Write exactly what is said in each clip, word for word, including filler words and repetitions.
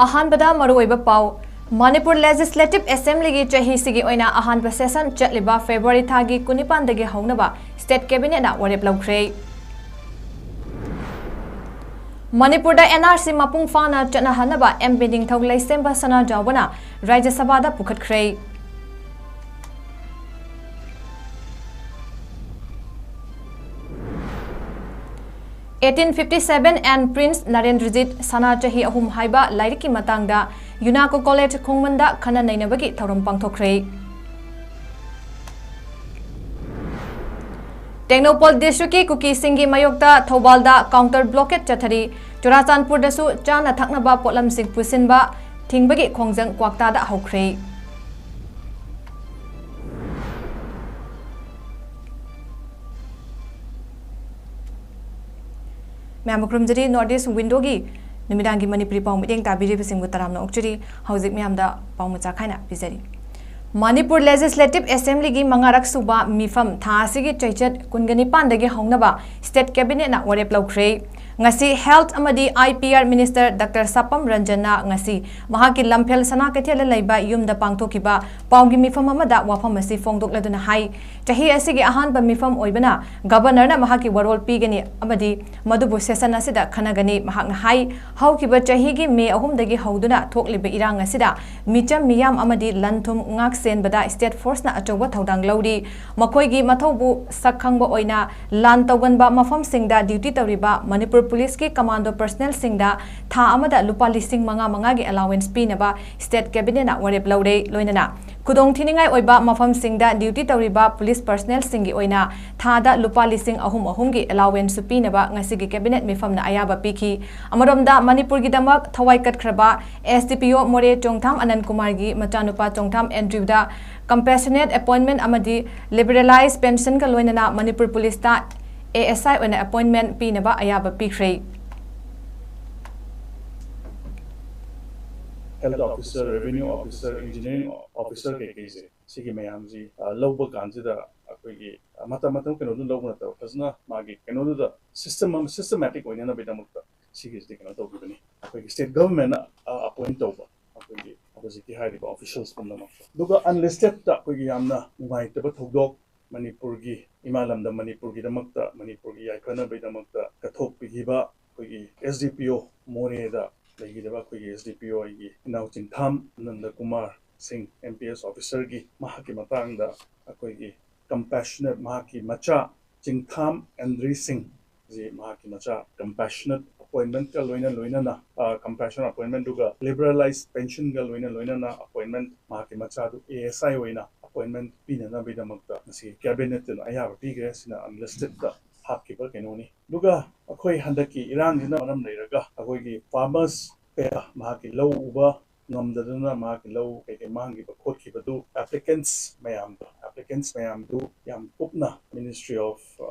ꯑꯍꯥꯟꯕꯗ ꯃꯔꯨꯑꯣꯏꯕ ꯄꯥꯎ꯫ ꯃꯅꯤꯄꯨꯔ ꯂꯦꯖꯤꯁꯂꯦꯇꯤꯚ ꯑꯦꯁꯦꯝꯕ꯭ꯂꯤꯒꯤ ꯆꯍꯤꯁꯤꯒꯤ ꯑꯣꯏꯅ ꯑꯍꯥꯟꯕ ꯁꯦꯁꯟ ꯆꯠꯂꯤꯕ ꯐꯦꯕ꯭ꯔꯨꯋꯥꯔꯤ ꯊꯥꯒꯤ ꯀꯨꯟꯅꯤꯄꯥꯟꯗꯒꯤ ꯍꯧꯅꯕ ꯁ꯭ꯇꯦꯠ ꯀꯦꯕꯤꯅꯦꯠꯅ ꯋꯥꯔꯦꯞ ꯂꯧꯈ꯭ꯔꯦ꯫ ꯃꯅꯤꯄꯨꯔꯗ ꯑꯦꯟ ꯑꯥꯔ ꯁꯤ ꯃꯄꯨꯡ ꯐꯥꯅ ꯆꯠꯅꯍꯟꯅꯕ ꯑꯦꯝ ꯄꯤ ꯅꯤꯡꯊꯧ ꯂꯩꯁꯦꯝꯕ ꯁꯅꯥꯖꯥꯎꯕꯅ ꯔꯥꯖ꯭ꯌ ꯁꯚꯥꯗ ꯄꯨꯈꯠꯈ꯭ꯔꯦ꯫ Eighteen fifty seven and Prince Narendrajit, ꯁꯅꯥ ꯆꯍꯤ ꯑꯍꯨꯝ ꯍꯥꯏꯕ ꯂꯥꯏꯔꯤꯛꯀꯤ ꯃꯇꯥꯡꯗ ꯌꯨꯅꯥꯀꯣ ꯀꯣꯂꯦꯖ ꯈꯣꯡꯃꯟꯗ ꯈꯟꯅ ꯅꯩꯅꯕꯒꯤ ꯊꯧꯔꯝ ꯄꯥꯡꯊꯣꯛꯈ꯭ꯔꯦ꯫ ꯇꯦꯡꯅꯧꯄꯜ ꯗꯤꯁꯇ꯭ꯔꯤꯛꯀꯤ ꯀꯨꯀꯤꯁꯤꯡꯒꯤ ꯃꯥꯌꯣꯛꯇ ꯊꯧꯕꯥꯜꯗ ꯀꯥꯎꯟꯇꯔ ꯕ꯭ꯂꯣꯀꯦꯠ ꯆꯠꯊꯔꯤ꯫ ꯆꯨꯔꯥꯆꯥꯟꯄꯨꯔꯗꯁꯨ ꯆꯥꯅ ꯊꯛꯅꯕ ꯄꯣꯠꯂꯝꯁꯤꯡ ꯄꯨꯁꯤꯟꯕ ꯊꯤꯡꯕꯒꯤ ꯈꯣꯡꯖꯪ ꯀ꯭ꯋꯥꯛꯇꯥꯗ ꯍꯧꯈ꯭ꯔꯦ꯫ ꯃꯌꯥꯝꯕꯨ ꯈꯨꯔꯨꯝꯖꯔꯤ꯫ North East Window-ꯒꯤ ꯅꯨꯃꯤꯗꯥꯡꯒꯤ ꯃꯅꯤꯄꯨꯔꯤ ꯄꯥꯎ ꯃꯤꯠꯌꯦꯡ ꯇꯥꯕꯤꯔꯤꯕꯁꯤꯡꯕꯨ ꯇꯔꯥꯝꯅ ꯑꯣꯛꯆꯔꯤ꯫ ꯍꯧꯖꯤꯛ ꯃꯌꯥꯝꯗ ꯄꯥꯎ ꯃꯆꯥ ꯈꯥꯏꯅ ꯄꯤꯖꯔꯤ꯫ ꯃꯅꯤꯄꯨꯔ ꯂꯦꯖꯤꯁꯂꯦꯇꯤꯚ ꯑꯦꯁꯦꯝꯕ꯭ꯂꯤꯒꯤ ꯃꯉꯥꯔꯛ ꯁꯨꯕ ꯃꯤꯐꯝ ꯊꯥ ꯑꯁꯤꯒꯤ ꯆꯩꯆꯠ ꯀꯨꯟꯒ ꯅꯤꯄꯥꯟꯗꯒꯤ ꯍꯧꯅꯕ ꯁ꯭ꯇꯦꯠ ꯀꯦꯕꯤꯅꯦꯠꯅ ꯋꯥꯔꯦꯞ ꯂꯧꯈ꯭ꯔꯦ꯫ ꯉꯁꯤ ꯍꯦꯜꯊ ꯑꯃꯗꯤ I P R minister doctor Sapam ꯔꯟꯖꯟꯅ ꯉꯁꯤ ꯃꯍꯥꯛꯀꯤ ꯂꯝꯐꯦꯜ ꯁꯅꯥ ꯀꯩꯊꯦꯜꯗ ꯂꯩꯕ ꯌꯨꯝꯗ ꯄꯥꯡꯊꯣꯛꯈꯤꯕ ꯄꯥꯎꯒꯤ ꯃꯤꯐꯝ ꯑꯃꯗ ꯋꯥꯐꯝ ꯑꯁꯤ ꯐꯣꯡꯗꯣꯛꯂꯗꯨꯅ ꯍꯥꯏ, ꯆꯍꯤ ꯑꯁꯤꯒꯤ ꯑꯍꯥꯟꯕ ꯃꯤꯐꯝ ꯑꯣꯏꯕꯅ ꯒꯕꯔꯅꯔꯅ ꯃꯍꯥꯛꯀꯤ ꯋꯥꯔꯣꯜ ꯄꯤꯒꯅꯤ ꯑꯃꯗꯤ ꯃꯗꯨꯕꯨ ꯁꯦꯁꯟ ꯑꯁꯤꯗ ꯈꯟꯅꯒꯅꯤ꯫ ꯃꯍꯥꯛꯅ ꯍꯥꯏ, ꯍꯧꯈꯤꯕ ꯆꯍꯤꯒꯤ ꯃꯦ ꯑꯍꯨꯝꯗꯒꯤ ꯍꯧꯗꯨꯅ ꯊꯣꯛꯂꯤꯕ ꯏꯔꯥꯡ ꯑꯁꯤꯗ ꯃꯤꯆꯝ ꯃꯤꯌꯥꯝ ꯑꯃꯗꯤ ꯂꯟ ꯊꯨꯝ ꯉꯥꯛ ꯁꯦꯟꯕꯗ ꯁ꯭ꯇꯦꯠ ꯐꯣꯔꯁꯅ ꯑꯆꯧꯕ ꯊꯧꯗꯥꯡ ꯂꯧꯔꯤ꯫ ꯃꯈꯣꯏꯒꯤ ꯃꯊꯧꯕꯨ ꯁꯛ ꯈꯪꯕ ꯑꯣꯏꯅ ꯂꯥꯟ ꯇꯧꯒꯟꯕ ꯃꯐꯝꯁꯤꯡꯗ ꯗ꯭ꯌꯨꯇꯤ ꯇꯧꯔꯤꯕ ꯃꯅꯤꯄꯨꯔ ꯄꯨꯂꯤꯁꯀꯤ ꯀꯃꯥꯟꯗꯣ ꯄꯔꯁꯅꯦꯜꯁꯤꯡꯗ ꯊꯥ ꯑꯃꯗ ꯂꯨꯄꯥ ꯂꯤꯁꯤꯡ ꯃꯉꯥ ꯃꯉꯥꯒꯤ ꯑꯦꯂꯥꯋꯦꯟꯁ ꯄꯤꯅꯕ ꯁ꯭ꯇꯦꯠ ꯀꯦꯕꯤꯅꯦꯠꯅ ꯋꯥꯔꯦꯞ ꯂꯧꯔꯦ꯫ ꯂꯣꯏꯅꯅ ꯈꯨꯗꯣꯡꯊꯤꯅꯤꯡꯉꯥꯏ ꯑꯣꯏꯕ ꯃꯐꯝꯁꯤꯡꯗ ꯗ꯭ꯌꯨꯇꯤ ꯇꯧꯔꯤꯕ ꯄꯨꯂꯤꯁ ꯄꯔꯁꯅꯦꯜꯁꯤꯡꯒꯤ ꯑꯣꯏꯅ ꯊꯥꯗ ꯂꯨꯄꯥ ꯂꯤꯁꯤꯡ ꯑꯍꯨꯝ ꯑꯍꯨꯝꯒꯤ ꯑꯦꯂꯥꯋꯦꯟꯁꯁꯨ ꯄꯤꯅꯕ ꯉꯁꯤꯒꯤ ꯀꯦꯕꯤꯅꯦꯠ ꯃꯤꯐꯝꯅ ꯑꯌꯥꯕ ꯄꯤꯈꯤ꯫ ꯑꯃꯔꯣꯝꯗ ꯃꯅꯤꯄꯨꯔꯒꯤꯗꯃꯛ ꯊꯋꯥꯏ ꯀꯠꯈ꯭ꯔꯕ ꯑꯦꯁ ꯗꯤ ꯄꯤ ꯑꯣ ꯃꯣꯔꯦ ꯆꯣꯡꯊꯥꯝ ꯑꯅꯟ ꯀꯨꯃꯥꯔꯒꯤ ꯃꯆꯥꯅꯨꯄꯥ ꯆꯣꯡꯊꯥꯝ ꯑꯦꯟꯗ꯭ꯔꯤꯌꯨꯗ ꯀꯝꯄꯦꯁꯅꯦꯠ ꯑꯦꯄꯣꯏꯟꯃꯦꯟ ꯑꯃꯗꯤ ꯂꯤꯕꯔꯦꯂꯥꯏꯖ ꯄꯦꯟꯁꯟꯒ ꯂꯣꯏꯅꯅ ꯃꯅꯤꯄꯨꯔ ꯄꯨꯂꯤꯁꯇ ꯑꯦ ꯑꯦꯁ ꯑꯥꯏ ꯑꯣꯏꯅ ꯑꯦꯄꯣꯏꯟꯃꯦꯟ ꯄꯤꯅꯕ ꯑꯌꯥꯕ ꯄꯤꯈ꯭ꯔꯦ꯫ Health officer, revenue officer, engineering officer ꯀꯩꯀꯩꯁꯦ, ꯁꯤꯒꯤ ꯃꯌꯥꯝꯁꯤ, ꯑ, ꯂꯧꯕ ꯀꯥꯟꯁꯤꯗ ꯑꯩꯈꯣꯏꯒꯤ, ꯑ, ꯃꯇꯝ ꯃꯇꯝ ꯀꯩꯅꯣꯗꯨ ꯂꯧꯕ ꯅꯠꯇꯕ, ꯐꯖꯅ ꯃꯥꯒꯤ ꯀꯩꯅꯣꯗꯨꯗ ꯁꯤꯁꯇꯦꯝ ꯑꯃ, ꯁꯤꯁꯇꯦꯃꯦꯇꯤꯛ ꯑꯣꯏꯅꯅꯕꯒꯤꯗꯃꯛꯇ ꯁꯤꯒꯤꯁꯤꯗꯤ ꯀꯩꯅꯣ ꯇꯧꯈꯤꯕꯅꯤ꯫ ꯑꯩꯈꯣꯏꯒꯤ state government ꯅ ꯑꯦꯄꯣꯏꯟ ꯇꯧꯕ ꯑꯩꯈꯣꯏꯒꯤ ꯍꯧꯖꯤꯛꯀꯤ ꯍꯥꯏꯔꯤꯕ ꯑꯣꯐꯤꯁꯤꯌꯦꯜꯁ ꯄꯨꯝꯅꯃꯛꯇ꯫ ꯑꯗꯨꯒ ꯑꯟꯂꯤꯁꯇꯦꯠꯇ ꯑꯩꯈꯣꯏꯒꯤ ꯌꯥꯝꯅ ꯅꯨꯡꯉꯥꯏꯇꯕ ꯊꯧꯗꯣꯛ, ꯃꯅꯤꯄꯨꯔꯒꯤ ꯏꯃꯥ ꯂꯝꯗꯝ ꯃꯅꯤꯄꯨꯔꯒꯤꯗꯃꯛꯇ, ꯃꯅꯤꯄꯨꯔꯒꯤ ꯌꯥꯏꯐꯅꯕꯒꯤꯗꯃꯛꯇ ꯀꯠꯊꯣꯛꯄꯤꯈꯤꯕ ꯑꯩꯈꯣꯏꯒꯤ S D P O ꯃꯣꯔꯦꯗ ꯂꯩꯈꯤꯗꯕ ꯑꯩꯈꯣꯏꯒꯤ S D P O ꯑꯩꯒꯤ ꯏꯅꯥꯎ ꯆꯤꯡꯊꯥꯝ ꯅꯟꯗ ꯀꯨꯃꯥꯔ ꯁꯤꯡ, M P S officer ꯒꯤ, ꯃꯍꯥꯛꯀꯤ ꯃꯇꯥꯡꯗ ꯑꯩꯈꯣꯏꯒꯤ ꯀꯝꯄꯦꯁꯅꯦꯠ, ꯃꯍꯥꯛꯀꯤ ꯃꯆꯥ ꯆꯤꯡꯊꯥꯝ ꯑꯦꯟꯗ꯭ꯔꯤ ꯁꯤꯡ ꯁꯤ ꯃꯍꯥꯛꯀꯤ ꯃꯆꯥ ꯀꯝꯄꯦꯁꯅꯦꯠ ꯑꯦꯄꯣꯏꯟꯃꯦꯟꯠꯀ ꯂꯣꯏꯅ ꯂꯣꯏꯅꯅ, ꯀꯝꯄꯦꯁꯅꯦꯠ ꯑꯦꯄꯣꯏꯟꯃꯦꯟꯠꯇꯨꯒ ꯂꯤꯕꯔꯦꯂꯥꯏꯖ ꯄꯦꯟꯁꯟꯒ ꯂꯣꯏꯅ ꯂꯣꯏꯅꯅ ꯑꯦꯄꯣꯏꯟꯃꯦꯟꯠ, ꯃꯍꯥꯛꯀꯤ ꯃꯆꯥꯗꯨ A S I ꯑꯣꯏꯅ ꯑꯦꯄꯣꯏꯟꯃꯦꯟꯠ ꯄꯤꯅꯅꯕꯒꯤꯗꯃꯛꯇ ꯉꯁꯤ ꯀꯦꯕꯤꯅꯦꯠꯇꯨꯅ ꯑꯌꯥꯕ ꯄꯤꯈ꯭ꯔꯦ꯫ ꯁꯤꯅ ꯑꯟꯂꯤꯁꯇꯦꯠꯇ ꯍꯥꯞꯈꯤꯕ ꯀꯩꯅꯣꯅꯤ꯫ ꯑꯗꯨꯒ ꯑꯩꯈꯣꯏ ꯍꯟꯗꯛꯀꯤ ꯏꯔꯥꯡꯁꯤꯅ ꯃꯔꯝ ꯂꯩꯔꯒ ꯑꯩꯈꯣꯏꯒꯤ ꯐꯥꯔꯃꯔꯁ ꯀꯌꯥ ꯃꯍꯥꯛꯀꯤ ꯂꯧ ꯎꯕ ꯉꯝꯗꯗꯅ ꯃꯍꯥꯛꯀꯤ ꯂꯧ ꯀꯩꯀꯩ ꯃꯥꯡꯈꯤꯕ ꯈꯣꯠꯈꯤꯕꯗꯨ ꯑꯦꯄ꯭ꯂꯤꯀꯦꯟꯁ ꯃꯌꯥꯝꯗꯣ, ꯑꯦꯄ꯭ꯂꯤꯀꯦꯟꯁ ꯃꯌꯥꯝꯗꯨ ꯌꯥꯝ ꯀꯨꯞꯅ Ministry of, ꯑ,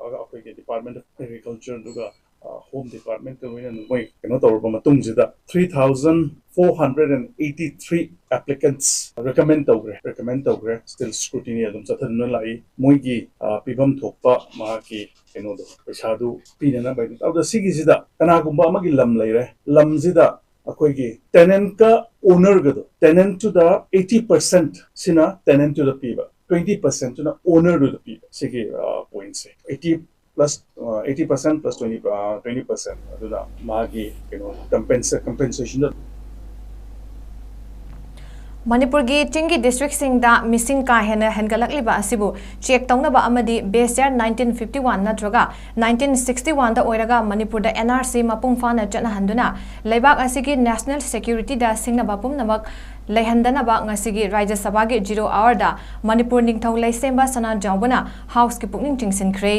ꯑꯩꯈꯣꯏꯒꯤ Department of Agriculture ꯑꯗꯨꯒ, ꯑ, Home Department ꯀ ꯂꯣꯏꯅꯅ ꯃꯣꯏ ꯀꯩꯅꯣ ꯇꯧꯔꯕ ꯃꯇꯨꯡꯁꯤꯗ three thousand four hundred and eighty three applicants recommend ꯇꯧꯈ꯭ꯔꯦ, recommend ꯇꯧꯈ꯭ꯔꯦ꯫ Still scrutiny ꯑꯗꯨꯝ ꯆꯠꯊꯗꯨꯅ ꯂꯥꯛꯏ꯫ ꯃꯣꯏꯒꯤ, ꯑ, ꯄꯤꯐꯝ ꯊꯣꯛꯄ ꯃꯍꯥꯛꯀꯤ ꯀꯩꯅꯣꯗꯣ, ꯄꯩꯁꯥꯗꯨ ꯄꯤꯅꯅꯕ꯫ ꯑꯗꯨꯗ ꯁꯤꯒꯤꯁꯤꯗ ꯀꯅꯥꯒꯨꯝꯕ ꯑꯃꯒꯤ ꯂꯝ ꯂꯩꯔꯦ, ꯂꯝꯁꯤꯗ ꯑꯩꯈꯣꯏꯒꯤ ꯇꯦꯅꯦꯟꯠꯀ ꯑꯣꯅꯔꯒꯗꯣ, ꯇꯦꯅꯦꯟꯠꯇꯨꯗ eighty percent ꯁꯤꯅ ꯇꯦꯅꯦꯟꯠꯇꯨꯗ ꯄꯤꯕ, twenty percent ꯇꯨꯅ ꯑꯣꯅꯔꯗꯨꯗ ꯄꯤꯕ꯫ ꯁꯤꯒꯤ, ꯑ, ꯄꯣꯏꯟꯠꯁꯦ eighty plus, ꯑ, eighty percent plus twenty, ꯑ, twenty percent ꯑꯗꯨꯅ ꯃꯥꯒꯤ ꯀꯩꯅꯣ ꯀꯝꯄꯦꯟꯁꯦ-, ꯀꯝꯄꯦꯟꯁꯦꯁꯟꯗ꯫ ꯃꯅꯤꯄꯨꯔꯒꯤ ꯆꯤꯡꯒꯤ ꯗꯤꯁꯇ꯭ꯔꯤꯛꯁꯤꯡꯗ ꯃꯤꯁꯤꯡ ꯀꯥ ꯍꯦꯟꯅ ꯍꯦꯟꯒꯠꯂꯛꯂꯤꯕ ꯑꯁꯤꯕꯨ ꯆꯦꯛ ꯇꯧꯅꯕ ꯑꯃꯗꯤ base year nineteen fifty one ꯅꯠꯇ꯭ꯔꯒ nineteen sixty one ꯗ ꯑꯣꯏꯔꯒ ꯃꯅꯤꯄꯨꯔꯗ N R C ꯃꯄꯨꯡ ꯐꯥꯅ ꯆꯠꯅꯍꯟꯗꯨꯅ ꯂꯩꯕꯥꯛ ꯑꯁꯤꯒꯤ national security ꯗ ꯁꯤꯡꯅꯕ ꯄꯨꯝꯅꯃꯛ ꯂꯩꯍꯟꯗꯅꯕ ꯉꯁꯤꯒꯤ ꯔꯥꯖ꯭ꯌ ꯁꯚꯥꯒꯤ zero hour ꯗ ꯃꯅꯤꯄꯨꯔ ꯅꯤꯡꯊꯧ ꯂꯩꯁꯦꯝꯕ ꯁꯅꯥꯖꯥꯎꯕꯅ ꯍꯥꯎꯁꯀꯤ ꯄꯨꯛꯅꯤꯡ ꯆꯤꯡꯁꯤꯟꯈ꯭ꯔꯦ꯫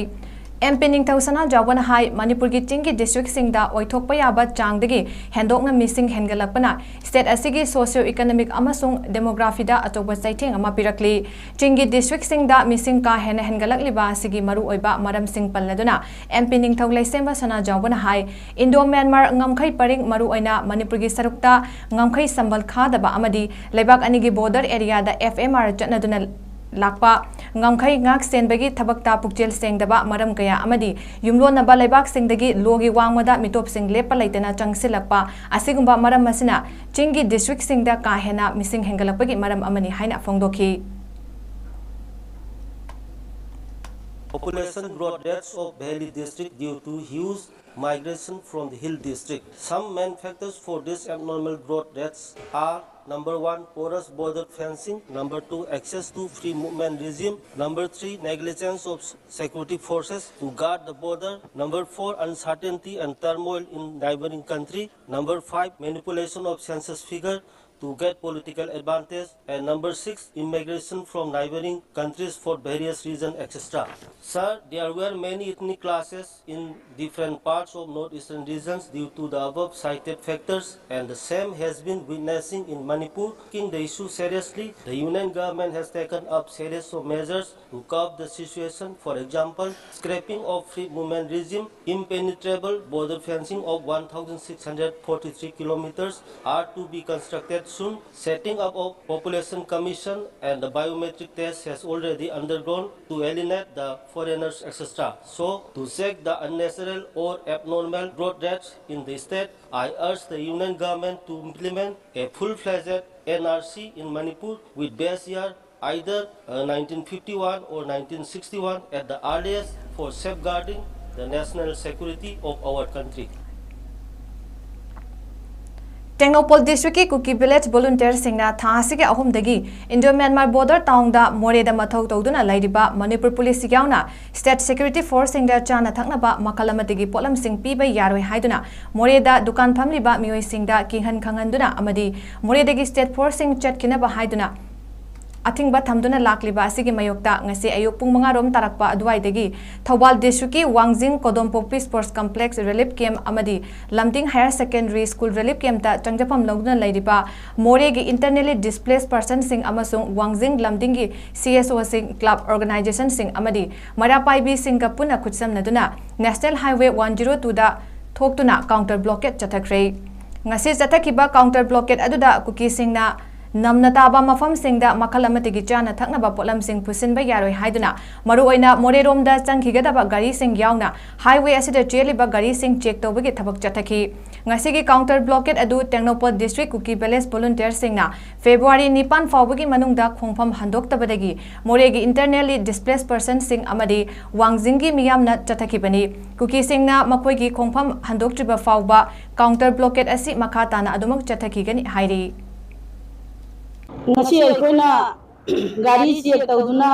M P ꯅꯤꯡꯊꯧ ꯁꯅꯥꯖꯥꯎꯕꯅ ꯍꯥꯏ, ꯃꯅꯤꯄꯨꯔꯒꯤ ꯆꯤꯡꯒꯤ ꯗꯤꯁꯇ꯭ꯔꯤꯛꯁꯤꯡꯗ ꯑꯣꯏꯊꯣꯛꯄ ꯌꯥꯕ ꯆꯥꯡꯗꯒꯤ ꯍꯦꯟꯗꯣꯛꯅ ꯃꯤꯁꯤꯡ ꯍꯦꯟꯒꯠꯂꯛꯄꯅ state ꯑꯁꯤꯒꯤ socio economic ꯑꯃꯁꯨꯡ demography ꯗ ꯑꯆꯧꯕ ꯆꯩꯊꯦꯡ ꯑꯃ ꯄꯤꯔꯛꯂꯤ꯫ ꯆꯤꯡꯒꯤ ꯗꯤꯁꯇ꯭ꯔꯤꯛꯁꯤꯡꯗ ꯃꯤꯁꯤꯡ ꯀꯥ ꯍꯦꯟꯅ ꯍꯦꯟꯒꯠꯂꯛꯂꯤꯕ ꯑꯁꯤꯒꯤ ꯃꯔꯨꯑꯣꯏꯕ ꯃꯔꯝꯁꯤꯡ ꯄꯜꯂꯗꯨꯅ M P ꯅꯤꯡꯊꯧ ꯂꯩꯁꯦꯝꯕ ꯁꯅꯥꯖꯥꯎꯕꯅ ꯍꯥꯏ, Indo Myanmar ꯉꯝꯈꯩ ꯄꯔꯤꯡ, ꯃꯔꯨꯑꯣꯏꯅ ꯃꯅꯤꯄꯨꯔꯒꯤ ꯁꯔꯨꯛꯇ ꯉꯝꯈꯩ ꯁꯝꯕꯜ ꯈꯥꯗꯕ ꯑꯃꯗꯤ ꯂꯩꯕꯥꯛ ꯑꯅꯤꯒꯤ border area ꯗ F M R ꯆꯠꯅꯗꯨꯅ ꯂꯥꯛꯄ, ꯉꯝꯈꯩ ꯉꯥꯛ ꯁꯦꯟꯕꯒꯤ ꯊꯕꯛꯇ ꯄꯨꯛꯆꯦꯜ ꯁꯦꯡꯗꯕ ꯃꯔꯝ ꯀꯌꯥ ꯑꯃꯗꯤ ꯌꯨꯝꯂꯣꯟꯅꯕ ꯂꯩꯕꯥꯛꯁꯤꯡꯗꯒꯤ ꯂꯣꯒꯤ ꯋꯥꯡꯃꯗ ꯃꯤꯇꯣꯞꯁꯤꯡ ꯂꯦꯞꯄ ꯂꯩꯇꯅ ꯆꯪꯁꯤꯜꯂꯛꯄ ꯑꯁꯤꯒꯨꯝꯕ ꯃꯔꯝ ꯑꯁꯤꯅ ꯆꯤꯡꯒꯤ ꯗꯤꯁꯇ꯭ꯔꯤꯛꯁꯤꯡꯗ ꯀꯥ ꯍꯦꯟꯅ ꯃꯤꯁꯤꯡ ꯍꯦꯟꯒꯠꯂꯛꯄꯒꯤ ꯃꯔꯝ ꯑꯃꯅꯤ ꯍꯥꯏꯅ ꯐꯣꯡꯗꯣꯛꯈꯤ꯫ Population growth rates of Valley district due to huge migration from the hill district. Some main factors for this abnormal growth rates are: number one, porous border fencing; number two, access to free movement regime; number three, negligence of security forces to guard the border; number four, uncertainty and turmoil in neighboring country; number five, manipulation of census figure to get political advantage; and number six, immigration from neighboring countries for various reasons, et cetera. Sir, there were many ethnic clashes in different parts of northeastern regions due to the above cited factors, and the same has been witnessing in Manipur. Taking the issue seriously, the union government has taken up series of measures to curb the situation. For example, scrapping of free movement regime, impenetrable border fencing of one thousand six hundred forty-three kilometers are to be constructed soon. Setting up of population commission and the biometric test has already undergone to alienate the foreigners, et cetera. So, to check the unnatural or abnormal growth rates in the state, I urge the union government to implement a full-fledged N R C in Manipur with base year either uh, nineteen fifty-one or nineteen sixty-one at the earliest for safeguarding the national security of our country. Tengnoupal ꯗꯤꯁꯇ꯭ꯔꯤꯛꯀꯤ ꯀꯨꯀꯤ village ꯚꯣꯂꯨꯟꯇꯤꯌꯔꯁꯤꯡꯅ ꯊꯥ ꯑꯁꯤꯒꯤ ꯑꯍꯨꯝꯗꯒꯤ Indo Myanmar border ꯇꯥꯎꯟꯗ ꯃꯣꯔꯦꯗ ꯃꯊꯧ ꯇꯧꯗꯨꯅ ꯂꯩꯔꯤꯕ Manipur police ꯌꯥꯎꯅ state security ꯐꯣꯔꯁꯁꯤꯡꯗ ꯆꯥꯅ ꯊꯛꯅꯕ ꯃꯈꯜ ꯑꯃꯠꯇꯒꯤ ꯄꯣꯠꯂꯝꯁꯤꯡ ꯄꯤꯕ ꯌꯥꯔꯣꯏ ꯍꯥꯏꯗꯨꯅ ꯃꯣꯔꯦꯗ ꯗꯨꯀꯥꯟ ꯐꯝꯂꯤꯕ ꯃꯤꯑꯣꯏꯁꯤꯡꯗ ꯀꯤꯍꯟ ꯈꯪꯍꯟꯗꯨꯅ ꯑꯃꯗꯤ ꯃꯣꯔꯦꯗꯒꯤ ꯁ꯭ꯇꯦꯠ ꯐꯣꯔꯁꯁꯤꯡ ꯆꯠꯈꯤꯅꯕ ꯍꯥꯏꯗꯨꯅ ꯑꯊꯤꯡꯕ ꯊꯝꯗꯨꯅ ꯂꯥꯛꯂꯤꯕ ꯑꯁꯤꯒꯤ ꯃꯥꯌꯣꯛꯇ ꯉꯁꯤ ꯑꯌꯨꯛ ꯄꯨꯡ ꯃꯉꯥ ꯔꯣꯝ ꯇꯥꯔꯛꯄ ꯑꯗꯨꯋꯥꯏꯗꯒꯤ ꯊꯧꯕꯥꯜ ꯗꯤꯁꯇ꯭ꯔꯤꯛꯀꯤ ꯋꯥꯡꯖꯤꯡ ꯀꯣꯗꯣꯝꯄꯣꯛꯄꯤ ꯁ꯭ꯄꯣꯔꯠꯁ ꯀꯝꯄ꯭ꯂꯦꯛꯁ ꯔꯤꯂꯤꯐ ꯀꯦꯝꯞ ꯑꯃꯗꯤ ꯂꯝꯗꯤꯡ ꯍꯥꯌꯔ ꯁꯦꯀꯦꯟꯗꯔꯤ ꯁ꯭ꯀꯨꯜ ꯔꯤꯂꯤꯐ ꯀꯦꯝꯞꯇ ꯆꯪꯖꯐꯝ ꯂꯧꯗꯨꯅ ꯂꯩꯔꯤꯕ ꯃꯣꯔꯦꯒꯤ ꯏꯟꯇꯔꯅꯦꯂꯤ ꯗꯤꯁꯄ꯭ꯂꯦꯁ ꯄꯔꯁꯟꯁꯤꯡ ꯑꯃꯁꯨꯡ ꯋꯥꯡꯖꯤꯡ ꯂꯝꯗꯤꯡꯒꯤ ꯁꯤ ꯑꯦꯁ ꯑꯣꯁꯤꯡ, ꯀ꯭ꯂꯕ ꯑꯣꯔꯒꯅꯥꯏꯖꯦꯁꯟꯁꯤꯡ ꯑꯃꯗꯤ ꯃꯩꯔꯥ ꯄꯥꯏꯕꯤꯁꯤꯡꯒ ꯄꯨꯟꯅ ꯈꯨꯠꯁꯝꯅꯗꯨꯅ ꯅꯦꯁꯅꯦꯜ ꯍꯥꯏꯋꯦ ꯋꯥꯟ ꯖꯤꯔꯣ ꯇꯨꯗ ꯊꯣꯛꯇꯨꯅ ꯀꯥꯎꯟꯇꯔ ꯕ꯭ꯂꯣꯀꯦꯠ ꯆꯠꯊꯈ꯭ꯔꯦ꯫ ꯉꯁꯤ ꯆꯠꯊꯈꯤꯕ ꯀꯥꯎꯟꯇꯔ ꯕ꯭ꯂꯣꯀꯦꯠ ꯑꯗꯨꯗ ꯀꯨꯀꯤꯁꯤꯡꯅ ꯅꯝꯅ ꯇꯥꯕ ꯃꯐꯝꯁꯤꯡꯗ ꯃꯈꯜ ꯑꯃꯠꯇꯒꯤ ꯆꯥꯅ ꯊꯛꯅꯕ ꯄꯣꯠꯂꯝꯁꯤꯡ ꯄꯨꯁꯤꯟꯕ ꯌꯥꯔꯣꯏ ꯍꯥꯏꯗꯨꯅ ꯃꯔꯨꯑꯣꯏꯅ ꯃꯣꯔꯦꯔꯣꯝꯗ ꯆꯪꯈꯤꯒꯗꯕ ꯒꯥꯔꯤꯁꯤꯡ ꯌꯥꯎꯅ ꯍꯥꯏꯋꯦ ꯑꯁꯤꯗ ꯆꯦꯜꯂꯤꯕ ꯒꯥꯔꯤꯁꯤꯡ ꯆꯦꯛ ꯇꯧꯕꯒꯤ ꯊꯕꯛ ꯆꯠꯊꯈꯤ꯫ ꯉꯁꯤꯒꯤ ꯀꯥꯎꯟꯇꯔ ꯕ꯭ꯂꯣꯀꯦꯠ ꯑꯗꯨ ꯇꯦꯡꯅꯧꯄꯜ ꯗꯤꯁꯇ꯭ꯔꯤꯛ ꯀꯨꯀꯤ ꯚꯤꯂꯦꯖ ꯚꯣꯂꯨꯟꯇꯤꯌꯔꯁꯤꯡꯅ ꯐꯦꯕ꯭ꯔꯨꯋꯥꯔꯤ ꯅꯤꯄꯥꯟ ꯐꯥꯎꯕꯒꯤ ꯃꯅꯨꯡꯗ ꯈꯣꯡꯐꯝ ꯍꯟꯗꯣꯛꯇꯕꯗꯒꯤ ꯃꯣꯔꯦꯒꯤ ꯏꯟꯇꯔꯅꯦꯜꯂꯤ ꯗꯤꯁꯄ꯭ꯂꯦꯁ ꯄꯔꯁꯟꯁꯤꯡ ꯑꯃꯗꯤ ꯋꯥꯡꯖꯤꯡꯒꯤ ꯃꯤꯌꯥꯝꯅ ꯆꯠꯊꯈꯤꯕꯅꯤ꯫ ꯀꯨꯀꯤꯁꯤꯡꯅ ꯃꯈꯣꯏꯒꯤ ꯈꯣꯡꯐꯝ ꯍꯟꯗꯣꯛꯇ꯭ꯔꯤꯕ ꯐꯥꯎꯕ ꯀꯥꯎꯟꯇꯔ ꯕ꯭ꯂꯣꯀꯦꯠ ꯑꯁꯤ ꯃꯈꯥ ꯇꯥꯅ ꯑꯗꯨꯃꯛ ꯆꯠꯊꯈꯤꯒꯅꯤ ꯍꯥꯏꯔꯤ꯫ ꯉꯁꯤ ꯑꯩꯈꯣꯏꯅ ꯒꯥꯔꯤ ꯆꯦꯛ ꯇꯧꯗꯨꯅ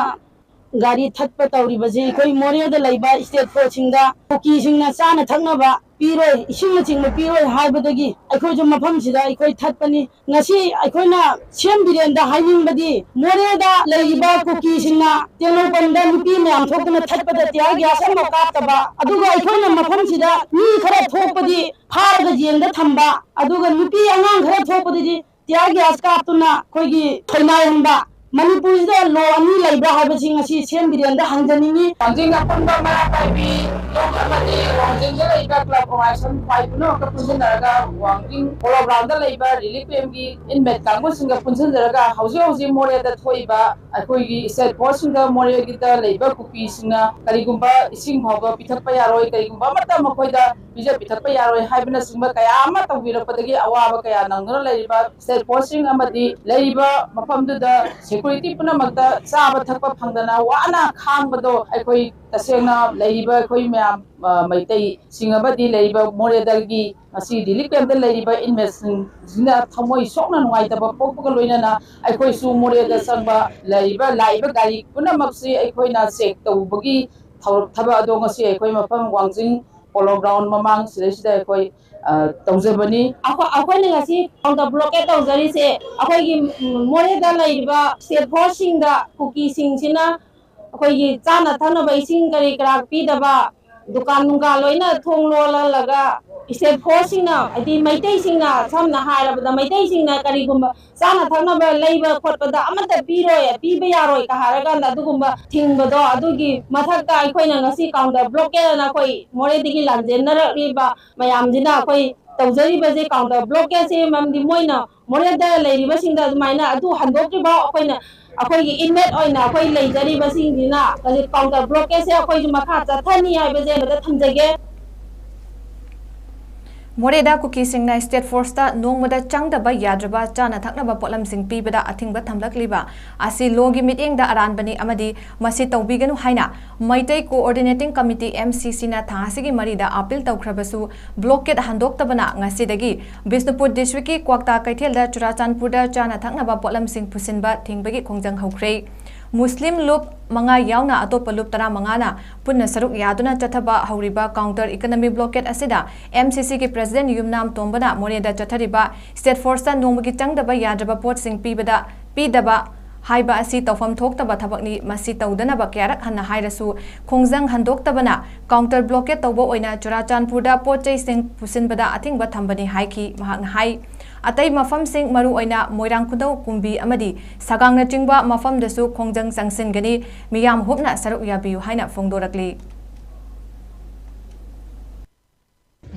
ꯒꯥꯔꯤ ꯊꯠꯄ ꯇꯧꯔꯤꯕꯁꯤ ꯑꯩꯈꯣꯏ ꯃꯣꯔꯦꯗ ꯂꯩꯕ ꯁ꯭ꯇꯦꯠ ꯐꯣꯔꯁꯁꯤꯡꯗ ꯀꯨꯀꯤꯁꯤꯡꯅ ꯆꯥꯅ ꯊꯛꯅꯕ ꯄꯤꯔꯣꯏ, ꯏꯁꯤꯡꯅꯆꯤꯡꯕ ꯄꯤꯔꯣꯏ ꯍꯥꯏꯕꯗꯒꯤ ꯑꯩꯈꯣꯏꯁꯨ ꯃꯐꯝꯁꯤꯗ ꯑꯩꯈꯣꯏ ꯊꯠꯄꯅꯤ꯫ ꯉꯁꯤ ꯑꯩꯈꯣꯏꯅ ꯁꯤ ꯑꯦꯝ ꯕꯤꯔꯦꯟꯗ ꯍꯥꯏꯅꯤꯡꯕꯗꯤ ꯃꯣꯔꯦꯗ ꯂꯩꯔꯤꯕ ꯀꯨꯀꯤꯁꯤꯡꯅ ꯇꯦꯡꯅꯧꯄꯜꯗ ꯅꯨꯄꯤ ꯃꯌꯥꯝ ꯊꯣꯛꯇꯨꯅ ꯊꯠꯄꯗ ꯇꯤꯌꯥꯔ ꯒ꯭ꯌꯥꯁ ꯑꯃ ꯀꯥꯞꯇꯕ, ꯑꯗꯨꯒ ꯑꯩꯈꯣꯏꯅ ꯃꯐꯝꯁꯤꯗ ꯃꯤ ꯈꯔ ꯊꯣꯛꯄꯗꯤ ꯐꯥꯔꯒ ꯖꯦꯜꯗ ꯊꯝꯕ, ꯑꯗꯨꯒ ꯅꯨꯄꯤ ꯑꯉꯥꯡ ꯈꯔ ꯊꯣꯛꯄꯗꯨꯗꯤ ꯇꯤꯌꯥꯔ ꯒ꯭ꯌꯥꯁ ꯀꯥꯞꯇꯨꯅ ꯑꯩꯈꯣꯏꯒꯤ ꯊꯣꯏꯅꯥꯏꯍꯟꯕ꯫ ꯃꯅꯤꯄꯨꯔꯁꯤꯗ ꯂꯣ ꯑꯅꯤ ꯂꯩꯕ꯭ꯔꯥ ꯍꯥꯏꯕꯁꯤ ꯉꯁꯤ ꯁꯤ ꯑꯦꯝ ꯕꯤꯔꯦꯟꯗ ꯍꯪꯖꯅꯤꯡꯉꯤ꯫ ꯋꯥꯡꯖꯤꯡ ꯑꯄꯨꯟꯕ ꯃꯔꯥ ꯄꯥꯏꯕꯤ ꯂꯣꯛ ꯑꯃꯗꯤ ꯋꯥꯡꯖꯤꯡꯗ ꯂꯩꯕ ꯀ꯭ꯂꯕ ꯑꯣꯔꯒꯅꯥꯏꯖꯦꯁꯟ ꯈ꯭ꯋꯥꯏ ꯄꯨꯝꯅꯃꯛꯀ ꯄꯨꯟꯁꯤꯟꯅꯔꯒ ꯋꯥꯡꯖꯤꯡ ꯄꯣꯂꯣ ꯒ꯭ꯔꯥꯎꯟꯗ ꯂꯩꯕ ꯔꯤꯂꯤꯐ ꯀꯦꯝꯞꯀꯤ ꯏꯟꯃꯦꯠ ꯀꯥꯡꯕꯨꯁꯤꯡꯒ ꯄꯨꯟꯁꯤꯟꯖꯔꯒ ꯍꯧꯖꯤꯛ ꯍꯧꯖꯤꯛ ꯃꯣꯔꯦꯗ ꯊꯣꯛꯏꯕ ꯑꯩꯈꯣꯏꯒꯤ ꯁ꯭ꯇꯦꯠ ꯐꯣꯔꯁꯁꯤꯡꯗ ꯃꯣꯔꯦꯒꯤꯗ ꯂꯩꯕ ꯀꯨꯀꯤꯁꯤꯡꯅ ꯀꯔꯤꯒꯨꯝꯕ ꯏꯁꯤꯡ ꯐꯥꯎꯕ ꯄꯤꯊꯛꯄ ꯌꯥꯔꯣꯏ, ꯀꯔꯤꯒꯨꯝꯕ ꯑꯃꯠꯇ ꯃꯈꯣꯏꯗ ꯄꯤꯖ ꯄꯤꯊꯛꯄ ꯌꯥꯔꯣꯏ ꯍꯥꯏꯕꯅꯆꯤꯡꯕ ꯀꯌꯥ ꯑꯃ ꯇꯧꯕꯤꯔꯛꯄꯗꯒꯤ ꯑꯋꯥꯕ ꯀꯌꯥ ꯅꯪꯗꯨꯅ ꯂꯩꯔꯤꯕ ꯁ꯭ꯇꯦꯠ ꯐꯣꯔꯁꯁꯤꯡ ꯑꯃꯗꯤ ꯂꯩꯔꯤꯕ ꯃꯐꯝꯗꯨꯗ ꯁꯦꯀ꯭ꯌꯨꯔꯤꯇꯤ ꯄꯨꯝꯅꯃꯛꯇ ꯆꯥꯕ ꯊꯛꯄ ꯐꯪꯗꯅ ꯋꯥꯅ ꯈꯥꯡꯕꯗꯣ ꯑꯩꯈꯣꯏ ꯇꯁꯦꯡꯅ ꯂꯩꯔꯤꯕ ꯑꯩꯈꯣꯏ ꯃꯌꯥꯝ, ꯑ, ꯃꯩꯇꯩꯁꯤꯡ ꯑꯃꯗꯤ ꯂꯩꯔꯤꯕ ꯃꯣꯔꯦꯗꯒꯤ ꯉꯁꯤ ꯔꯤꯂꯤꯐ ꯀꯦꯝꯞꯇ ꯂꯩꯔꯤꯕ ꯏꯟꯃꯦꯠꯁꯤꯡꯁꯤꯅ ꯊꯃꯣꯏ ꯁꯣꯛꯅ ꯅꯨꯡꯉꯥꯏꯇꯕ ꯄꯣꯛꯄꯒ ꯂꯣꯏꯅꯅ ꯑꯩꯈꯣꯏꯁꯨ ꯃꯣꯔꯦꯗ ꯆꯪꯕ ꯂꯩꯔꯤꯕ, ꯂꯥꯛꯏꯕ ꯒꯥꯔꯤ ꯄꯨꯝꯅꯃꯛꯁꯤ ꯑꯩꯈꯣꯏꯅ ꯆꯦꯛ ꯇꯧꯕꯒꯤ ꯊꯧ-, ꯊꯕꯛ ꯑꯗꯣ ꯉꯁꯤ ꯑꯩꯈꯣꯏ ꯃꯐꯝ ꯋꯥꯡꯖꯤꯡ ꯄꯣꯂꯣ ꯒ꯭ꯔꯥꯎꯟ ꯃꯃꯥꯡ ꯁꯤꯗꯩꯁꯤꯗ ꯑꯩꯈꯣꯏ, ꯑ, ꯇꯧꯖꯕꯅꯤ꯫ ꯑꯩꯈꯣꯏ, ꯑꯩꯈꯣꯏꯅ ꯉꯁꯤ ꯀꯥꯎꯟꯇꯔ ꯕ꯭ꯂꯣꯀꯦꯠ ꯇꯧꯖꯔꯤꯁꯦ ꯑꯩꯈꯣꯏꯒꯤ, ꯎꯝ, ꯃꯣꯔꯦꯗ ꯂꯩꯔꯤꯕ ꯁ꯭ꯇꯦꯠ ꯐꯣꯔꯁꯁꯤꯡꯗ ꯀꯨꯀꯤꯁꯤꯡꯁꯤꯅ ꯑꯩꯈꯣꯏꯒꯤ ꯆꯥꯅ ꯊꯛꯅꯕ ꯏꯁꯤꯡ ꯀꯔꯤ ꯀꯔꯥ ꯄꯤꯗꯕ, ꯗꯨꯀꯥꯟ ꯅꯨꯡꯀꯥꯟ ꯂꯣꯏꯅ ꯊꯣꯡ ꯂꯣꯜꯍꯜꯂꯒ ꯁ꯭ꯇꯦꯠ ꯐꯣꯔꯁꯁꯤꯡꯅ, ꯍꯥꯏꯗꯤ ꯃꯩꯇꯩꯁꯤꯡꯅ, ꯁꯝꯅ ꯍꯥꯏꯔꯕꯗ ꯃꯩꯇꯩꯁꯤꯡꯅ ꯀꯔꯤꯒꯨꯝꯕ ꯆꯥꯅ ꯊꯛꯅꯕ ꯂꯩꯕ ꯈꯣꯠꯄꯗ ꯑꯃꯠꯇ ꯄꯤꯔꯣꯏ, ꯄꯤꯕ ꯌꯥꯔꯣꯏ ꯀ ꯍꯥꯏꯔꯀꯥꯟꯗ ꯑꯗꯨꯒꯨꯝꯕ ꯊꯤꯡꯕꯗꯣ ꯑꯗꯨꯒꯤ ꯃꯊꯛꯇ ꯑꯩꯈꯣꯏꯅ ꯉꯁꯤ ꯀꯥꯎꯟꯇꯔ ꯕ꯭ꯂꯣꯀꯦꯠ ꯑꯅ ꯑꯩꯈꯣꯏ ꯃꯣꯔꯦꯗꯒꯤ ꯂꯥꯟꯖꯦꯟꯅꯔꯛꯂꯤꯕ ꯃꯌꯥꯝꯁꯤꯅ ꯑꯩꯈꯣꯏ ꯇꯧꯖꯔꯤꯕꯁꯦ ꯀꯥꯎꯟꯇꯔ ꯕ꯭ꯂꯣꯀꯦꯠꯁꯦ, ꯃꯔꯝꯗꯤ ꯃꯣꯏꯅ ꯃꯣꯔꯦꯗ ꯂꯩꯔꯤꯕꯁꯤꯡꯗ ꯑꯗꯨꯃꯥꯏꯅ ꯑꯗꯨ ꯍꯟꯗꯣꯛꯇ꯭ꯔꯤꯐꯥꯎ ꯑꯩꯈꯣꯏꯅ, ꯑꯩꯈꯣꯏꯒꯤ ꯏꯟꯃꯦꯠ ꯑꯣꯏꯅ ꯑꯩꯈꯣꯏ ꯂꯩꯖꯔꯤꯕꯁꯤꯡꯁꯤꯅ ꯀꯥꯎꯟꯇꯔ ꯕ꯭ꯂꯣꯀꯦꯠꯁꯦ ꯑꯩꯈꯣꯏꯁꯨ ꯃꯈꯥ ꯆꯠꯊꯅꯤ ꯍꯥꯏꯕꯁꯦ ꯑꯃꯗ ꯊꯝꯖꯒꯦ꯫ ꯃꯣꯔꯦꯗ ꯀꯨꯀꯤꯁꯤꯡꯅ ꯁ꯭ꯇꯦꯠ ꯐꯣꯔꯁꯇ ꯅꯣꯡꯃꯗ ꯆꯪꯗꯕ ꯌꯥꯗ꯭ꯔꯕ ꯆꯥꯅ ꯊꯛꯅꯕ ꯄꯣꯠꯂꯝꯁꯤꯡ ꯄꯤꯕꯗ ꯑꯊꯤꯡꯕ ꯊꯝꯂꯛꯂꯤꯕ ꯑꯁꯤ ꯂꯣꯒꯤ ꯃꯤꯠꯌꯦꯡꯗ ꯑꯔꯥꯟꯕꯅꯤ ꯑꯃꯗꯤ ꯃꯁꯤ ꯇꯧꯕꯤꯒꯅꯨ ꯍꯥꯏꯅ Meitei coordinating committee, M C ꯁꯤꯅ ꯊꯥ ꯑꯁꯤꯒꯤ ꯃꯔꯤꯗ ꯑꯥꯄꯤꯜ ꯇꯧꯈ꯭ꯔꯕꯁꯨ, ꯕ꯭ꯂꯣꯀꯦꯠ ꯍꯟꯗꯣꯛꯇꯕꯅ ꯉꯁꯤꯗꯒꯤ ꯕꯤꯁꯅꯨꯄꯨꯔ ꯗꯤꯁꯇ꯭ꯔꯤꯛꯀꯤ ꯀ꯭ꯋꯥꯛꯇꯥ ꯀꯩꯊꯦꯜꯗ ꯆꯨꯔꯥꯆꯥꯟꯄꯨꯔꯗ ꯆꯥꯅ ꯊꯛꯅꯕ ꯄꯣꯠꯂꯝꯁꯤꯡ ꯄꯨꯁꯤꯟꯕ ꯊꯤꯡꯕꯒꯤ ꯈꯣꯡꯖꯪ ꯍꯧꯈ꯭ꯔꯦ꯫ ꯃꯨꯁꯂꯤꯝ ꯂꯨꯞ ꯃꯉꯥ ꯌꯥꯎꯅ ꯑꯇꯣꯞꯄ ꯂꯨꯞ ꯇꯔꯥꯃꯉꯥꯅ ꯄꯨꯟꯅ ꯁꯔꯨꯛ ꯌꯥꯗꯨꯅ ꯆꯠꯊꯕ ꯍꯧꯔꯤꯕ ꯀꯥꯎꯟꯇꯔ ꯏꯀꯅꯃꯤ ꯕ꯭ꯂꯣꯀꯦꯠ ꯑꯁꯤꯗ ꯑꯦꯝ ꯁꯤ ꯁꯤꯒꯤ ꯄ꯭ꯔꯁꯤꯗꯦꯟꯠ ꯌꯨꯝꯅꯥꯝ ꯇꯣꯝꯕꯅ ꯃꯣꯔꯦꯗ ꯆꯠꯊꯔꯤꯕ ꯁ꯭ꯇꯦꯠ ꯐꯣꯔꯁꯇ ꯅꯣꯡꯃꯒꯤ ꯆꯪꯗꯕ ꯌꯥꯗ꯭ꯔꯕ ꯄꯣꯠꯁꯤꯡ ꯄꯤꯕꯗ, ꯄꯤꯗꯕ ꯍꯥꯏꯕ ꯑꯁꯤ ꯇꯧꯐꯝ ꯊꯣꯛꯇꯕ ꯊꯕꯛꯅꯤ꯫ ꯃꯁꯤ ꯇꯧꯗꯅꯕ ꯀꯌꯥꯔꯛ ꯍꯟꯅ ꯍꯥꯏꯔꯁꯨ ꯈꯣꯡꯖꯪ ꯍꯟꯗꯣꯛꯇꯕꯅ ꯀꯥꯎꯟꯇꯔ ꯕ꯭ꯂꯣꯀꯦꯠ ꯇꯧꯕ ꯑꯣꯏꯅ ꯆꯨꯔꯥꯆꯥꯟꯄꯨꯔꯗ ꯄꯣꯠ ꯆꯩꯁꯤꯡ ꯄꯨꯁꯤꯟꯕꯗ ꯑꯊꯤꯡꯕ ꯊꯝꯕꯅꯤ ꯍꯥꯏꯈꯤ꯫ ꯃꯍꯥꯛꯅ ꯍꯥꯏ, ꯑꯇꯩ ꯃꯐꯝꯁꯤꯡ, ꯃꯔꯨꯑꯣꯏꯅ ꯃꯣꯏꯔꯥꯡ ꯈꯨꯅꯧ, ꯀꯨꯝꯕꯤ ꯑꯃꯗꯤ ꯁꯒꯥꯡꯅꯆꯤꯡꯕ ꯃꯐꯝꯗꯁꯨ ꯈꯣꯡꯖꯪ ꯆꯪꯁꯤꯟꯒꯅꯤ꯫ ꯃꯤꯌꯥꯝ ꯍꯨꯞꯅ ꯁꯔꯨꯛ ꯌꯥꯕꯤꯌꯨ ꯍꯥꯏꯅ ꯐꯣꯡꯗꯣꯔꯛꯂꯤ꯫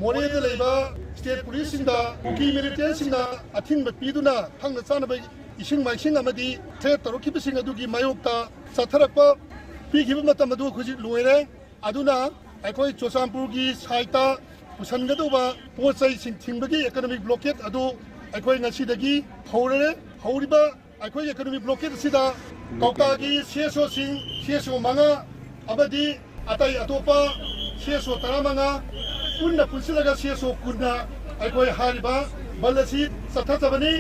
ꯃꯣꯔꯦꯗ ꯂꯩꯕ ꯁ꯭ꯇꯦꯠ ꯄꯨꯂꯤꯁꯁꯤꯡꯗ ꯀꯨꯀꯤ ꯃꯤꯂꯤꯇꯦꯟꯠꯁꯤꯡꯅ ꯑꯊꯤꯡꯕ ꯄꯤꯗꯨꯅ ꯊꯛꯅ ꯆꯥꯅꯕ ꯏꯁꯤꯡ ꯃꯥꯏꯁꯤꯡ ꯑꯃꯗꯤ ꯊ꯭ꯔꯦꯠ ꯇꯧꯔꯛꯈꯤꯕꯁꯤꯡ ꯑꯗꯨꯒꯤ ꯃꯥꯌꯣꯛꯇ ꯆꯠꯊꯔꯛꯄ ꯄꯤꯈꯤꯕ ꯃꯇꯝ ꯑꯗꯨ ꯍꯧꯖꯤꯛ ꯂꯣꯏꯔꯦ꯫ ꯑꯗꯨꯅ ꯑꯩꯈꯣꯏ ꯆꯨꯔꯆꯥꯟꯄꯨꯔꯒꯤ ꯁꯥꯏꯠꯇ ꯄꯨꯁꯟꯒꯗꯧꯕ ꯄꯣꯠ ꯆꯩꯁꯤꯡ ꯊꯤꯡꯕꯒꯤ ꯏꯀꯅꯣꯃꯤꯛ ꯕ꯭ꯂꯣꯀꯦꯠ ꯑꯗꯨ ꯑꯩꯈꯣꯏ ꯉꯁꯤꯗꯒꯤ ꯍꯧꯔꯦ꯫ ꯍꯧꯔꯤꯕ ꯑꯩꯈꯣꯏꯒꯤ ꯏꯀꯅꯣꯃꯤꯛ ꯕ꯭ꯂꯣꯀꯦꯠ ꯑꯁꯤꯗ ꯀ꯭ꯋꯥꯛꯇꯥꯒꯤ ꯁꯤ ꯑꯦꯁ ꯑꯣꯁꯤꯡ, ꯁꯤ ꯑꯦꯁ ꯑꯣ ꯃꯉꯥ ꯑꯃꯗꯤ ꯑꯇꯩ ꯑꯇꯣꯞꯄ ꯁꯤ ꯑꯦꯁ ꯑꯣ ꯇꯔꯥꯃꯉꯥ ꯄꯨꯟꯅ ꯄꯨꯟꯁꯤꯜꯂꯒ ꯁꯤ ꯑꯦꯁ ꯑꯣ ꯀꯨꯟꯅ ꯑꯩꯈꯣꯏ ꯍꯥꯏꯔꯤꯕ ꯕꯟ ꯑꯁꯤ ꯆꯠꯊꯖꯕꯅꯤ꯫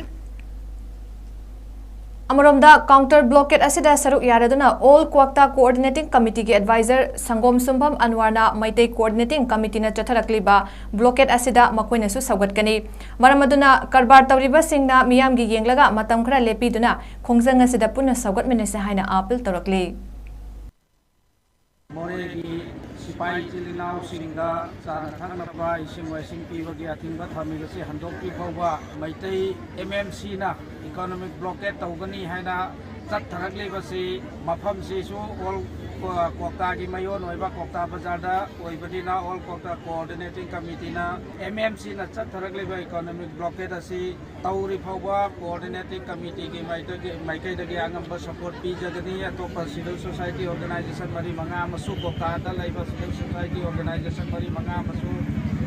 ꯑꯃꯔꯣꯝꯗ, ꯀꯥꯎꯟꯇꯔ ꯕ꯭ꯂꯣꯀꯦꯠ ꯑꯁꯤꯗ ꯁꯔꯨꯛ ꯌꯥꯔꯗꯨꯅ ꯑꯣꯜ ꯀ꯭ꯋꯥꯛꯇꯥ ꯀꯣꯑꯣꯔꯗꯤꯅꯦꯇꯤꯡ ꯀꯃꯤꯇꯤꯒꯤ ꯑꯦꯗꯚꯥꯏꯖꯔ ꯁꯪꯒꯣꯝ ꯁꯨꯝꯕꯝ ꯑꯟꯋꯥꯔꯅ ꯃꯩꯇꯩ ꯀꯣꯑꯣꯔꯗꯤꯅꯦꯇꯤꯡ ꯀꯃꯤꯇꯤꯅ ꯆꯠꯊꯔꯛꯂꯤꯕ ꯕ꯭ꯂꯣꯀꯦꯠ ꯑꯁꯤꯗ ꯃꯈꯣꯏꯅꯁꯨ ꯁꯧꯒꯠꯀꯅꯤ꯫ ꯃꯔꯝ ꯑꯗꯨꯅ ꯀꯔꯕꯥꯔ ꯇꯧꯔꯤꯕꯁꯤꯡꯅ ꯃꯤꯌꯥꯝꯒꯤ ꯌꯦꯡꯂꯒ ꯃꯇꯝ ꯈꯔ ꯂꯦꯞꯄꯤꯗꯨꯅ ꯈꯣꯡꯖꯪ ꯑꯁꯤꯗ ꯄꯨꯟꯅ ꯁꯧꯒꯠꯃꯤꯟꯅꯁꯤ ꯍꯥꯏꯅ ꯑꯥꯄꯤꯜ ꯇꯧꯔꯛꯂꯤ꯫ ꯃꯣꯔꯦꯒꯤ ꯁꯤꯐꯥꯏ ꯏꯆꯤꯜ ꯏꯅꯥꯎꯁꯤꯡꯗ ꯆꯥꯅ ꯊꯛꯅꯕ ꯏꯁꯤꯡ ꯃꯥꯏꯁꯤꯡ ꯄꯤꯕꯒꯤ ꯑꯊꯤꯡꯕ ꯊꯝꯃꯤꯕꯁꯤ ꯍꯟꯗꯣꯛꯇ꯭ꯔꯤ ꯐꯥꯎꯕ ꯃꯩꯇꯩ ꯑꯦꯝ ꯑꯦꯝ ꯁꯤꯅ ꯏꯀꯣꯅꯣꯃꯤꯛ ꯕ꯭ꯂꯣꯀꯦꯠ ꯇꯧꯒꯅꯤ ꯍꯥꯏꯅ ꯆꯠꯊꯔꯛꯂꯤꯕꯁꯤ ꯃꯐꯝꯁꯤꯁꯨ ꯑꯣꯜ ꯀ꯭ꯋꯥꯛꯇꯥꯒꯤ ꯃꯌꯣꯟ ꯑꯣꯏꯕ ꯀ꯭ꯋꯥꯛꯇꯥ ꯕꯖꯥꯔꯗ ꯑꯣꯏꯕꯅꯤꯅ, ꯑꯣꯜ ꯀ꯭ꯋꯥꯛꯇꯥ ꯀꯣꯑꯣꯔꯗꯤꯅꯦꯇꯤꯡ ꯀꯃꯤꯇꯤꯅ ꯑꯦꯝ ꯑꯦꯝ ꯁꯤꯅ ꯆꯠꯊꯔꯛꯂꯤꯕ ꯏꯀꯣꯅꯣꯃꯤꯛ ꯕ꯭ꯂꯣꯀꯦꯠ ꯑꯁꯤ ꯇꯧꯔꯤ ꯐꯥꯎꯕ ꯀꯣꯑꯣꯔꯗꯤꯅꯦꯇꯤꯡ ꯀꯃꯤꯇꯤꯒꯤ ꯃꯥꯏꯀꯩꯗꯒꯤ, ꯃꯥꯏꯀꯩꯗꯒꯤ ꯑꯉꯝꯕ ꯁꯄꯣꯔꯠ ꯄꯤꯖꯒꯅꯤ꯫ ꯑꯇꯣꯞꯄ ꯁꯤꯚꯤꯜ ꯁꯣꯁꯥꯏꯇꯤ ꯑꯣꯔꯒꯅꯥꯏꯖꯦꯁꯟ ꯃꯔꯤ ꯃꯉꯥ ꯑꯃꯁꯨ, ꯀ꯭ꯋꯥꯛꯇꯥꯗ ꯂꯩꯕ ꯁꯤꯚꯤꯜ ꯁꯣꯁꯥꯏꯇꯤ ꯑꯣꯔꯒꯅꯥꯏꯖꯦꯁꯟ ꯃꯔꯤ ꯃꯉꯥ ꯑꯃꯁꯨ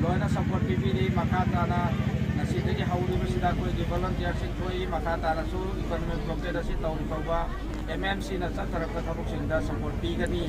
ꯂꯣꯏꯅ ꯁꯄꯣꯔꯠ ꯄꯤꯕꯤꯔꯤ꯫ ꯃꯈꯥ ꯇꯥꯅ ꯉꯁꯤꯗꯒꯤ ꯍꯧꯔꯤꯕꯁꯤꯗ ꯑꯩꯈꯣꯏꯒꯤ ꯚꯣꯂꯟꯇꯤꯌꯔꯁꯤꯡ ꯊꯣꯛꯏ꯫ ꯃꯈꯥ ꯇꯥꯅꯁꯨ ꯏꯀꯣꯅꯣꯃꯤꯛ ꯕ꯭ꯂꯣꯀꯦꯠ ꯑꯁꯤ ꯇꯧꯔꯤ ꯐꯥꯎꯕ ꯑꯦꯝ ꯑꯦꯝ ꯁꯤꯅ ꯆꯠꯊꯔꯛꯄ ꯊꯕꯛꯁꯤꯡꯗ ꯁꯄꯣꯔꯠ ꯄꯤꯒꯅꯤ꯫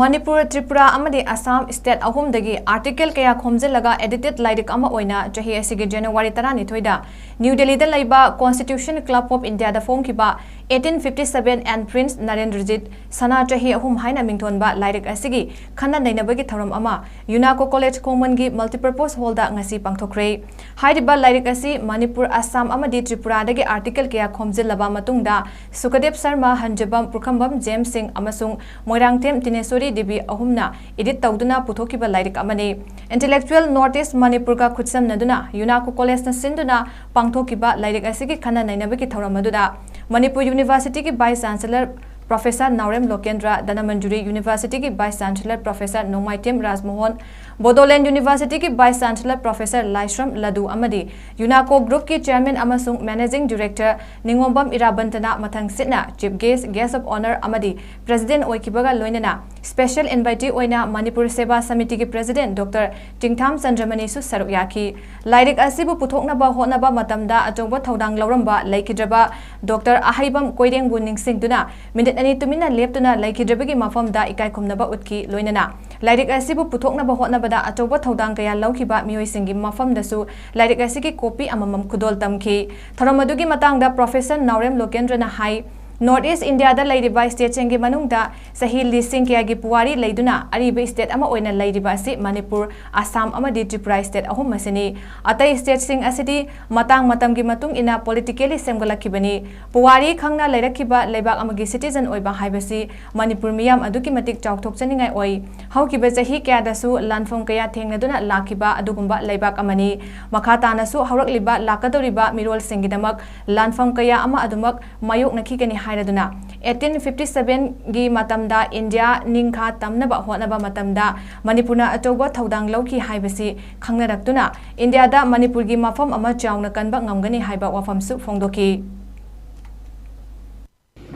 ꯃꯅꯤꯄꯨꯔ, ꯇ꯭ꯔꯤꯄꯨꯔꯥ ꯑꯃꯗꯤ ꯑꯁꯥꯝ ꯁ꯭ꯇꯦꯠ ꯑꯍꯨꯝꯗꯒꯤ ꯑꯥꯔꯇꯤꯀꯜ ꯀꯌꯥ ꯈꯣꯝꯖꯤꯜꯂꯒ ꯑꯦꯗꯤꯇꯦꯗ ꯂꯥꯏꯔꯤꯛ ꯑꯃ ꯑꯣꯏꯅ ꯆꯍꯤ ꯑꯁꯤꯒꯤ ꯖꯅꯋꯥꯔꯤ ꯇꯔꯥꯅꯤꯊꯣꯏꯗ ꯅ꯭ꯌꯨ ꯗꯦꯜꯂꯤꯗ ꯂꯩꯕ Constitution Club of Indiaꯗ ꯐꯣꯡꯈꯤꯕ Eighteen Fifty Seven and Prince Narendrajit, ꯁꯅꯥ ꯆꯍꯤ ꯑꯍꯨꯝ ꯍꯥꯏꯅ ꯃꯤꯡꯊꯣꯟꯕ ꯂꯥꯏꯔꯤꯛ ꯑꯁꯤꯒꯤ ꯈꯟꯅ ꯅꯩꯅꯕꯒꯤ ꯊꯧꯔꯝ ꯑꯃ ꯌꯨꯅꯥꯀꯣ ꯀꯣꯂꯦꯖ ꯈꯣꯡꯃꯟꯒꯤ ꯃꯜꯇꯤꯄꯔꯄꯣꯁ ꯍꯣꯜꯗ ꯉꯁꯤ ꯄꯥꯡꯊꯣꯛꯈ꯭ꯔꯦ꯫ ꯍꯥꯏꯔꯤꯕ ꯂꯥꯏꯔꯤꯛ ꯑꯁꯤ ꯃꯅꯤꯄꯨꯔ, ꯑꯁꯥꯝ ꯑꯃꯗꯤ ꯇ꯭ꯔꯤꯄꯨꯔꯥꯗꯒꯤ ꯑꯥꯔꯇꯤꯀꯜ ꯀꯌꯥ ꯈꯣꯝꯖꯤꯜꯂꯕ ꯃꯇꯨꯡꯗ ꯁꯨꯀꯗꯦꯕ ꯁꯔꯃ, ꯍꯟꯖꯕꯝ ꯄꯨꯈ꯭ꯔꯝꯕꯝ ꯖꯦꯝꯁ ꯁꯤꯡ ꯑꯃꯁꯨꯡ ꯃꯣꯏꯔꯥꯡꯊꯦꯝ ꯇꯤꯅꯦꯁꯣꯔꯤ ꯗꯦꯕꯤ ꯑꯍꯨꯝꯅ ꯏꯗꯤꯠ ꯇꯧꯗꯨꯅ ꯄꯨꯊꯣꯛꯈꯤꯕ ꯂꯥꯏꯔꯤꯛ ꯑꯃꯅꯤ꯫ Intellectual North East ꯃꯅꯤꯄꯨꯔꯒ ꯈꯨꯠꯁꯝꯅꯗꯨꯅ ꯌꯨꯅꯥꯀꯣ ꯀꯣꯂꯦꯖꯅ ꯁꯤꯟꯗꯨꯅ ꯄꯥꯡꯊꯣꯛꯈꯤꯕ ꯂꯥꯏꯔꯤꯛ ꯑꯁꯤꯒꯤ ꯈꯟꯅ ꯅꯩꯅꯕꯒꯤ ꯊꯧꯔꯝ ꯑꯗꯨꯗ ꯃꯅꯤꯄꯨꯔ ꯌꯨꯅꯤꯚꯔꯁꯤꯇꯤꯒꯤ vice chancellor professor Naorem Lokendra, Dhanamanjuri ꯌꯨꯅꯤꯚꯔꯁꯤꯇꯤꯒꯤ vice chancellor professor Nongmaithem Rajmohan, Bodoland ꯌꯨꯅꯤꯚꯔꯁꯤꯇꯤꯒꯤ vice chancellor professor Laishram Ladu ꯑꯃꯗꯤ ꯌꯨꯅꯥꯀꯣ ꯒ꯭ꯔꯨꯞꯀꯤ ꯆꯦꯌꯔꯃꯦꯟ ꯑꯃꯁꯨꯡ ꯃꯦꯅꯦꯖꯤꯡ ꯗꯤꯔꯦꯛꯇꯔ ꯅꯤꯉꯣꯝꯕꯝ ꯏꯔꯥꯕꯟꯇꯅ ꯃꯊꯪ ꯁꯤꯠꯅ chief guest, guest of honour ꯑꯃꯗꯤ ꯄ꯭ꯔꯦꯁꯤꯗꯦꯟꯠ ꯑꯣꯏꯈꯤꯕꯒ ꯂꯣꯏꯅꯅ ꯁ꯭ꯄꯦꯁꯦꯜ ꯏꯟꯚꯥꯏꯇꯤ ꯑꯣꯏꯅ ꯃꯅꯤꯄꯨꯔ ꯁꯦꯕꯥ ꯁꯃꯤꯇꯤꯒꯤ ꯄ꯭ꯔꯦꯁꯤꯗꯦꯟꯠ ꯗꯣꯛꯇꯔ ꯆꯤꯡꯊꯥꯝ ꯆꯟꯗ꯭ꯔꯃꯅꯤꯁꯨ ꯁꯔꯨꯛ ꯌꯥꯈꯤ꯫ ꯂꯥꯏꯔꯤꯛ ꯑꯁꯤꯕꯨ ꯄꯨꯊꯣꯛꯅꯕ ꯍꯣꯠꯅꯕ ꯃꯇꯝꯗ ꯑꯆꯧꯕ ꯊꯧꯗꯥꯡ ꯂꯧꯔꯝꯕ ꯂꯩꯈꯤꯗ꯭ꯔꯕ ꯗꯣꯛꯇꯔ ꯑꯍꯩꯕꯝ ꯀꯣꯏꯔꯦꯡꯕꯨ ꯅꯤꯡꯁꯤꯡꯗꯨꯅ ꯃꯤꯅꯤꯠ ꯑꯅꯤ ꯇꯨꯃꯤꯟꯅ ꯂꯦꯞꯇꯨꯅ ꯂꯩꯈꯤꯗ꯭ꯔꯕꯒꯤ ꯃꯐꯝꯗ ꯏꯀꯥꯏ ꯈꯨꯝꯅꯕ ꯎꯠꯈꯤ꯫ ꯂꯣꯏꯅꯅ ꯂꯥꯏꯔꯤꯛ ꯑꯁꯤꯕꯨ ꯄꯨꯊꯣꯛꯅꯕ ꯍꯣꯠꯅꯕꯗ ꯑꯆꯧꯕ ꯊꯧꯗꯥꯡ ꯀꯌꯥ ꯂꯧꯈꯤꯕ ꯃꯤꯑꯣꯏꯁꯤꯡꯒꯤ ꯃꯐꯝꯗꯁꯨ ꯂꯥꯏꯔꯤꯛ ꯑꯁꯤꯒꯤ ꯀꯣꯄꯤ ꯑꯃꯃꯝ ꯈꯨꯗꯣꯜ ꯇꯝꯈꯤ꯫ ꯊꯧꯔꯝ ꯑꯗꯨꯒꯤ ꯃꯇꯥꯡꯗ ꯄ꯭ꯔꯣꯐꯦꯁꯔ ꯅꯥꯎꯔꯦꯝ ꯂꯣꯀꯦꯟꯗ꯭ꯔꯅ ꯍꯥꯏ, ꯅꯣꯔꯠ ꯏꯁ꯭ꯠ ꯏꯟꯗꯤꯌꯥꯗ ꯂꯩꯔꯤꯕ ꯁ꯭ꯇꯦꯠꯁꯤꯡꯒꯤ ꯃꯅꯨꯡꯗ ꯆꯍꯤ ꯂꯤꯁꯤꯡ ꯀꯌꯥꯒꯤ ꯄꯨꯋꯥꯔꯤ ꯂꯩꯗꯨꯅ ꯑꯔꯤꯕ ꯁ꯭ꯇꯦꯠ ꯑꯃ ꯑꯣꯏꯅ ꯂꯩꯔꯤꯕ ꯑꯁꯤ ꯃꯅꯤꯄꯨꯔ, ꯑꯁꯥꯝ ꯑꯃꯗꯤ ꯇ꯭ꯔꯤꯄꯨꯔꯥ ꯁ꯭ꯇꯦꯠ ꯑꯍꯨꯝ ꯑꯁꯤꯅꯤ꯫ ꯑꯇꯩ ꯁ꯭ꯇꯦꯠꯁꯤꯡ ꯑꯁꯤꯗꯤ ꯃꯇꯥꯡ ꯃꯇꯝꯒꯤ ꯃꯇꯨꯡ ꯏꯟꯅ ꯄꯣꯂꯤꯇꯤꯀꯦꯜꯂꯤ ꯁꯦꯝꯒꯠꯂꯛꯈꯤꯕꯅꯤ꯫ ꯄꯨꯋꯥꯔꯤ ꯈꯪꯅ ꯂꯩꯔꯛꯈꯤꯕ ꯂꯩꯕꯥꯛ ꯑꯃꯒꯤ ꯁꯤꯇꯤꯖꯟ ꯑꯣꯏꯕ ꯍꯥꯏꯕꯁꯤ ꯃꯅꯤꯄꯨꯔ ꯃꯤꯌꯥꯝ ꯑꯗꯨꯛꯀꯤ ꯃꯇꯤꯛ ꯆꯥꯎꯊꯣꯛꯆꯅꯤꯡꯉꯥꯏ ꯑꯣꯏ꯫ ꯍꯧꯈꯤꯕ ꯆꯍꯤ ꯀꯌꯥꯗꯁꯨ ꯂꯥꯟꯐꯝ ꯀꯌꯥ ꯊꯦꯡꯅꯗꯨꯅ ꯂꯥꯛꯈꯤꯕ ꯑꯗꯨꯒꯨꯝꯕ ꯂꯩꯕꯥꯛ ꯑꯃꯅꯤ꯫ ꯃꯈꯥ ꯇꯥꯅꯁꯨ ꯍꯧꯔꯛꯂꯤꯕ, ꯂꯥꯛꯀꯗꯧꯔꯤꯕ ꯃꯤꯔꯣꯜꯁꯤꯡꯒꯤꯗꯃꯛ ꯂꯥꯟꯐꯝ ꯀꯌꯥ ꯑꯃ ꯑꯗꯨꯃꯛ ꯃꯥꯌꯣꯛꯅꯈꯤꯒꯅꯤ ꯍꯥꯏ꯫ ꯍꯥꯏꯔꯗꯨꯅ, eighteen fifty seven ꯒꯤ ꯃꯇꯝꯗ ꯏꯟꯗꯤꯌꯥ ꯅꯤꯡꯈꯥ ꯇꯝꯅꯕ ꯍꯣꯠꯅꯕ ꯃꯇꯝꯗ ꯃꯅꯤꯄꯨꯔꯅ ꯑꯆꯧꯕ ꯊꯧꯗꯥꯡ ꯂꯧꯈꯤ ꯍꯥꯏꯕꯁꯤ ꯈꯪꯅꯔꯛꯇꯨꯅ, ꯏꯟꯗꯤꯌꯥꯗ ꯃꯅꯤꯄꯨꯔꯒꯤ ꯃꯐꯝ ꯑꯃ ꯆꯥꯎꯅ ꯀꯟꯕ ꯉꯝꯒꯅꯤ ꯍꯥꯏꯕ ꯋꯥꯐꯝꯁꯨ ꯐꯣꯡꯗꯣꯛꯈꯤ꯫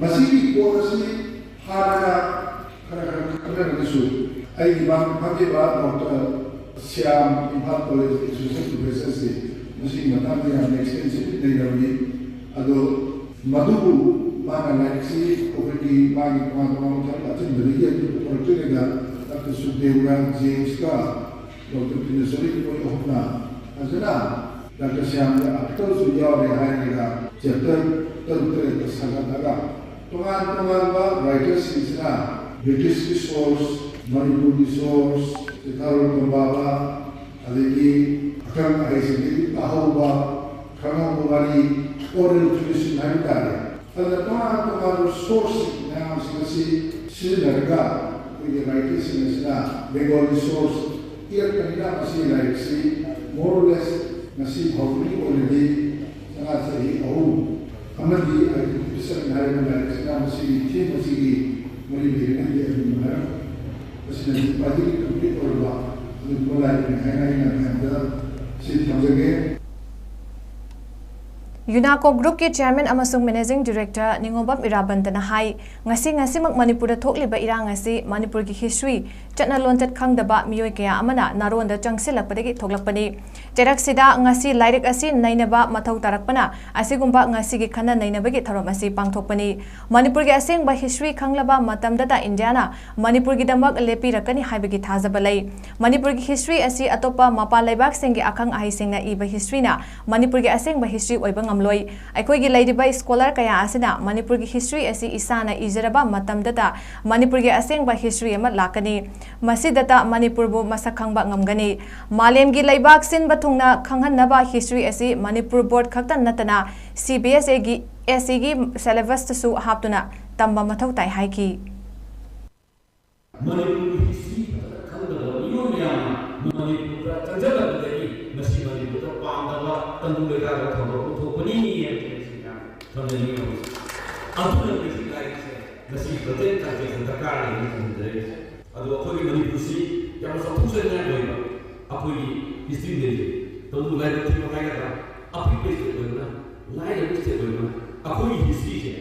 ꯃꯁꯤꯒꯤ ꯄꯣꯠ ꯑꯁꯤ ꯍꯥꯟꯅ ꯈꯔ ꯈꯔ ꯈꯪꯅꯔꯒꯁꯨ, ꯑꯩꯒꯤ ꯏꯃꯥꯟꯅꯕ ꯐꯝꯃꯤꯕ ꯗꯣꯛꯇꯔ ꯁ꯭ꯌꯥꯝ, ꯏꯝꯐꯥꯜ ꯀꯣꯂꯦꯖꯀꯤ ꯑꯦꯁꯣꯁꯤꯌꯦꯠ ꯄ꯭ꯔꯣꯐꯦꯁꯔꯁꯤ, ꯃꯁꯤꯒꯤ ꯃꯇꯥꯡꯗ ꯌꯥꯝꯅ ꯑꯦꯛꯁꯇꯦꯟꯁꯤꯞ ꯅꯩꯅꯕꯅꯤ꯫ ꯑꯗꯣ ꯃꯗꯨꯕꯨ ꯃꯥꯅ ꯂꯥꯏꯔꯤꯛꯁꯤ ꯑꯩꯈꯣꯏꯒꯤ ꯃꯥꯒꯤ ꯇꯣꯉꯥꯟ ꯇꯣꯉꯥꯟꯕ ꯊꯕꯛ ꯑꯆꯤꯟꯕꯗꯒꯤ ꯑꯗꯨ ꯄꯨꯊꯣꯔꯛꯇ꯭ꯔꯤꯉꯩꯗ ꯗꯥꯛꯇꯔ ꯁꯨꯈꯗꯦꯕ ꯔꯥꯏ, ꯖꯦꯝꯁꯀ ꯗꯣꯛꯇꯔ ꯄꯤꯅꯦꯁꯣꯔꯤ, ꯃꯣꯏ ꯑꯍꯨꯝꯅ ꯐꯖꯅ ꯗꯥꯛꯇꯔ ꯁ꯭ꯌꯥꯝꯒꯤ ꯑꯥꯔꯇꯤꯀꯜꯁꯨ ꯌꯥꯎꯔꯦ ꯍꯥꯏꯔꯒ ꯆꯦꯞꯇꯔ ꯇꯔꯨꯛ ꯇꯔꯦꯠꯇ ꯁꯥꯒꯠꯂꯒ, ꯇꯣꯉꯥꯟ ꯇꯣꯉꯥꯟꯕ ꯔꯥꯏꯇꯔꯁꯤꯡꯁꯤꯅ ꯕ꯭ꯔꯤꯇꯤꯁꯀꯤ ꯁꯣꯔꯁ, ꯃꯅꯤꯄꯨꯔꯒꯤ ꯁꯣꯔꯁ, ꯆꯤꯊꯥꯔꯣꯜ ꯇꯣꯝꯕꯥꯕ, ꯑꯗꯒꯤ ꯑꯈꯪ ꯑꯍꯩꯁꯤꯡꯗꯒꯤ ꯇꯥꯍꯧꯕ, ꯈꯪꯍꯧꯕ ꯋꯥꯔꯤ, ꯑꯣꯔꯦꯜ ꯇ꯭ꯔꯦꯗꯤꯁꯟ ꯍꯥꯏꯕ ꯇꯥꯔꯦ꯫ ꯑꯗꯨꯅ ꯇꯣꯉꯥꯟ ꯇꯣꯉꯥꯟꯕ ꯁꯣꯔꯁꯁꯤꯡ ꯃꯌꯥꯝꯁꯤꯡ ꯑꯁꯤ ꯁꯤꯖꯤꯟꯅꯔꯒ ꯑꯩꯈꯣꯏꯒꯤ ꯔꯥꯏꯇꯔꯁꯤꯡ ꯑꯁꯤꯅ ꯕꯦꯡꯒꯣꯂꯤ ꯁꯣꯔꯁ ꯏꯔꯛꯄꯅꯤꯅ, ꯃꯁꯤ ꯂꯥꯏꯔꯤꯛꯁꯤ more or less ꯉꯁꯤ ꯐꯥꯎꯕꯒꯤ ꯑꯣꯏꯅꯗꯤ ꯁꯅꯥ ꯆꯍꯤ ꯑꯍꯨꯝ ꯑꯃꯗꯤ ꯑꯥꯏꯗꯦꯟꯇꯤꯐꯤꯀꯦꯁꯟ ꯍꯥꯏꯔꯤꯕ ꯂꯥꯏꯔꯤꯛꯁꯤꯅ ꯃꯁꯤꯒꯤ ꯊꯤꯝ ꯑꯁꯤꯒꯤ ꯃꯔꯤ ꯂꯩꯅꯅ ꯍꯥꯏꯔꯝꯃꯤ꯫ ꯃꯁꯤꯅ ꯈ꯭ꯋꯥꯏꯗꯒꯤ ꯀꯝꯄ꯭ꯂꯤꯠ ꯑꯣꯏꯔꯕ ꯑꯗꯨꯒꯨꯝꯕ ꯂꯥꯏꯔꯤꯛꯅꯤ ꯍꯥꯏꯅ ꯑꯩꯅ ꯃꯌꯥꯝꯗ ꯁꯤ ꯊꯝꯖꯒꯦ꯫ ꯌꯨꯅꯥꯀꯣ ꯒ꯭ꯔꯨꯞꯀꯤ ꯆꯤꯌꯔꯃꯦꯟ ꯑꯃꯁꯨꯡ ꯃꯦꯅꯦꯖꯤꯡ ꯗꯤꯔꯦꯛꯇꯔ ꯅꯤꯉꯣꯝꯕꯝ ꯏꯔꯥꯕꯟꯇꯅ ꯍꯥꯏ, ꯉꯁꯤ ꯉꯁꯤꯃꯛ ꯃꯅꯤꯄꯨꯔꯗ ꯊꯣꯛꯂꯤꯕ ꯏꯔꯥꯡ ꯑꯁꯤ ꯃꯅꯤꯄꯨꯔꯒꯤ ꯍꯤꯁꯇ꯭ꯔꯤ, ꯆꯠꯅ ꯂꯣꯟꯆꯠ ꯈꯪꯗꯕ ꯃꯤꯑꯣꯏ ꯀꯌꯥ ꯑꯃꯅ ꯅꯥꯔꯣꯟꯗ ꯆꯪꯁꯤꯜꯂꯛꯄꯗꯒꯤ ꯊꯣꯛꯂꯛꯄꯅꯤ꯫ ꯆꯩꯔꯛꯁꯤꯗ ꯉꯁꯤ ꯂꯥꯏꯔꯤꯛ ꯑꯁꯤ ꯅꯩꯅꯕ ꯃꯊꯧ ꯇꯥꯔꯛꯄꯅ ꯑꯁꯤꯒꯨꯝꯕ ꯉꯁꯤꯒꯤ ꯈꯟꯅ ꯅꯩꯅꯕꯒꯤ ꯊꯧꯔꯝ ꯑꯁꯤ ꯄꯥꯡꯊꯣꯛꯄꯅꯤ꯫ ꯃꯅꯤꯄꯨꯔꯒꯤ ꯑꯁꯦꯡꯕ ꯍꯤꯁꯇ꯭ꯔꯤ ꯈꯪꯂꯕ ꯃꯇꯝꯗꯇ ꯏꯟꯗꯤꯌꯥꯅ ꯃꯅꯤꯄꯨꯔꯒꯤꯗꯃꯛ ꯂꯦꯞꯄꯤꯔꯛꯀꯅꯤ ꯍꯥꯏꯕꯒꯤ ꯊꯥꯖꯕ ꯂꯩ꯫ ꯃꯅꯤꯄꯨꯔꯒꯤ ꯍꯤꯁꯇ꯭ꯔꯤ ꯑꯁꯤ ꯑꯇꯣꯞꯄ ꯃꯄꯥꯟ ꯂꯩꯕꯥꯛꯁꯤꯡꯒꯤ ꯑꯈꯪ ꯑꯍꯩꯁꯤꯡꯅ ꯏꯕ ꯍꯤꯁꯇ꯭ꯔꯤꯅ ꯃꯅꯤꯄꯨꯔꯒꯤ ꯑꯁꯦꯡꯕ ꯍꯤꯁꯇ꯭ꯔꯤ ꯑꯣꯏꯕ ꯉꯝꯂꯣꯏ꯫ ꯑꯩꯈꯣꯏꯒꯤ ꯂꯩꯔꯤꯕ ꯁ꯭ꯀꯣꯂꯔ ꯀꯌꯥ ꯑꯁꯤꯅ ꯃꯅꯤꯄꯨꯔꯒꯤ ꯍꯤꯁꯇ꯭ꯔꯤ ꯑꯁꯤ ꯏꯁꯥꯅ ꯏꯖꯔꯕ ꯃꯇꯝꯗꯇ ꯃꯅꯤꯄꯨꯔꯒꯤ ꯑꯁꯦꯡꯕ ꯍꯤꯁꯇ꯭ꯔꯤ ꯑꯃ ꯂꯥꯛꯀꯅꯤ꯫ ꯃꯁꯤꯗꯇ ꯃꯅꯤꯄꯨꯔꯕꯨ ꯃꯁꯛ ꯈꯪꯕ ꯉꯝꯒꯅꯤ꯫ ꯃꯥꯂꯦꯝꯒꯤ ꯂꯩꯕꯥꯛ ꯁꯤꯟꯕ ꯊꯨꯡꯅ ꯈꯪꯍꯟꯅꯕ ꯍꯤꯁꯇ꯭ꯔꯤ ꯑꯁꯤ ꯃꯅꯤꯄꯨꯔ ꯕꯣꯔꯗ ꯈꯛꯇ ꯅꯠꯇꯅ ꯁꯤ ꯕꯤ ꯑꯦꯁ ꯏꯒꯤ, ꯑꯦꯁ ꯏꯒꯤ ꯁꯦꯂꯦꯕꯁꯇꯁꯨ ꯍꯥꯞꯇꯨꯅ ꯇꯝꯕ ꯃꯊꯧ ꯇꯥꯏ ꯍꯥꯏꯈꯤ꯫ ꯃꯅꯤꯄꯨꯔꯒꯤ ꯍꯤꯁꯇ꯭ꯔꯤ ꯐꯖꯅ ꯈꯪꯗꯕ ꯃꯤꯑꯣꯏ ꯃꯌꯥꯝꯅ ꯃꯅꯤꯄꯨꯔꯗ ꯆꯪꯁꯤꯜꯂꯛꯄꯗꯒꯤ ꯉꯁꯤ ꯃꯅꯤꯄꯨꯔꯗ ꯄꯥꯝꯗꯕ ꯇꯪꯗꯨ ꯂꯩꯇꯥꯗꯕ ꯊꯧꯗꯣꯛ ꯑꯃ ꯊꯣꯛꯄꯅꯤ ꯍꯥꯏꯕꯁꯤ ꯑꯩꯅ ꯊꯝꯖꯅꯤꯡꯉꯤ꯫ ꯑꯗꯨꯅ ꯃꯩꯇꯩ ꯂꯥꯏꯔꯤꯛꯁꯦ ꯉꯁꯤ ꯄ꯭ꯔꯇꯦꯛ ꯇꯥꯛꯄꯤꯕ ꯗꯔꯀꯥꯔ ꯂꯩ ꯍꯥꯏꯅ ꯈꯟꯖꯩ꯫ ꯑꯗꯣ ꯑꯩꯈꯣꯏꯒꯤ ꯃꯅꯤꯄꯨꯔꯁꯤ ꯌꯥꯝꯅ ꯆꯥꯎꯊꯣꯛꯆꯅꯤꯡꯉꯥꯏ ꯑꯣꯏꯕ ꯑꯩꯈꯣꯏꯒꯤ ꯍꯤꯁꯇ꯭ꯔꯤ ꯂꯩꯖꯩ꯫ ꯇꯧꯕꯨ ꯂꯥꯏꯕꯛ ꯊꯤꯕ ꯍꯥꯏꯒꯗ꯭ꯔꯥ, ꯑꯄꯤꯛꯄ ꯁ꯭ꯇꯦꯠ ꯑꯣꯏꯕꯅ, ꯂꯥꯏꯔꯕ ꯁ꯭ꯇꯦꯠ ꯑꯣꯏꯕꯅ ꯑꯩꯈꯣꯏꯒꯤ ꯍꯤꯁꯇ꯭ꯔꯤꯁꯦ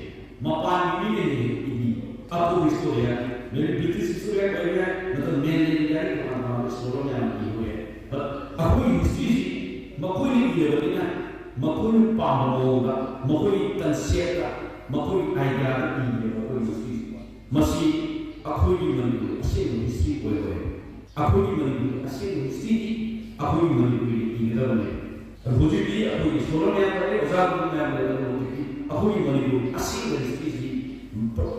ꯃꯄꯥꯟꯒꯤ ꯃꯤꯅ ꯍꯦꯟꯅ ꯏꯕꯤ꯫ ꯑꯩꯈꯣꯏꯒꯤ ꯍꯤꯁꯇꯣꯔꯤꯌꯥꯟ, ꯃꯦꯕꯤ ꯕ꯭ꯔꯤꯇꯤꯁ ꯍꯤꯁꯇꯣꯔꯤꯌꯥꯟ ꯑꯣꯏꯒꯦꯔꯥ, ꯅꯠꯇ꯭ꯔꯒ ꯃꯦꯟꯂꯦꯟꯒꯤ ꯂꯥꯏꯔꯤꯛ ꯇꯣꯉꯥꯟ ꯇꯣꯉꯥꯟꯕ ꯁ꯭ꯀꯣꯂꯔ ꯃꯌꯥꯝꯅ ꯏꯕ ꯑꯣꯏꯒꯦꯔꯥ, but ꯑꯩꯈꯣꯏꯒꯤ ꯍꯤꯁꯇ꯭ꯔꯤꯁꯤ ꯃꯈꯣꯏꯅ ꯏꯔꯕꯅꯤꯅ, ꯃꯈꯣꯏꯅ ꯄꯥꯝꯕ ꯃꯑꯣꯡꯗ, ꯃꯈꯣꯏꯒꯤ ꯀꯟꯁꯦꯞꯇ, ꯃꯈꯣꯏꯒꯤ ꯑꯥꯏꯗꯤꯌꯥꯗ ꯏꯔꯦꯕ ꯑꯩꯈꯣꯏꯒꯤ ꯍꯤꯁꯇ꯭ꯔꯤꯁꯤ꯫ ꯃꯁꯤ ꯑꯩꯈꯣꯏꯒꯤ ꯃꯅꯤꯄꯨꯔꯒꯤ ꯑꯁꯦꯡꯕ ꯍꯤꯁꯇ꯭ꯔꯤ ꯑꯣꯏꯔꯣꯏ꯫ ꯑꯩꯈꯣꯏꯒꯤ ꯃꯅꯤꯄꯨꯔꯒꯤ ꯑꯁꯦꯡꯕ ꯍꯤꯁꯇ꯭ꯔꯤꯗꯤ ꯑꯩꯈꯣꯏꯒꯤ ꯃꯅꯤꯄꯨꯔꯒꯤ ꯏꯒꯗꯕꯅꯦ꯫ ꯑꯗꯨ ꯍꯧꯖꯤꯛꯇꯤ ꯑꯩꯈꯣꯏꯒꯤ ꯁ꯭ꯀꯣꯂꯔ ꯃꯌꯥꯝ ꯂꯩꯔꯦ, ꯑꯣꯖꯥ ꯒꯨꯔꯨ ꯃꯌꯥꯝ ꯂꯩꯔꯦ, ꯑꯗꯨꯕꯨ ꯍꯧꯖꯤꯛꯇꯤ ꯑꯩꯈꯣꯏꯒꯤ ꯃꯅꯤꯄꯨꯔꯒꯤ ꯑꯁꯦꯡꯕ ꯍꯤꯁꯇ꯭ꯔꯤꯁꯤ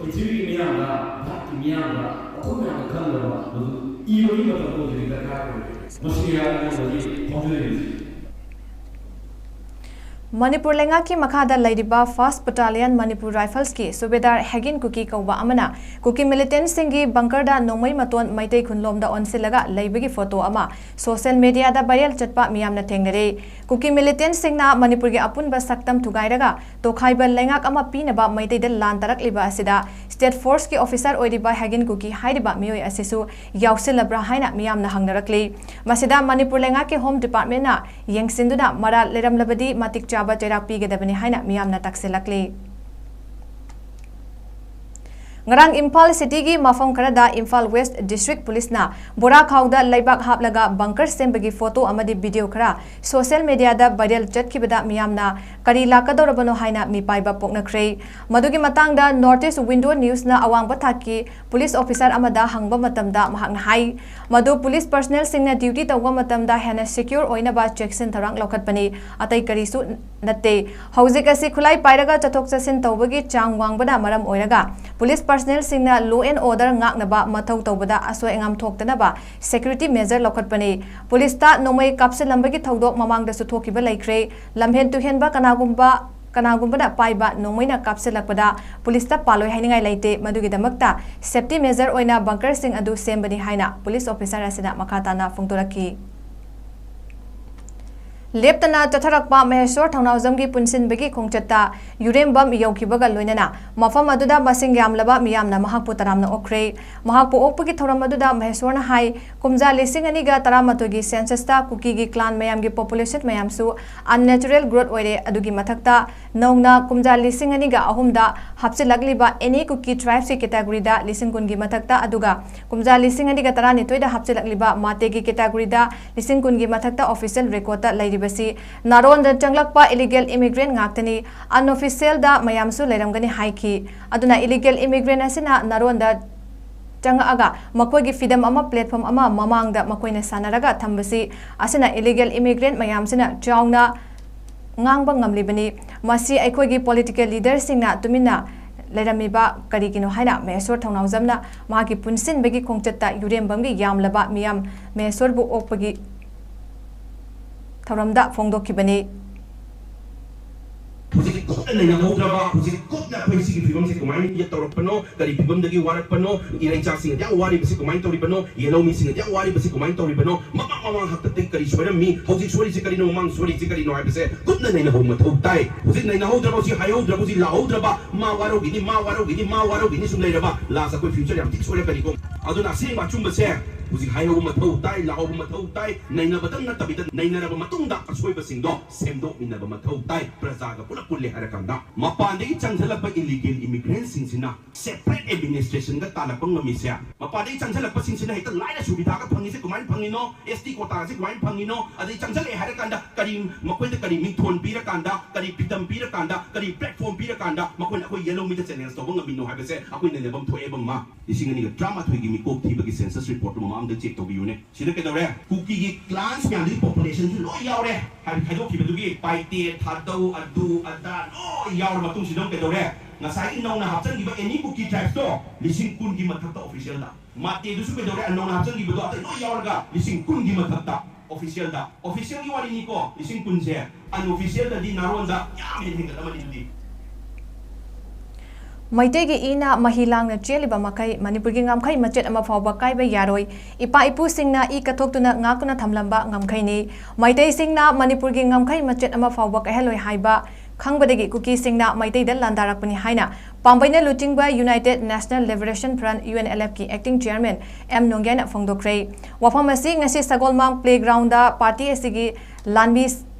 ꯄ꯭ꯔꯤꯊꯤꯕꯤꯒꯤ ꯃꯤꯌꯥꯝꯗ, ꯚꯥꯔꯠꯀꯤ ꯃꯤꯌꯥꯝꯗ ꯑꯩꯈꯣꯏ ꯃꯌꯥꯝꯅ ꯈꯪꯗꯕ ꯃꯗꯨ ꯏꯕꯒꯤ ꯃꯇꯝ ꯑꯣꯏꯕꯒꯤ ꯗꯔꯀꯥꯔ ꯑꯣꯏꯔꯦ꯫ ꯃꯁꯤꯅꯤ ꯑꯩꯉꯣꯟꯗ ꯍꯧꯖꯤꯛ ꯐꯣꯡꯗꯣꯛꯏꯕꯁꯤ꯫ ꯃꯅꯤꯄꯨꯔ ꯂꯩꯉꯥꯛꯀꯤ ꯃꯈꯥꯗ ꯂꯩꯔꯤꯕ First Battalion Manipur Riflesꯀꯤ ꯁꯨꯕꯦꯗꯥꯔ ꯍꯦꯒꯤꯟ ꯀꯨꯀꯤ ꯀꯧꯕ ꯑꯃꯅ ꯀꯨꯀꯤ ꯃꯤꯂꯤꯇꯦꯟꯠꯁꯤꯡꯒꯤ ꯕꯪꯀꯔꯗ ꯅꯣꯡꯃꯩ ꯃꯇꯣꯟ ꯃꯩꯇꯩ ꯈꯨꯟꯂꯣꯝꯗ ꯑꯣꯟꯁꯤꯜꯂꯒ ꯂꯩꯕꯒꯤ ꯐꯣꯇꯣ ꯑꯃ ꯁꯣꯁꯤꯌꯦꯜ ꯃꯤꯗꯤꯌꯥꯗ ꯚꯥꯏꯔꯦꯜ ꯆꯠꯄ ꯃꯤꯌꯥꯝꯅ ꯊꯦꯡꯅꯔꯦ꯫ ꯀꯨꯀꯤ ꯃꯤꯂꯤꯇꯦꯟꯠꯁꯤꯡꯅ ꯃꯅꯤꯄꯨꯔꯒꯤ ꯑꯄꯨꯟꯕ ꯁꯛꯇꯝ ꯊꯨꯒꯥꯏꯔꯒ ꯇꯣꯈꯥꯏꯕ ꯂꯩꯉꯥꯛ ꯑꯃ ꯄꯤꯅꯕ ꯃꯩꯇꯩꯗ ꯂꯥꯟ ꯇꯥꯔꯛꯂꯤꯕ ꯑꯁꯤꯗ ꯁ꯭ꯇꯦꯠ ꯐꯣꯔꯁꯀꯤ ꯑꯣꯐꯤꯁꯥꯔ ꯑꯣꯏꯔꯤꯕ ꯍꯦꯒꯤꯟ ꯀꯨꯀꯤ ꯍꯥꯏꯔꯤꯕ ꯃꯤꯑꯣꯏ ꯑꯁꯤꯁꯨ ꯌꯥꯎꯁꯤꯜꯂꯕ꯭ꯔꯥ ꯍꯥꯏꯅ ꯃꯤꯌꯥꯝꯅ ꯍꯪꯅꯔꯛꯂꯤ꯫ ꯃꯁꯤꯗ ꯃꯅꯤꯄꯨꯔ ꯂꯩꯉꯥꯛꯀꯤ ꯍꯣꯝ ꯗꯤꯄꯥꯔꯠꯃꯦꯟꯠꯅ ꯌꯦꯡꯁꯤꯟꯗꯨꯅ ꯃꯔꯥꯜ ꯂꯩꯔꯝꯂꯕꯗꯤ ꯃꯇꯤꯛ ꯆꯥꯕ ꯆꯩꯔꯥꯛ ꯄꯤꯒꯗꯕꯅꯤ ꯍꯥꯏꯅ ꯃꯤꯌꯥꯝꯅ ꯇꯛꯁꯤꯜꯂꯛꯂꯤ꯫ ꯉꯔꯥꯡ ꯏꯝꯐꯥꯜ ꯁꯤꯇꯤꯒꯤ ꯃꯐꯝ ꯈꯔꯗ ꯏꯝꯐꯥꯜ ꯋꯦꯁ꯭ꯠ ꯗꯤꯁꯇ꯭ꯔꯤꯛ ꯄꯨꯂꯤꯁꯅ ꯕꯣꯔꯥ ꯈꯥꯎꯗ ꯂꯩꯕꯥꯛ ꯍꯥꯞꯂꯒ ꯕꯪꯀꯔ ꯁꯦꯝꯕꯒꯤ ꯐꯣꯇꯣ ꯑꯃꯗꯤ ꯚꯤꯗꯤꯑꯣ ꯈꯔ ꯁꯣꯁꯤꯌꯦꯜ ꯃꯤꯗꯤꯌꯥꯗ ꯚꯥꯏꯔꯦꯜ ꯆꯠꯈꯤꯕꯗ ꯃꯤꯌꯥꯝꯅ ꯀꯔꯤ ꯂꯥꯛꯀꯗꯧꯔꯕꯅꯣ ꯍꯥꯏꯅ ꯃꯤꯄꯥꯏꯕ ꯄꯣꯛꯅꯈ꯭ꯔꯦ꯫ ꯃꯗꯨꯒꯤ ꯃꯇꯥꯡꯗ ꯅꯣꯔꯠ ꯏꯁ꯭ꯠ ꯋꯤꯟꯗꯣ ꯅ꯭ꯌꯨꯁꯅ ꯑꯋꯥꯡꯕ ꯊꯥꯛꯀꯤ ꯄꯨꯂꯤꯁ ꯑꯣꯐꯤꯁꯥꯔ ꯑꯃꯗ ꯍꯪꯕ ꯃꯇꯝꯗ ꯃꯍꯥꯛꯅ ꯍꯥꯏ, ꯃꯗꯨ ꯄꯨꯂꯤꯁ ꯄꯔꯁꯅꯦꯜꯁꯤꯡꯅ ꯗ꯭ꯌꯨꯇꯤ ꯇꯧꯕ ꯃꯇꯝꯗ ꯍꯦꯟꯅ ꯁꯦꯀ꯭ꯌꯨꯔ ꯑꯣꯏꯅꯕ ꯆꯦꯛꯁꯤꯟ ꯊꯧꯔꯥꯡ ꯂꯧꯈꯠꯄꯅꯤ, ꯑꯇꯩ ꯀꯔꯤꯁꯨ ꯅꯠꯇꯦ꯫ ꯍꯧꯖꯤꯛ ꯑꯁꯤ ꯈꯨꯠꯂꯥꯏ ꯄꯥꯏꯔꯒ ꯆꯠꯊꯣꯛ ꯆꯠꯁꯤꯟ ꯇꯧꯕꯒꯤ ꯆꯥꯡ ꯋꯥꯡꯕꯅ ꯃꯔꯝ ꯑꯣꯏꯔꯒ ꯄꯨꯂꯤꯁ ꯄꯔꯁꯅꯦꯜꯁꯤꯡꯅ law and order ꯉꯥꯛꯅꯕ ꯃꯊꯧ ꯇꯧꯕꯗ ꯑꯁꯣꯏ ꯑꯉꯥꯝ ꯊꯣꯛꯇꯅꯕ ꯁꯦꯀ꯭ꯌꯨꯔꯤꯇꯤ ꯃꯦꯖꯔ ꯂꯧꯈꯠꯄꯅꯤ꯫ ꯄꯨꯂꯤꯁꯇ ꯅꯣꯡꯃꯩ ꯀꯥꯞꯁꯤꯜꯂꯝꯕꯒꯤ ꯊꯧꯗꯣꯛ ꯃꯃꯥꯡꯗꯁꯨ ꯊꯣꯛꯈꯤꯕ ꯂꯩꯈ꯭ꯔꯦ꯫ ꯂꯝꯍꯦꯟ ꯇꯨꯍꯦꯟꯕ ꯀꯅꯥꯒꯨꯝꯕ, ꯀꯅꯥꯒꯨꯝꯕꯅ ꯄꯥꯏꯕ ꯅꯣꯡꯃꯩꯅ ꯀꯥꯞꯁꯤꯜꯂꯛꯄꯗ ꯄꯨꯂꯤꯁꯇ ꯄꯥꯜꯂꯣꯏ ꯍꯥꯏꯅꯤꯡꯉꯥꯏ ꯂꯩꯇꯦ꯫ ꯃꯗꯨꯒꯤꯗꯃꯛꯇ ꯁꯦꯐꯇꯤ ꯃꯦꯖꯔ ꯑꯣꯏꯅ ꯕꯪꯀꯔꯁꯤꯡ ꯑꯗꯨ ꯁꯦꯝꯕꯅꯤ ꯍꯥꯏꯅ ꯄꯨꯂꯤꯁ ꯑꯣꯐꯤꯁꯥꯔ ꯑꯁꯤꯅ ꯃꯈꯥ ꯇꯥꯅ ꯐꯣꯡꯗꯣꯔꯛꯈꯤ꯫ ꯂꯦꯞꯇꯅ ꯆꯠꯊꯔꯛꯄ ꯃꯍꯦꯁ꯭ꯋꯔ ꯊꯧꯅꯥꯎꯖꯝꯒꯤ ꯄꯨꯟꯁꯤꯟꯕꯒꯤ ꯈꯣꯡꯆꯠꯇ ꯌꯨꯔꯦꯝꯕꯝ ꯌꯧꯈꯤꯕꯒ ꯂꯣꯏꯅꯅ ꯃꯐꯝ ꯑꯗꯨꯗ ꯃꯁꯤꯡ ꯌꯥꯝꯂꯕ ꯃꯤꯌꯥꯝꯅ ꯃꯍꯥꯛꯄꯨ ꯇꯔꯥꯝꯅ ꯑꯣꯛꯈ꯭ꯔꯦ꯫ ꯃꯍꯥꯛꯄꯨ ꯑꯣꯛꯄꯒꯤ ꯊꯧꯔꯝ ꯑꯗꯨꯗ ꯃꯍꯦꯁ꯭ꯋꯔꯅ ꯍꯥꯏ, ꯀꯨꯝꯖꯥ ꯂꯤꯁꯤꯡ ꯑꯅꯤꯒ ꯇꯔꯥꯃꯥꯊꯣꯏꯒꯤ census ꯇ ꯀꯨꯀꯤꯒꯤ clan ꯃꯌꯥꯝꯒꯤ population ꯃꯌꯥꯝꯁꯨ unnatural growth ꯑꯣꯏꯔꯦ꯫ ꯑꯗꯨꯒꯤ ꯃꯊꯛꯇ ꯅꯧꯅ ꯀꯨꯝꯖꯥ ꯂꯤꯁꯤꯡ ꯑꯅꯤꯒ ꯑꯍꯨꯝꯗ ꯍꯥꯞꯆꯤꯜꯂꯛꯂꯤꯕ any Kuki tribes ꯀꯤ category ꯗ ꯂꯤꯁꯤꯡ ꯀꯨꯟꯒꯤ ꯃꯊꯛꯇ, ꯑꯗꯨꯒ ꯀꯨꯝꯖꯥ ꯂꯤꯁꯤꯡ ꯑꯅꯤꯒ ꯇꯔꯥꯅꯤꯊꯣꯏꯗ ꯍꯥꯞꯆꯤꯜꯂꯛꯂꯤꯕ ꯃꯥꯇꯦꯒꯤ category ꯗ ꯂꯤꯁꯤꯡ ꯀꯨꯟꯒꯤ ꯃꯊꯛꯇ official record ꯇ ꯂꯩꯔꯤꯕꯁꯤ ꯅꯥꯔꯣꯟꯗ ꯆꯪꯂꯛꯄ illegal immigrant ꯉꯥꯛꯇꯅꯤ, unofficial ꯗ ꯃꯌꯥꯝꯁꯨ ꯂꯩꯔꯝꯒꯅꯤ ꯍꯥꯏꯈꯤ꯫ ꯑꯗꯨꯅ illegal immigrant ꯑꯁꯤꯅ ꯅꯥꯔꯣꯟꯗ ꯆꯪꯉꯛꯑꯒ ꯃꯈꯣꯏꯒꯤ freedom ꯑꯃ, platform ꯑꯃ ꯃꯃꯥꯡꯗ ꯃꯈꯣꯏꯅ ꯁꯥꯟꯅꯔꯒ ꯊꯝꯕꯁꯤ ꯑꯁꯤꯅ illegal immigrant ꯃꯌꯥꯝꯁꯤꯅ ꯆꯥꯎꯅ ꯉꯥꯡꯕ ꯉꯝꯂꯤꯕꯅꯤ꯫ ꯃꯁꯤ ꯑꯩꯈꯣꯏꯒꯤ political leader ꯁꯤꯡꯅ ꯇꯨꯃꯤꯟꯅ ꯂꯩꯔꯝꯃꯤꯕ ꯀꯔꯤꯒꯤꯅꯣ ꯍꯥꯏꯅ ꯃꯍꯦꯁ꯭ꯋꯔ ꯊꯧꯅꯥꯎꯖꯝꯅ ꯃꯍꯥꯛꯀꯤ ꯄꯨꯟꯁꯤꯟꯕꯒꯤ ꯈꯣꯡꯆꯠꯇ ꯌꯨꯔꯦꯝꯕꯝꯒꯤ ꯌꯥꯝꯂꯕ ꯃꯤꯌꯥꯝ ꯃꯍꯦꯁ꯭ꯋꯔꯕꯨ ꯑꯣꯛꯄꯒꯤ ꯊꯧꯔꯝꯗ ꯐꯣꯡꯗꯣꯛꯈꯤꯕꯅꯤ꯫ ꯍꯧꯖꯤꯛ ꯀꯨꯞꯅ ꯅꯩꯅꯍꯧꯗ꯭ꯔꯕ, ꯍꯧꯖꯤꯛ ꯀꯨꯞꯅ ꯑꯩꯈꯣꯏ ꯁꯤꯒꯤ ꯐꯤꯕꯝꯁꯦ ꯀꯃꯥꯏꯅ ꯇꯧꯔꯛꯄꯅꯣ, ꯀꯔꯤ ꯐꯤꯕꯝꯗꯒꯤ ꯋꯥꯔꯛꯄꯅꯣ, ꯏꯔꯩꯆꯥꯁꯤꯡ ꯑꯗꯨꯌꯥꯝ ꯋꯥꯔꯤꯕꯁꯤ ꯀꯃꯥꯏꯅ ꯇꯧꯔꯤꯕꯅꯣ, ꯌꯦꯜꯍꯧꯃꯤꯁꯤꯡ ꯑꯗꯨꯌꯥꯝ ꯋꯥꯔꯤꯕꯁꯤ ꯀꯃꯥꯏꯅ ꯇꯧꯔꯤꯕꯅꯣ, ꯃꯃꯥꯡ ꯃꯃꯥꯡ ꯍꯥꯛꯇꯛꯇꯒꯤ ꯀꯔꯤ ꯁꯣꯏꯔꯝꯃꯤ, ꯍꯧꯖꯤꯛ ꯁꯣꯏꯔꯤꯁꯤ ꯀꯔꯤꯅꯣ, ꯃꯃꯥꯡ ꯁꯣꯏꯔꯤꯁꯤ ꯀꯔꯤꯅꯣ ꯍꯥꯏꯕꯁꯦ ꯀꯨꯞꯅ ꯅꯩꯅꯍꯧꯕ ꯃꯊꯧ ꯇꯥꯏ꯫ ꯍꯧꯖꯤꯛ ꯅꯩꯅꯍꯧꯗ꯭ꯔꯕ, ꯍꯧꯖꯤꯛ ꯍꯥꯏꯍꯧꯗ꯭ꯔꯕ, ꯍꯧꯖꯤꯛ ꯂꯥꯛꯍꯧꯗ꯭ꯔꯕ, ꯃꯥ ꯋꯥꯔꯧꯈꯤꯅꯤ, ꯃꯥ ꯋꯥꯔꯧꯈꯤꯅꯤ, ꯃꯥ ꯋꯥꯔꯧꯈꯤꯅꯤ ꯁꯨꯝ ꯂꯩꯔꯕ, last ꯑꯩꯈꯣꯏ future ꯌꯥꯝ ꯊꯤ ꯁꯣꯏꯔꯛꯀꯅꯤꯀꯣ꯫ ꯑꯗꯨꯅ ꯑꯁꯦꯡꯕ ꯑꯆꯨꯝꯕꯁꯦ ꯍꯧꯖꯤꯛ ꯍꯥꯏꯍꯧꯕ ꯃꯊꯧ ꯇꯥꯏ, ꯂꯥꯛꯍꯧꯕ ꯃꯊꯧ ꯇꯥꯏ꯫ ꯅꯩꯅꯕꯇꯪ ꯅꯠꯇꯕꯤꯗ, ꯅꯩꯅꯔꯕ ꯃꯇꯨꯡꯗ ꯑꯁꯣꯏꯕꯁꯤꯡꯗꯣ ꯁꯦꯝꯗꯣꯛꯃꯤꯟꯅꯕ ꯃꯊꯧ ꯇꯥꯏ꯫ ꯄ꯭ꯔꯖꯥꯒ ꯄꯨꯂꯞ ꯄꯨꯜꯂꯦ ꯍꯥꯏꯔꯀꯥꯟꯗ ꯃꯄꯥꯟꯗꯒꯤ ꯆꯪꯁꯤꯜꯂꯛꯄ illegal immigrant ꯁꯤꯡꯁꯤꯅ separate administration ꯒ ꯇꯥꯜꯂꯛꯄ ꯉꯝꯃꯤꯁꯦ, ꯃꯄꯥꯟꯗꯒꯤ ꯆꯪꯁꯤꯜꯂꯛꯄꯁꯤꯡꯁꯤꯅ ꯍꯦꯛꯇ ꯂꯥꯏꯅ ꯁꯨꯕꯤꯙꯥꯒ ꯐꯪꯉꯤꯁꯦ ꯀꯃꯥꯏꯅ ꯐꯪꯉꯤꯅꯣ, S T quota ꯁꯦ ꯀꯃꯥꯏꯅ ꯐꯪꯉꯤꯅꯣ, ꯑꯗꯩ ꯆꯪꯁꯤꯜꯂꯛꯑꯦ ꯍꯥꯏꯔꯀꯥꯟꯗ ꯀꯔꯤ, ꯃꯈꯣꯏꯗ ꯀꯔꯤ ꯃꯤꯡꯊꯣꯟ ꯄꯤꯔꯀꯥꯟꯗ, ꯀꯔꯤ freedom ꯄꯤꯔꯀꯥꯟꯗ, ꯀꯔꯤ platform ꯄꯤꯔꯀꯥꯟꯗ ꯃꯈꯣꯏꯅ ꯑꯩꯈꯣꯏ ꯌꯦꯜꯍꯧꯃꯤꯗ challenge ꯇꯧꯕ ꯉꯝꯃꯤꯅꯣ ꯍꯥꯏꯕꯁꯦ ꯑꯩꯈꯣꯏ ꯅꯩꯅꯐꯝ ꯊꯣꯛꯑꯦꯕ꯫ ꯃꯥ ꯂꯤꯁꯤꯡ ꯑꯅꯤꯒ ꯇꯔꯥꯃꯥꯊꯣꯏꯒꯤ ꯃꯤꯀꯣꯛ ꯊꯤꯕꯒꯤ census report ꯇꯨ ꯃꯃꯥꯡꯗ check ꯇꯧꯕꯤꯌꯨꯅꯦ꯫ ꯁꯤꯗ ꯀꯩꯗꯧꯔꯦ? ꯀꯨꯀꯤꯒꯤ clans ꯃꯌꯥꯝꯗꯨꯒꯤ population ꯁꯨ ꯂꯣꯏ ꯌꯥꯎꯔꯦ꯫ ꯍꯥꯏꯗꯤ ꯈꯥꯏꯗꯣꯛꯈꯤꯕꯗꯨꯒꯤ ꯄꯥꯏꯇꯦ, ꯊꯥꯗꯧ, ꯑꯗꯨ ꯑꯗꯥ ꯂꯣꯏ ꯌꯥꯎꯔ ꯃꯇꯨꯡꯁꯤꯗ ꯑꯃꯨꯛ ꯀꯩꯗꯧꯔꯦ? ꯉꯁꯥꯏꯒꯤ ꯅꯧꯅ ꯍꯥꯞꯆꯤꯟꯈꯤꯕ any Kuki tribes ꯇꯣ ꯂꯤꯁꯤꯡ ꯀꯨꯟꯒꯤ ꯃꯊꯛꯇ official ꯗ꯫ ꯃꯥꯇꯦꯗꯨꯁꯨ ꯀꯩꯗꯧꯔꯦ? ꯅꯧꯅ ꯍꯥꯞꯆꯤꯟꯈꯤꯕꯗꯣ ꯑꯇꯩ ꯂꯣꯏ ꯌꯥꯎꯔꯒ ꯂꯤꯁꯤꯡ ꯀꯨꯟꯒꯤ ꯃꯊꯛꯇ official ꯗ꯫ Official ꯒꯤ ꯋꯥꯔꯤꯅꯤꯀꯣ, ꯂꯤꯁꯤꯡ ꯀꯨꯟꯁꯦ꯫ Unofficial ꯗꯗꯤ ꯅꯥꯔꯣꯟꯗ ꯌꯥꯝ ꯍꯦꯟꯅ ꯍꯦꯟꯒꯠꯂꯝꯃꯅꯤ ꯑꯗꯨꯗꯤ꯫ ꯃꯩꯇꯩꯒꯤ ꯏꯅ ꯃꯍꯤ ꯂꯥꯡꯅ ꯆꯦꯜꯂꯤꯕ ꯃꯈꯩ ꯃꯅꯤꯄꯨꯔꯒꯤ ꯉꯝꯈꯩ ꯃꯆꯦꯠ ꯑꯃ ꯐꯥꯎꯕ ꯀꯥꯏꯕ ꯌꯥꯔꯣꯏ꯫ ꯏꯄꯥ ꯏꯄꯨꯁꯤꯡꯅ ꯏ ꯀꯠꯊꯣꯛꯇꯨꯅ ꯉꯥꯛꯇꯨꯅ ꯊꯝꯂꯝꯕ ꯉꯝꯈꯩꯅꯤ꯫ ꯃꯩꯇꯩꯁꯤꯡꯅ ꯃꯅꯤꯄꯨꯔꯒꯤ ꯉꯝꯈꯩ ꯃꯆꯦꯠ ꯑꯃ ꯐꯥꯎꯕ ꯀꯥꯏꯍꯜꯂꯣꯏ ꯍꯥꯏꯕ ꯈꯪꯕꯗꯒꯤ ꯀꯨꯀꯤꯁꯤꯡꯅ ꯃꯩꯇꯩꯗ ꯂꯥꯟꯗꯥꯔꯛꯄꯅꯤ ꯍꯥꯏꯅ ꯄꯥꯝꯕꯩꯅ ꯂꯨꯆꯤꯡꯕ United National Liberation Front, UNLF ꯀꯤ acting chairman ꯑꯦꯝ ꯅꯣꯡꯒ꯭ꯌꯥꯏꯅ ꯐꯣꯡꯗꯣꯛꯈ꯭ꯔꯦ꯫ ꯋꯥꯐꯝ ꯑꯁꯤ ꯉꯁꯤ ꯁꯒꯣꯜꯃꯥꯡ playground ꯗ party ꯑꯁꯤꯒꯤ ꯂꯥꯟꯃꯤ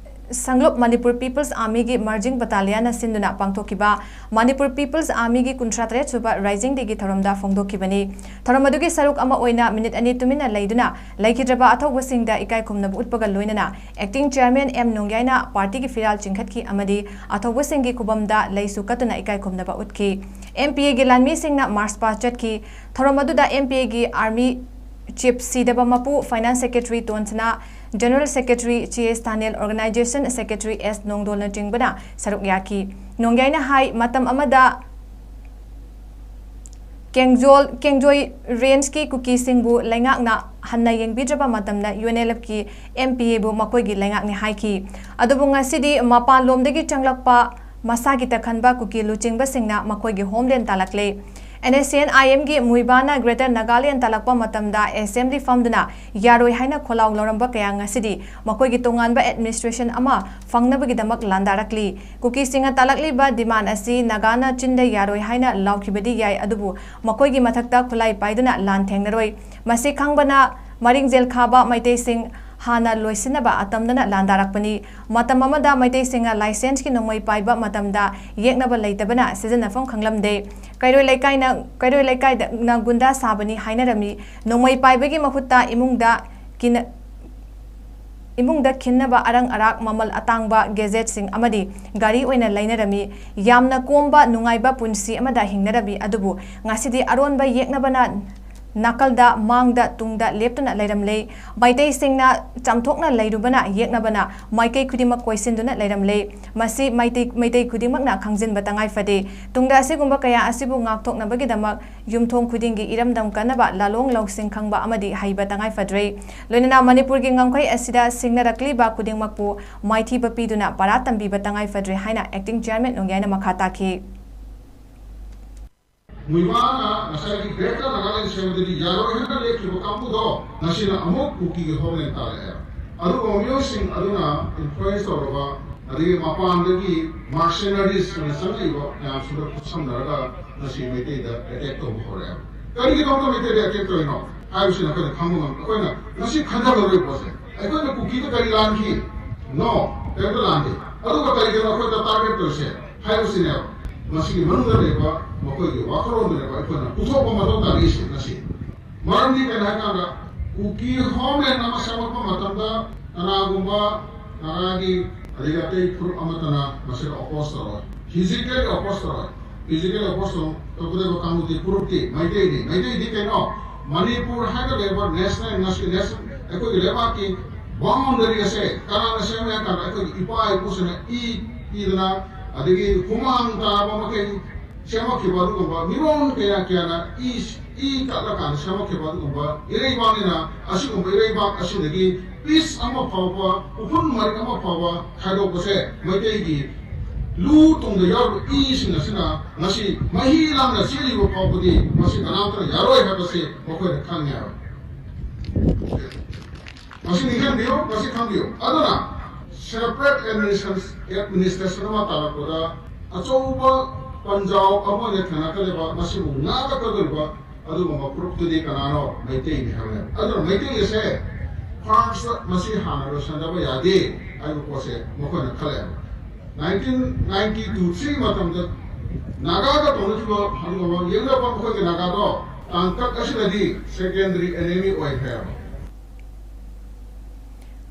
ꯁꯪꯂꯨꯞ ꯃꯅꯤꯄꯨꯔ People's Army ꯒꯤ marching battalion ꯅ ꯁꯤꯟꯗꯨꯅ ꯄꯥꯡꯊꯣꯛꯈꯤꯕ ꯃꯅꯤꯄꯨꯔ People's Army ꯒꯤ ꯀꯨꯟꯊ꯭ꯔꯥ ꯇꯔꯦꯠ ꯁꯨꯕ Rising Day ꯒꯤ ꯊꯧꯔꯝꯗ ꯐꯣꯡꯗꯣꯛꯈꯤꯕꯅꯤ꯫ ꯊꯧꯔꯝ ꯑꯗꯨꯒꯤ ꯁꯔꯨꯛ ꯑꯃ ꯑꯣꯏꯅ ꯃꯤꯅꯤꯠ ꯑꯅꯤ ꯇꯨꯃꯤꯟꯅ ꯂꯩꯗꯨꯅ ꯂꯩꯈꯤꯗ꯭ꯔꯕ ꯑꯊꯧꯕꯁꯤꯡꯗ ꯏꯀꯥꯏ ꯈꯨꯝꯅꯕ ꯎꯠꯄꯒ ꯂꯣꯏꯅꯅ acting chairman ꯑꯦꯝ ꯅꯣꯡꯒ꯭ꯌꯥꯏꯅ party ꯒꯤ ꯐꯤꯔꯥꯜ ꯆꯤꯡꯈꯠꯈꯤ ꯑꯃꯗꯤ ꯑꯊꯧꯕꯁꯤꯡꯒꯤ ꯈꯨꯕꯝꯗ ꯂꯩꯁꯨ ꯀꯠꯇꯨꯅ ꯏꯀꯥꯏ ꯈꯨꯝꯅꯕ ꯎꯠꯈꯤ꯫ M P A ꯒꯤ ꯂꯥꯟꯃꯤꯁꯤꯡꯅ march past ꯆꯠꯈꯤ꯫ ꯊꯧꯔꯝ ꯑꯗꯨꯗ M P A ꯒꯤ army chief ꯁꯤꯗꯕ ꯃꯄꯨ, finance secretary ꯇꯣꯟꯁꯅꯥ, general secretary ꯆꯦ ꯁ꯭ꯇꯥꯅꯦꯜ, organization secretary ꯑꯦꯁ ꯅꯣꯡꯗꯣꯜꯅꯆꯤꯡꯕꯅ ꯁꯔꯨꯛ ꯌꯥꯈꯤ꯫ ꯅꯣꯡꯒ꯭ꯌꯥꯏꯅ ꯍꯥꯏ, ꯃꯇꯝ ꯑꯃꯗ ꯀꯦꯡꯖꯣꯜ, ꯀꯦꯡꯖꯣꯏ range ꯀꯤ ꯀꯨꯀꯤꯁꯤꯡꯕꯨ ꯂꯩꯉꯥꯛꯅ ꯍꯟꯅ ꯌꯦꯡꯕꯤꯗ꯭ꯔꯕ ꯃꯇꯝꯗ UNLF ꯀꯤ M P A ꯕꯨ ꯃꯈꯣꯏꯒꯤ ꯂꯩꯉꯥꯛꯅꯤ ꯍꯥꯏꯈꯤ꯫ ꯑꯗꯨꯕꯨ ꯉꯁꯤꯗꯤ ꯃꯄꯥꯟꯂꯣꯝꯗꯒꯤ ꯆꯪꯂꯛꯄ ꯃꯁꯥꯒꯤ ꯇꯈꯟꯕ ꯀꯨꯀꯤ ꯂꯨꯆꯤꯡꯕꯁꯤꯡꯅ ꯃꯈꯣꯏꯒꯤ homeland ꯇꯥꯜꯂꯛꯂꯦ꯫ N S C N I M ꯒꯤ ꯃꯨꯏꯕꯥꯅ Greater Nagaland ꯇꯥꯜꯂꯛꯄ ꯃꯇꯝꯗ assembly ꯐꯝꯗꯨꯅ ꯌꯥꯔꯣꯏ ꯍꯥꯏꯅ ꯈꯣꯜꯂꯥꯎ ꯂꯧꯔꯝꯕ ꯀꯌꯥ ꯉꯁꯤꯗꯤ ꯃꯈꯣꯏꯒꯤ ꯇꯣꯉꯥꯟꯕ administration ꯑꯃ ꯐꯪꯅꯕꯒꯤꯗꯃꯛ ꯂꯥꯟꯗꯥꯔꯛꯂꯤ꯫ ꯀꯨꯀꯤꯁꯤꯡꯅ ꯇꯥꯜꯂꯛꯂꯤꯕ demand ꯑꯁꯤ ꯅꯥꯒꯥꯅ ꯆꯤꯟꯗ ꯌꯥꯔꯣꯏ ꯍꯥꯏꯅ ꯂꯥꯎꯈꯤꯕꯗꯤ ꯌꯥꯏ, ꯑꯗꯨꯕꯨ ꯃꯈꯣꯏꯒꯤ ꯃꯊꯛꯇ ꯈꯨꯠꯂꯥꯏ ꯄꯥꯏꯗꯨꯅ ꯂꯥꯟ ꯊꯦꯡꯅꯔꯣꯏ꯫ ꯃꯁꯤ ꯈꯪꯕꯅ ꯃꯔꯤꯡꯖꯦꯜ ꯈꯥꯕ ꯃꯩꯇꯩꯁꯤꯡ ꯍꯥꯟꯅ ꯂꯣꯏꯁꯤꯟꯅꯕ ꯑꯇꯝꯅꯅ ꯂꯥꯟꯗꯥꯔꯛꯄꯅꯤ꯫ ꯃꯇꯝ ꯑꯃꯗ ꯃꯩꯇꯩꯁꯤꯡꯅ license ꯀꯤ ꯅꯣꯡꯃꯩ ꯄꯥꯏꯕ ꯃꯇꯝꯗ ꯌꯦꯛꯅꯕ ꯂꯩꯇꯕꯅ ꯁꯤꯖꯤꯟꯅꯐꯝ ꯈꯪꯂꯝꯗꯦ꯫ ꯀꯩꯔꯣꯏ ꯂꯩꯀꯥꯏꯅ, ꯀꯩꯔꯣꯏ ꯂꯩꯀꯥꯏꯗꯅ ꯒꯨꯟꯗꯥ ꯁꯥꯕꯅꯤ ꯍꯥꯏꯅꯔꯝꯃꯤ꯫ ꯅꯣꯡꯃꯩ ꯄꯥꯏꯕꯒꯤ ꯃꯍꯨꯠꯇ ꯏꯃꯨꯡꯗ ꯀꯤꯅ-, ꯏꯃꯨꯡꯗ ꯈꯤꯟꯅꯕ ꯑꯔꯪ ꯑꯔꯥꯛ, ꯃꯃꯜ ꯑꯇꯥꯡꯕ gadget ꯁꯤꯡ ꯑꯃꯗꯤ ꯒꯥꯔꯤ ꯑꯣꯏꯅ ꯂꯩꯅꯔꯝꯃꯤ꯫ ꯌꯥꯝꯅ ꯀꯣꯝꯕ, ꯅꯨꯡꯉꯥꯏꯕ ꯄꯨꯟꯁꯤ ꯑꯃꯗ ꯍꯤꯡꯅꯔꯝꯃꯤ꯫ ꯑꯗꯨꯕꯨ ꯉꯁꯤꯗꯤ ꯑꯔꯣꯟꯕ ꯌꯦꯛꯅꯕꯅ ꯅꯥꯀꯜꯗ, ꯃꯥꯡꯗ, ꯇꯨꯡꯗ ꯂꯦꯞꯇꯨꯅ ꯂꯩꯔꯝꯂꯦ꯫ ꯃꯩꯇꯩꯁꯤꯡꯅ ꯆꯥꯝꯊꯣꯛꯅ ꯂꯩꯔꯨꯕꯅ, ꯌꯦꯛꯅꯕꯅ ꯃꯥꯏꯀꯩ ꯈꯨꯗꯤꯡꯃꯛ ꯀꯣꯏꯁꯤꯟꯗꯨꯅ ꯂꯩꯔꯝꯂꯦ꯫ ꯃꯁꯤ ꯃꯩꯇꯩ, ꯃꯩꯇꯩ ꯈꯨꯗꯤꯡꯃꯛꯅ ꯈꯪꯖꯤꯟꯕ ꯇꯉꯥꯏ ꯐꯗꯦ꯫ ꯇꯨꯡꯗ ꯑꯁꯤꯒꯨꯝꯕ ꯀꯌꯥ ꯑꯁꯤꯕꯨ ꯉꯥꯛꯊꯣꯛꯅꯕꯒꯤꯗꯃꯛ ꯌꯨꯝꯊꯣꯡ ꯈꯨꯗꯤꯡꯒꯤ ꯏꯔꯝꯗꯝ ꯀꯟꯅꯕ ꯂꯥꯂꯣꯡ ꯂꯧꯁꯤꯡ ꯈꯪꯕ ꯑꯃꯗꯤ ꯍꯩꯕ ꯇꯉꯥꯏ ꯐꯗ꯭ꯔꯦ꯫ ꯂꯣꯏꯅꯅ ꯃꯅꯤꯄꯨꯔꯒꯤ ꯉꯝꯈꯩ ꯑꯁꯤꯗ ꯁꯤꯡꯅꯔꯛꯂꯤꯕ ꯈꯨꯗꯤꯡꯃꯛꯄꯨ ꯃꯥꯏꯊꯤꯕ ꯄꯤꯗꯨꯅ ꯄꯥꯔꯥ ꯇꯝꯕꯤꯕ ꯇꯉꯥꯏ ꯐꯗ꯭ꯔꯦ ꯍꯥꯏꯅ acting chairman ꯅꯣꯡꯌꯥꯏꯅ ꯃꯈꯥ ꯇꯥꯈꯤ꯫ ꯃꯨꯏꯕꯥꯅ ꯉꯁꯥꯏꯒꯤ Greater Nagaland ꯁꯦꯝꯕꯗꯗꯤ ꯌꯥꯔꯣꯏ ꯍꯥꯏꯅ ꯂꯦꯞꯈꯤꯕ ꯀꯥꯡꯕꯨꯗꯣ ꯉꯁꯤꯅ ꯑꯃꯨꯛ ꯀꯨꯀꯤꯒꯤ homeland ꯇꯥꯔꯛꯑꯦ꯫ ꯑꯗꯨꯒ ꯃꯤꯑꯣꯏꯁꯤꯡ ꯑꯗꯨꯅ influence ꯇꯧꯔꯕ, ꯑꯗꯒꯤ ꯃꯄꯥꯟꯗꯒꯤ mercenaries ꯑꯣꯏꯅ ꯆꯪꯂꯛꯏꯕ ꯃꯌꯥꯝꯁꯤꯡꯗ ꯈꯨꯠꯁꯝꯅꯔꯒ ꯉꯁꯤ ꯃꯩꯇꯩꯗ attack ꯇꯧꯕ ꯍꯧꯔꯛꯑꯦ꯫ ꯀꯔꯤꯒꯤꯗꯃꯛꯇ ꯃꯩꯇꯩꯗ attack ꯇꯧꯔꯤꯅꯣ ꯍꯥꯏꯕꯁꯤꯅ ꯑꯩꯈꯣꯏꯅ ꯈꯪꯕ ꯉꯝꯃꯤ꯫ ꯑꯩꯈꯣꯏꯅ ꯉꯁꯤ ꯈꯟꯊꯔꯔꯣꯏ ꯄꯣꯠꯁꯦ꯫ ꯑꯩꯈꯣꯏꯅ ꯀꯨꯀꯤꯗ ꯀꯔꯤ ꯂꯥꯟꯈꯤ? No, ꯀꯔꯤꯝꯇ ꯂꯥꯟꯗꯦ꯫ ꯑꯗꯨꯒ ꯀꯔꯤꯒꯤꯅꯣ ꯑꯩꯈꯣꯏꯗ target ꯇꯧꯔꯤꯁꯦ ꯍꯥꯏꯕꯁꯤꯅꯦꯕ꯫ ꯃꯁꯤꯒꯤ ꯃꯅꯨꯡꯗ ꯂꯩꯕ ꯃꯈꯣꯏꯒꯤ ꯋꯥꯈꯜꯂꯣꯟꯗꯨꯅꯦꯕ ꯑꯩꯈꯣꯏꯅ ꯄꯨꯊꯣꯛꯄ ꯃꯊꯧ ꯇꯥꯔꯛꯏꯁꯦ ꯉꯁꯤ꯫ ꯃꯔꯝꯗꯤ ꯀꯩꯅꯣ ꯍꯥꯏꯀꯥꯟꯗ, ꯀꯨꯀꯤ homeland ꯑꯃ ꯁꯦꯝꯒꯠꯄ ꯃꯇꯝꯗ ꯀꯅꯥꯒꯨꯝꯕ ꯅꯥꯒꯥꯒꯤ, ꯑꯗꯒꯤ ꯑꯇꯩ ꯐꯨꯔꯨꯞ ꯑꯃꯠꯇꯅ ꯃꯁꯤꯗ oppose ꯇꯧꯔꯣꯏ, physically oppose ꯇꯧꯔꯣꯏ꯫ Physically oppose ꯇꯧ-, ꯇꯧꯒꯗꯕ ꯀꯥꯡꯕꯨꯗꯤ ꯐꯨꯔꯨꯞꯇꯤ ꯃꯩꯇꯩꯅꯤ꯫ ꯃꯩꯇꯩꯗꯤ ꯀꯩꯅꯣ? ꯃꯅꯤꯄꯨꯔ ꯍꯥꯏꯅ ꯂꯩꯕ national, ꯉꯁꯤ national ꯑꯩꯈꯣꯏꯒꯤ ꯂꯩꯕꯥꯛꯀꯤ boundary ꯑꯁꯦ ꯀꯅꯥꯅ ꯁꯦꯝꯃꯦ ꯍꯥꯏ ꯀꯥꯟꯗ, ꯑꯩꯈꯣꯏꯒꯤ ꯏꯄꯥ ꯏꯄꯨꯁꯤꯡꯅ ꯏ ꯄꯤꯗꯅ, ꯑꯗꯒꯤ ꯍꯨꯃꯥꯡ ꯇꯥꯕ ꯃꯈꯩ ꯁꯦꯝꯃꯛꯈꯤꯕ ꯑꯗꯨꯒꯨꯝꯕ ꯃꯤꯔꯣꯟ ꯀꯌꯥ ꯀꯌꯥꯅ ꯏ, ꯏ ꯀꯠꯂꯀꯥꯟꯗ ꯁꯦꯝꯃꯛꯈꯤꯕ ꯑꯗꯨꯒꯨꯝꯕ ꯏꯔꯩꯕꯥꯛꯅꯤꯅ, ꯑꯁꯤꯒꯨꯝꯕ ꯏꯔꯩꯕꯥꯛ ꯑꯁꯤꯗꯒꯤ piece ꯑꯃ ꯐꯥꯎꯕ, ꯎꯐꯨꯟ ꯃꯔꯤꯛ ꯑꯃ ꯐꯥꯎꯕ ꯈꯥꯏꯗꯣꯛꯄꯁꯦ ꯃꯩꯇꯩꯒꯤ ꯂꯨ ꯇꯨꯡꯗ ꯌꯥꯎꯔꯤꯕ ꯏꯁꯤꯡ ꯑꯁꯤꯅ ꯉꯁꯤ ꯃꯍꯤ ꯂꯥꯡꯅ ꯆꯦꯜꯂꯤꯕ ꯐꯥꯎꯕꯗꯤ ꯃꯁꯤ ꯀꯅꯥꯝꯇꯅ ꯌꯥꯔꯣꯏ ꯍꯥꯏꯕꯁꯤ ꯃꯈꯣꯏꯅ ꯈꯪꯉꯦ ꯍꯥꯏꯕ꯫ ꯃꯁꯤ ꯅꯤꯡꯁꯤꯡꯕꯤꯌꯨ, ꯃꯁꯤ ꯈꯪꯕꯤꯌꯨ꯫ ꯑꯗꯨꯅ separate administration, administration ꯑꯃ ꯇꯥꯔꯛꯄꯗ ꯑꯆꯧꯕ ꯄꯟꯖꯥꯎ ꯑꯃ ꯑꯣꯏꯅ ꯊꯦꯡꯅꯔꯛꯀꯗꯧꯔꯤꯕ, ꯃꯁꯤꯕꯨ ꯉꯥꯛꯂꯛꯀꯗꯧꯔꯤꯕ ꯑꯗꯨꯒꯨꯝꯕ ꯐꯨꯔꯨꯞꯇꯨꯗꯤ ꯀꯅꯥꯅꯣ? ꯃꯩꯇꯩꯅꯤ ꯍꯥꯏꯕꯅꯦꯕ꯫ ꯑꯗꯨꯅ ꯃꯩꯇꯩ ꯑꯁꯦ first ꯃꯁꯤ ꯍꯥꯟꯅ ꯂꯣꯏꯁꯤꯟꯗꯕ ꯌꯥꯗꯦ ꯍꯥꯏꯕ ꯄꯣꯠꯁꯦ ꯃꯈꯣꯏꯅ ꯈꯜꯂꯦꯕ꯫ Nineteen ninety two three ꯃꯇꯝꯗ ꯅꯥꯒꯥꯒ ꯇꯧꯅꯈꯤꯕ ꯑꯗꯨꯒꯨꯝꯕ ꯌꯦꯡꯅꯕ ꯃꯈꯣꯏꯒꯤ ꯅꯥꯒꯥꯗꯣ ꯇꯥꯡꯀꯛ ꯑꯁꯤꯗꯗꯤ secondary enemy ꯑꯣꯏꯈ꯭ꯔꯦꯕ꯫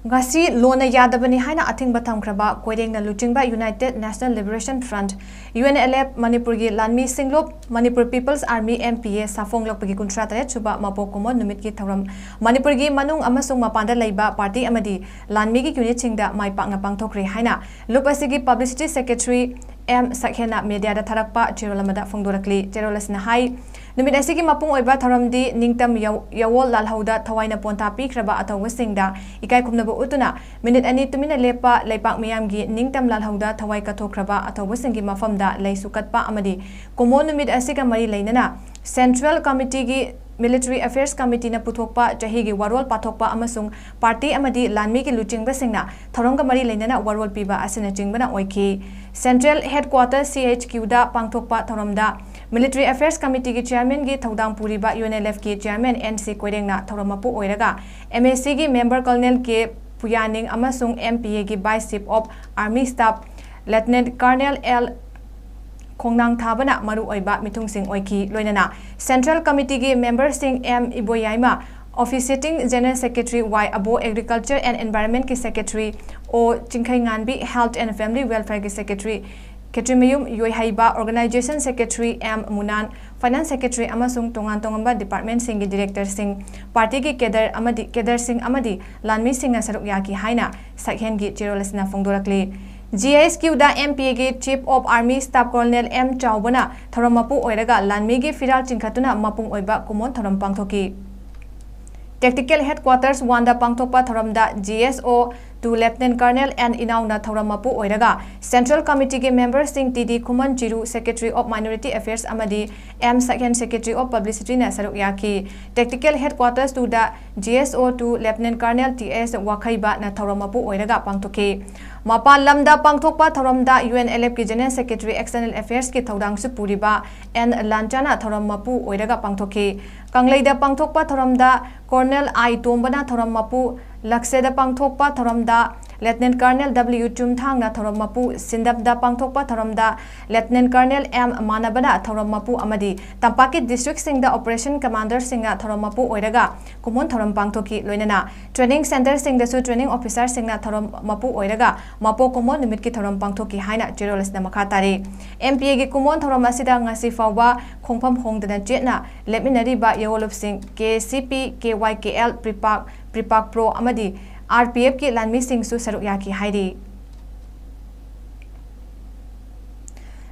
ꯉꯁꯤ ꯂꯣꯟꯅ ꯌꯥꯗꯕꯅꯤ ꯍꯥꯏꯅ ꯑꯊꯤꯡꯕ ꯊꯝꯈ꯭ꯔꯕ ꯀꯣꯏꯔꯦꯡꯅ ꯂꯨꯆꯤꯡꯕ United National Liberation Front, U N L F, ꯃꯅꯤꯄꯨꯔꯒꯤ ꯂꯥꯟꯃꯤ ꯁꯤꯡꯂꯨꯞ Manipur People's Army, M P A, ꯁꯥꯐꯣꯡꯂꯛꯄꯒꯤ ꯀꯨꯟꯊ꯭ꯔꯥ ꯇꯔꯦꯠ ꯁꯨꯕ ꯃꯄꯣꯛ ꯀꯨꯝꯑꯣꯟ ꯅꯨꯃꯤꯠꯀꯤ ꯊꯧꯔꯝ ꯃꯅꯤꯄꯨꯔꯒꯤ ꯃꯅꯨꯡ ꯑꯃꯁꯨꯡ ꯃꯄꯥꯟꯗ ꯂꯩꯕ ꯄꯥꯔꯇꯤ ꯑꯃꯗꯤ ꯂꯥꯟꯃꯤꯒꯤ ꯌꯨꯅꯤꯠꯁꯤꯡꯗ ꯃꯥꯏ ꯄꯥꯛꯅ ꯄꯥꯡꯊꯣꯛꯈ꯭ꯔꯦ ꯍꯥꯏꯅ ꯂꯨꯞ ꯑꯁꯤꯒꯤ publicity secretary M ꯁꯛꯍꯦꯟꯅ ꯃꯦꯗꯤꯌꯥꯗ ꯊꯥꯔꯛꯄ ꯆꯦꯔꯣꯜ ꯑꯃꯗ ꯐꯣꯡꯗꯣꯔꯛꯂꯤ꯫ ꯆꯦꯔꯣꯜ ꯑꯁꯤꯅ ꯍꯥꯏ, ꯅꯨꯃꯤꯠ ꯑꯁꯤꯒꯤ ꯃꯄꯨꯡ ꯑꯣꯏꯕ ꯊꯧꯔꯝꯗꯤ ꯅꯤꯡꯇꯝ ꯌꯥꯋꯣ-, ꯌꯥꯋꯣꯜ ꯂꯥꯜꯍꯧꯗ ꯊꯋꯥꯏꯅ ꯄꯣꯟꯊꯥ ꯄꯤꯈ꯭ꯔꯕ ꯑꯊꯧꯕꯁꯤꯡꯗ ꯏꯀꯥꯏ ꯈꯨꯝꯅꯕ ꯎꯠꯇꯨꯅ ꯃꯤꯅꯤꯠ ꯑꯅꯤ ꯇꯨꯃꯤꯟꯅ ꯂꯦꯞꯄ ꯂꯩꯄꯥꯛ ꯃꯤꯌꯥꯝꯒꯤ ꯅꯤꯡꯇꯝ ꯂꯥꯜꯍꯧꯗ ꯊꯋꯥꯏ ꯀꯠꯊꯣꯛꯈ꯭ꯔꯕ ꯑꯊꯧꯕꯁꯤꯡꯒꯤ ꯃꯐꯝꯗ ꯂꯩꯁꯨ ꯀꯠꯄ ꯑꯃꯗꯤ ꯀꯨꯃꯣꯟ ꯅꯨꯃꯤꯠ ꯑꯁꯤꯒ ꯃꯔꯤ ꯂꯩꯅꯅ Central Committeeꯒꯤ Military Affairs Committeeꯅ ꯄꯨꯊꯣꯛꯄ ꯆꯍꯤꯒꯤ ꯋꯥꯔꯣꯜ ꯄꯥꯊꯣꯛꯄ ꯑꯃꯁꯨꯡ party ꯑꯃꯗꯤ ꯂꯥꯟꯃꯤꯒꯤ ꯂꯨꯆꯤꯡꯕꯁꯤꯡꯅ ꯊꯧꯔꯝꯒ ꯃꯔꯤ ꯂꯩꯅꯅ ꯋꯥꯔꯣꯜ ꯄꯤꯕ ꯑꯁꯤꯅꯆꯤꯡꯕꯅ ꯑꯣꯏꯈꯤ꯫ Central Headquarters CHQꯗ ꯄꯥꯡꯊꯣꯛꯄ ꯊꯧꯔꯝꯗ Military Affairs Committeeꯒꯤ Chairmanꯒꯤ ꯊꯧꯗꯥꯡ ꯄꯨꯔꯤꯕ UNLFꯀꯤ Chairman N C ꯀꯣꯏꯔꯦꯡꯅ ꯊꯧꯔꯝ ꯃꯄꯨ ꯑꯣꯏꯔꯒ MACꯒꯤ Member Colonel K ꯄꯨꯌꯥꯅꯤꯡ ꯑꯃꯁꯨꯡ MPAꯒꯤ Vice Chief of Army Staff Lieutenant Colonel L ꯈꯣꯡꯅꯥꯡ ꯊꯥꯕꯅ ꯃꯔꯨꯑꯣꯏꯕ ꯃꯤꯊꯨꯡꯁꯤꯡ ꯑꯣꯏꯈꯤ꯫ ꯂꯣꯏꯅꯅ Central Committeeꯒꯤ memberꯁꯤꯡ M ꯏꯕꯣꯌꯥꯏꯃ, Officiating General Secretary Y ꯑꯕꯣ, Agriculture and Environmentꯀꯤ Secretary O ꯆꯤꯡꯈꯩꯉꯥꯟꯕꯤ, Health and Family Welfareꯒꯤ Secretary Khetrimayum ꯌꯣꯏꯍꯩꯕ, Organization Secretary M ꯃꯨꯅꯥꯟ, Finance Secretary ꯑꯃꯁꯨꯡ ꯇꯣꯉꯥꯟ ꯇꯣꯉꯥꯟꯕ departmentꯁꯤꯡꯒꯤ directorꯁꯤꯡ, partyꯒꯤ cadre ꯑꯃꯗꯤ cadreꯁꯤꯡ ꯑꯃꯗꯤ ꯂꯥꯟꯃꯤꯁꯤꯡꯅ ꯁꯔꯨꯛ ꯌꯥꯈꯤ ꯍꯥꯏꯅ ꯁꯛꯍꯦꯟꯒꯤ ꯆꯦꯔꯣꯜ ꯑꯁꯤꯅ ꯐꯣꯡꯗꯣꯔꯛꯂꯤ꯫ GHQꯗ MPAꯒꯤ Chief of Army Staff Colonel M ꯆꯥꯎꯕꯅ ꯊꯧꯔꯝ ꯃꯄꯨ ꯑꯣꯏꯔꯒ ꯂꯥꯟꯃꯤꯒꯤ ꯐꯤꯔꯥꯜ ꯆꯤꯡꯈꯠꯇꯨꯅ ꯃꯄꯨꯡ ꯑꯣꯏꯕ ꯀꯨꯃꯣꯟ ꯊꯧꯔꯝ ꯄꯥꯡꯊꯣꯛꯈꯤ꯫ Tactical Headquarters Oneꯗ ꯄꯥꯡꯊꯣꯛꯄ ꯊꯧꯔꯝꯗ GSO two Lieutenant Colonel N ꯏꯅꯥꯎꯅ ꯊꯧꯔꯝ ꯃꯄꯨ ꯑꯣꯏꯔꯒ Central Committeeꯒꯤ memberꯁꯤꯡ T D Khuman Chiru, Secretary of Minority Affairs ꯑꯃꯗꯤ M ꯁꯛꯍꯦꯟ, Secretary of Publicityꯅ ꯁꯔꯨꯛ ꯌꯥꯈꯤ꯫ Tactical Headquarters twoꯗ GSO two Lieutenant Colonel T S ꯋꯥꯈꯩꯕꯅ ꯊꯧꯔꯝ ꯃꯄꯨ ꯑꯣꯏꯔꯒ ꯄꯥꯡꯊꯣꯛꯈꯤ꯫ ꯃꯄꯥꯟ ꯂꯝꯗ ꯄꯥꯡꯊꯣꯛꯄ ꯊꯧꯔꯝꯗ UNLFꯀꯤ General Secretary External Affairsꯀꯤ ꯊꯧꯗꯥꯡꯁꯨ ꯄꯨꯔꯤꯕ N ꯂꯥꯟꯆꯥꯅ ꯊꯧꯔꯝ ꯃꯄꯨ ꯑꯣꯏꯔꯒ ꯄꯥꯡꯊꯣꯛꯈꯤ꯫ ꯀꯪꯂꯩꯗ ꯄꯥꯡꯊꯣꯛꯄ ꯊꯧꯔꯝꯗ Colonel I ꯇꯣꯝꯕꯅ ꯊꯧꯔꯝ ꯃꯄꯨ, ꯂꯛꯁꯦꯗ ꯄꯥꯡꯊꯣꯛꯄ ꯊꯧꯔꯝꯗ Lieutenant Colonel W ꯆꯨꯝꯊꯥꯡꯅ ꯊꯧꯔꯝ ꯃꯄꯨ, ꯁꯤꯟꯗꯞꯗ ꯄꯥꯡꯊꯣꯛꯄ ꯊꯧꯔꯝꯗ Lieutenant Colonel M ꯃꯥꯟꯅꯕꯅ ꯊꯧꯔꯝ ꯃꯄꯨ ꯑꯃꯗꯤ ꯇꯝꯄꯥꯛꯀꯤ districtꯁꯤꯡꯗ operation commanderꯁꯤꯡꯅ ꯊꯧꯔꯝ ꯃꯄꯨ ꯑꯣꯏꯔꯒ ꯀꯨꯃꯣꯟ ꯊꯧꯔꯝ ꯄꯥꯡꯊꯣꯛꯈꯤ꯫ ꯂꯣꯏꯅꯅ training centreꯁꯤꯡꯗꯁꯨ training officerꯁꯤꯡꯅ ꯊꯧꯔꯝ ꯃꯄꯨ ꯑꯣꯏꯔꯒ ꯃꯄꯣꯛ ꯀꯨꯃꯣꯟ ꯅꯨꯃꯤꯠꯀꯤ ꯊꯧꯔꯝ ꯄꯥꯡꯊꯣꯛꯈꯤ ꯍꯥꯏꯅ ꯆꯦꯔꯣꯜ ꯑꯁꯤꯗ ꯃꯈꯥ ꯇꯥꯔꯤ꯫ MPAꯒꯤ ꯀꯨꯃꯣꯟ ꯊꯧꯔꯝ ꯑꯁꯤꯗ ꯉꯁꯤ ꯐꯥꯎꯕ ꯈꯣꯡꯐꯝ ꯍꯣꯡꯗꯅ ꯆꯦꯠꯅ ꯂꯦꯞꯃꯤꯟꯅꯔꯤꯕ ꯌꯥꯋꯣꯜꯂꯨꯞꯁꯤꯡ KCP, KYKL, PREPAK, PREPAK Pro ꯑꯃꯗꯤ RPFꯀꯤ ꯂꯥꯟꯃꯤꯁꯤꯡꯁꯨ ꯁꯔꯨꯛ ꯌꯥꯈꯤ ꯍꯥꯏꯔꯤ꯫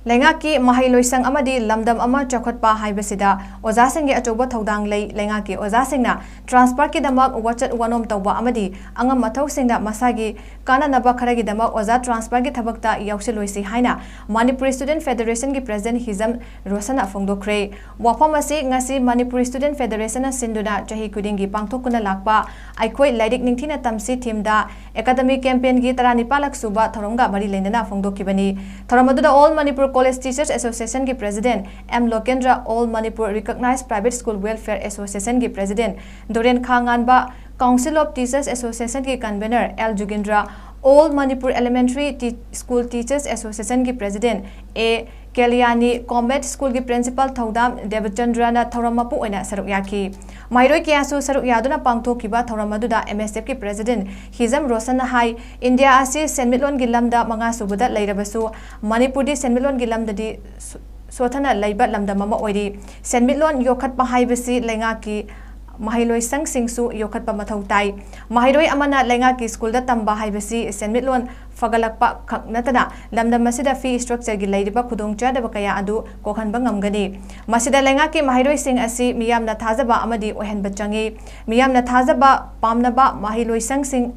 ꯂꯩꯉꯥꯛꯀꯤ ꯃꯍꯩꯂꯣꯏꯁꯪ ꯑꯃꯗꯤ ꯂꯝꯗꯝ ꯑꯃ ꯆꯥꯎꯈꯠꯄ ꯍꯥꯏꯕꯁꯤꯗ ꯑꯣꯖꯥꯁꯤꯡꯒꯤ ꯑꯆꯧꯕ ꯊꯧꯗꯥꯡ ꯂꯩ꯫ ꯂꯩꯉꯥꯛꯀꯤ ꯑꯣꯖꯥꯁꯤꯡꯅ transferꯒꯤꯗꯃꯛ ꯋꯥꯆꯠ ꯋꯥꯅꯣꯝ ꯇꯧꯕ ꯑꯃꯗꯤ ꯑꯉꯝ ꯑꯊꯧꯁꯤꯡꯗ ꯃꯁꯥꯒꯤ ꯀꯥꯟꯅꯅꯕ ꯈꯔꯒꯤꯗꯃꯛ ꯑꯣꯖꯥ transferꯒꯤ ꯊꯕꯛꯇ ꯌꯥꯎꯁꯤꯜꯂꯣꯏꯁꯤ ꯍꯥꯏꯅ ꯃꯅꯤꯄꯨꯔꯤ Student Federationꯒꯤ President ꯍꯤꯖꯝ ꯔꯣꯁꯟꯅ ꯐꯣꯡꯗꯣꯛꯈ꯭ꯔꯦ꯫ ꯋꯥꯐꯝ ꯑꯁꯤ ꯉꯁꯤ ꯃꯅꯤꯄꯨꯔꯤ Student Federationꯅ ꯁꯤꯟꯗꯨꯅ ꯆꯍꯤ ꯈꯨꯗꯤꯡꯒꯤ ꯄꯥꯡꯊꯣꯛꯇꯨꯅ ꯂꯥꯛꯄ ꯑꯩꯈꯣꯏ ꯂꯥꯏꯔꯤꯛ ꯅꯤꯡꯊꯤꯅ ꯇꯝꯁꯤ themeꯗ academic campaignꯒꯤ ꯇꯔꯥꯅꯤꯄꯥꯜꯂꯛ ꯁꯨꯕ ꯊꯧꯔꯝꯒ ꯃꯔꯤ ꯂꯩꯅꯅ ꯐꯣꯡꯗꯣꯛꯈꯤꯕꯅꯤ꯫ ꯊꯧꯔꯝ ꯑꯗꯨꯗ All Manipur College Teachers Associationꯒꯤ President M Lokendra, All Manipur Recognized Private School Welfare Associationꯒꯤ President ꯗꯣꯔꯦꯟ ꯈꯥ ꯉꯥꯟꯕ, Council of Teachers Associationꯒꯤ Convener L Jugindra, All Manipur Elementary Te-, School Teachers Associationꯒꯤ President ꯑꯦ ꯀꯦꯂꯤꯌꯥꯅꯤ, Comet Schoolꯒꯤ Principal ꯊꯧꯗꯥꯝ ꯗꯦꯕꯆꯟꯗ꯭ꯔꯅ ꯊꯧꯔꯝ ꯃꯄꯨ ꯑꯣꯏꯅ ꯁꯔꯨꯛ ꯌꯥꯈꯤ꯫ ꯃꯍꯩꯔꯣꯏ ꯀꯌꯥꯁꯨ ꯁꯔꯨꯛ ꯌꯥꯗꯨꯅ ꯄꯥꯡꯊꯣꯛꯈꯤꯕ ꯊꯧꯔꯝ ꯑꯗꯨꯗ MSFꯀꯤ President ꯍꯤꯖꯝ ꯔꯣꯁꯟꯅ ꯍꯥꯏ, ꯏꯟꯗꯤꯌꯥ ꯑꯁꯤ ꯁꯦꯟꯃꯤꯠꯂꯣꯟꯒꯤ ꯂꯝꯗ ꯃꯉꯥ ꯁꯨꯕꯗ ꯂꯩꯔꯕꯁꯨ ꯃꯅꯤꯄꯨꯔꯗꯤ ꯁꯦꯟꯃꯤꯠꯂꯣꯟꯒꯤ ꯂꯝꯗꯗꯤ ꯁꯣ-, ꯁꯣꯊꯅ ꯂꯩꯕ ꯂꯝꯗꯝ ꯑꯃ ꯑꯣꯏꯔꯤ꯫ ꯁꯦꯟꯃꯤꯠꯂꯣꯟ ꯌꯣꯛꯈꯠꯄ ꯍꯥꯏꯕꯁꯤ ꯂꯩꯉꯥꯛꯀꯤ ꯃꯍꯩꯂꯣꯏꯁꯪꯁꯤꯡꯁꯨ ꯌꯣꯛꯈꯠꯄ ꯃꯊꯧ ꯇꯥꯏ꯫ ꯃꯍꯩꯔꯣꯏ ꯑꯃꯅ ꯂꯩꯉꯥꯛꯀꯤ ꯁ꯭ꯀꯨꯜꯗ ꯇꯝꯕ ꯍꯥꯏꯕꯁꯤ ꯁꯦꯟꯃꯤꯠꯂꯣꯟ ꯐꯒꯠꯂꯛꯄ ꯈꯛ ꯅꯠꯇꯅ ꯂꯝꯗꯝ ꯑꯁꯤꯗ fee structureꯒꯤ ꯂꯩꯔꯤꯕ ꯈꯨꯗꯣꯡꯆꯥꯗꯕ ꯀꯌꯥ ꯑꯗꯨ ꯀꯣꯛꯍꯟꯕ ꯉꯝꯒꯅꯤ꯫ ꯃꯁꯤꯗ ꯂꯩꯉꯥꯛꯀꯤ ꯃꯍꯩꯔꯣꯏꯁꯤꯡ ꯑꯁꯤ ꯃꯤꯌꯥꯝꯅ ꯊꯥꯖꯕ ꯑꯃꯗꯤ ꯑꯣꯏꯍꯟꯕ ꯆꯪꯏ꯫ ꯃꯤꯌꯥꯝꯅ ꯊꯥꯖꯕ ꯄꯥꯝꯅꯕ ꯃꯍꯩꯂꯣꯏꯁꯪꯁꯤꯡ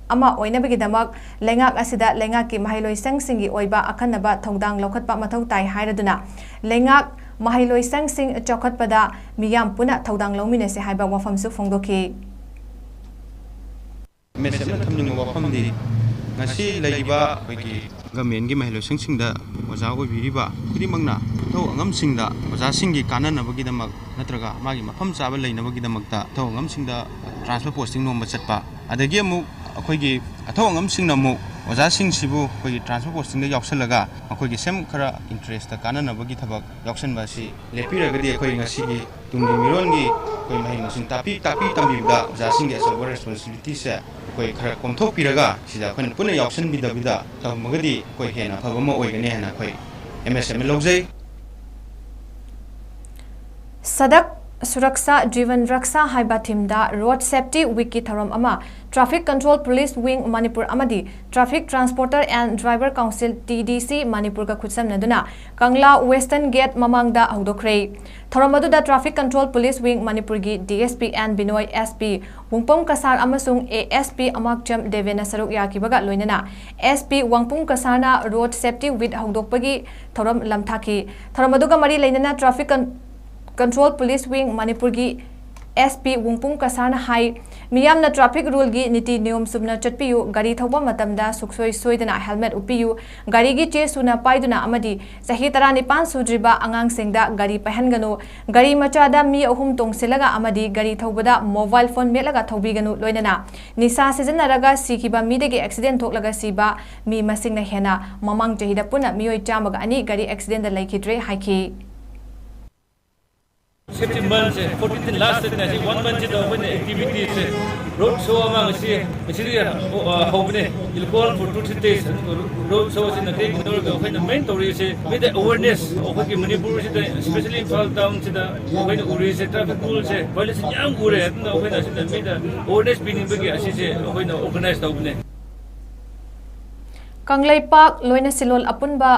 ꯑꯃ ꯑꯣꯏꯅꯕꯒꯤꯗꯃꯛ ꯂꯩꯉꯥꯛ ꯑꯁꯤꯗ ꯂꯩꯉꯥꯛꯀꯤ ꯃꯍꯩꯂꯣꯏꯁꯪꯁꯤꯡꯒꯤ ꯑꯣꯏꯕ ꯑꯈꯟꯅꯕ ꯊꯧꯗꯥꯡ ꯂꯧꯈꯠꯄ ꯃꯊꯧ ꯇꯥꯏ ꯍꯥꯏꯔꯗꯨꯅ ꯂꯩꯉꯥꯛ ꯃꯍꯩꯂꯣꯏꯁꯪꯁꯤꯡ ꯆꯥꯎꯈꯠꯄꯗ ꯃꯤꯌꯥꯝ ꯄꯨꯟꯅ ꯊꯧꯗꯥꯡ ꯂꯧꯃꯤꯟꯅꯁꯤ ꯍꯥꯏꯕ ꯋꯥꯐꯝꯁꯨ ꯐꯣꯡꯗꯣꯛꯈꯤ꯫ ꯃꯦꯁꯦꯖꯅ ꯊꯝꯅꯤꯡꯕ ꯋꯥꯐꯝꯗꯤ ꯉꯁꯤ ꯂꯩꯔꯤꯕ ꯑꯩꯈꯣꯏꯒꯤ ꯒꯃꯦꯟꯒꯤ ꯃꯍꯩꯂꯣꯏꯁꯪꯁꯤꯡꯗ ꯑꯣꯖꯥ ꯑꯣꯏꯕꯤꯔꯤꯕ ꯈꯨꯗꯤꯡꯃꯛꯅ ꯑꯊꯧ ꯑꯉꯝꯁꯤꯡꯗ ꯑꯣꯖꯥꯁꯤꯡꯒꯤ ꯀꯥꯟꯅꯅꯕꯒꯤꯗꯃꯛ ꯅꯠꯇ꯭ꯔꯒ ꯃꯥꯒꯤ ꯃꯐꯝ ꯆꯥꯕ ꯂꯩꯅꯕꯒꯤꯗꯃꯛꯇ ꯑꯊꯧ ꯑꯉꯝꯁꯤꯡꯗ transfer posting ꯅꯣꯝꯕ ꯆꯠꯄ, ꯑꯗꯒꯤ ꯑꯃꯨꯛ ꯑꯩꯈꯣꯏꯒꯤ ꯑꯊꯧ ꯑꯉꯝꯁꯤꯡꯅ ꯑꯃꯨꯛ ꯑꯣꯖꯥꯁꯤꯡꯁꯤꯕꯨ ꯑꯩꯈꯣꯏꯒꯤ transfer postingꯗ ꯌꯥꯎꯁꯜꯂꯒ ꯃꯈꯣꯏꯒꯤ ꯁꯦꯝ ꯈꯔ interestꯇ ꯀꯥꯟꯅꯅꯕꯒꯤ ꯊꯕꯛ ꯌꯥꯎꯁꯟꯕ ꯑꯁꯤ ꯂꯦꯞꯄꯤꯔꯒꯗꯤ ꯑꯩꯈꯣꯏ ꯉꯁꯤꯒꯤ ꯇꯨꯡꯒꯤ ꯃꯤꯔꯣꯟꯒꯤ ꯑꯩꯈꯣꯏ ꯃꯍꯩ ꯃꯁꯤꯡ ꯇꯥꯛꯄꯤ ꯇꯥꯛꯄꯤ ꯇꯝꯕꯤꯕꯗ ꯑꯣꯖꯥꯁꯤꯡꯒꯤ ꯑꯆꯧꯕ responsibilityꯁꯦ ꯑꯩꯈꯣꯏ ꯈꯔ ꯀꯣꯝꯊꯣꯛꯄꯤꯔꯒ ꯁꯤꯗ ꯑꯩꯈꯣꯏꯅ ꯄꯨꯟꯅ ꯌꯥꯎꯁꯟꯕꯤꯗꯕꯤꯗ ꯇꯝꯃꯒꯗꯤ ꯑꯩꯈꯣꯏ ꯍꯦꯟꯅ ꯑꯐꯕ ꯑꯃ ꯑꯣꯏꯒꯅꯤ ꯍꯥꯏꯅ ꯑꯩꯈꯣꯏ MSFꯅ ꯂꯧꯖꯩ꯫ ꯁꯗꯛ ꯁꯨꯔꯛꯁꯥ ꯖꯤꯕꯟ ꯔꯛꯁꯥ ꯍꯥꯏꯕ ꯊꯤꯝꯗ ꯔꯣꯗ ꯁꯦꯐꯇꯤ ꯋꯤꯛꯀꯤ ꯊꯧꯔꯝ ꯑꯃ Traffic Control Police Wing Manipur ꯑꯃꯗꯤ Traffic Transporter and Driver Council, T D C, ꯃꯅꯤꯄꯨꯔꯒ ꯈꯨꯠꯁꯝꯅꯗꯨꯅ ꯀꯪꯂꯥ ꯋꯦꯁꯇꯔꯟ ꯒꯦꯠ ꯃꯃꯥꯡꯗ ꯍꯧꯗꯣꯛꯈ꯭ꯔꯦ꯫ ꯊꯧꯔꯝ ꯑꯗꯨꯗ Traffic Control Police Wing ꯃꯅꯤꯄꯨꯔꯒꯤ D S P N ꯕꯤꯅꯣꯏ, S P ꯋꯨꯡꯄꯝ Cachar ꯑꯃꯁꯨꯡ A S P ꯑꯃꯥꯛꯆꯝ ꯗꯦꯕꯦꯅ ꯁꯔꯨꯛ ꯌꯥꯈꯤꯕꯒ ꯂꯣꯏꯅꯅ S P ꯋꯥꯡꯄꯨꯝ ꯀꯁꯥꯔꯅ ꯔꯣꯗ ꯁꯦꯐꯇꯤ ꯋꯤꯛ ꯍꯧꯗꯣꯛꯄꯒꯤ ꯊꯧꯔꯝ ꯂꯝꯊꯥꯈꯤ꯫ ꯊꯧꯔꯝ ꯑꯗꯨꯒ ꯃꯔꯤ ꯂꯩꯅꯅ Traffic Con-, Control Police Wing ꯃꯅꯤꯄꯨꯔꯒꯤ S P ꯋꯨꯡꯄꯨꯝ ꯀꯁꯥꯔꯅ ꯍꯥꯏ, ꯃꯤꯌꯥꯝꯅ ꯇ꯭ꯔꯥꯐꯤꯛ ꯔꯨꯜꯒꯤ ꯅꯤꯇꯤ ꯅꯤꯌꯣꯝ ꯆꯨꯝꯅ ꯆꯠꯄꯤꯌꯨ, ꯒꯥꯔꯤ ꯊꯧꯕ ꯃꯇꯝꯗ ꯁꯨꯛꯁꯣꯏ ꯁꯣꯏꯗꯅ ꯍꯦꯜꯃꯦꯠ ꯎꯞꯄꯤꯌꯨ, ꯒꯥꯔꯤꯒꯤ ꯆꯦ ꯁꯨꯅ ꯄꯥꯏꯗꯨꯅ ꯑꯃꯗꯤ ꯆꯍꯤ ꯇꯔꯥꯅꯤꯄꯥꯟ ꯁꯨꯗ꯭ꯔꯤꯕ ꯑꯉꯥꯡꯁꯤꯡꯗ ꯒꯥꯔꯤ ꯄꯥꯏꯍꯟꯒꯅꯨ, ꯒꯥꯔꯤ ꯃꯆꯥꯗ ꯃꯤ ꯑꯍꯨꯝ ꯇꯣꯡꯁꯤꯜꯂꯒ ꯑꯃꯗꯤ ꯒꯥꯔꯤ ꯊꯧꯕꯗ ꯃꯣꯕꯥꯏꯜ ꯐꯣꯟ ꯃꯦꯠꯂꯒ ꯊꯧꯕꯤꯒꯅꯨ, ꯂꯣꯏꯅꯅ ꯅꯤꯁꯥ ꯁꯤꯖꯤꯟꯅꯔꯒ ꯁꯤꯈꯤꯕ ꯃꯤꯗꯒꯤ ꯑꯦꯛꯁꯤꯗꯦꯟ ꯊꯣꯛꯂꯒ ꯁꯤꯕ ꯃꯤ ꯃꯁꯤꯡꯅ ꯍꯦꯟꯅ ꯃꯃꯥꯡ ꯆꯍꯤꯗ ꯄꯨꯟꯅ ꯃꯤꯑꯣꯏ ꯆꯥꯝꯃꯒ ꯑꯅꯤ ꯒꯥꯔꯤ ꯑꯦꯛꯁꯤꯗꯦꯟꯗ ꯂꯩꯈꯤꯗ꯭ꯔꯦ ꯍꯥꯏꯈꯤ꯫ Safety month ꯁꯦ, fourteen last ꯁꯤꯅ ꯁꯤ one month ꯁꯤꯗ ꯑꯩꯈꯣꯏꯅ ꯑꯦꯛꯇꯤꯚꯤꯇꯤꯁꯦ, ꯔꯣꯗ ꯁꯣ ꯑꯃ ꯉꯁꯤ, ꯉꯁꯤꯗꯤ ꯍꯧꯕꯅꯦ꯫ It go on for two three days. Road ꯁꯣꯁꯤꯅ ꯀꯩꯒꯤꯅꯣ ꯍꯥꯏꯔꯒ ꯑꯩꯈꯣꯏꯅ ꯃꯦꯟ ꯇꯧꯔꯤꯁꯦ ꯃꯤꯗ ꯑꯦꯋꯦꯔꯅꯦꯁ, ꯑꯩꯈꯣꯏꯒꯤ ꯃꯅꯤꯄꯨꯔꯁꯤꯗ, especially ꯏꯝꯐꯥꯜ ꯇꯥꯎꯟꯁꯤꯗ ꯑꯩꯈꯣꯏꯅ ꯎꯔꯤꯁꯦ ꯇ꯭ꯔꯥꯐꯤꯛ ꯔꯨꯜꯁꯦ ꯚꯥꯏꯑꯣꯂꯦꯁꯟ ꯌꯥꯝ ꯎꯔꯦ꯫ ꯑꯗꯨꯅ ꯑꯩꯈꯣꯏꯅ ꯑꯁꯤꯗ ꯃꯤꯗ ꯑꯦꯋꯦꯔꯅꯦꯁ ꯄꯤꯅꯤꯡꯕꯒꯤ ꯑꯁꯤꯁꯦ ꯑꯩꯈꯣꯏꯅ ꯑꯣꯔꯒꯅꯥꯏꯖ ꯇꯧꯕꯅꯦ꯫ ꯀꯪꯂꯩꯄꯥꯛ ꯂꯣꯏꯅ ꯁꯤꯂꯣꯜ ꯑꯄꯨꯟꯕ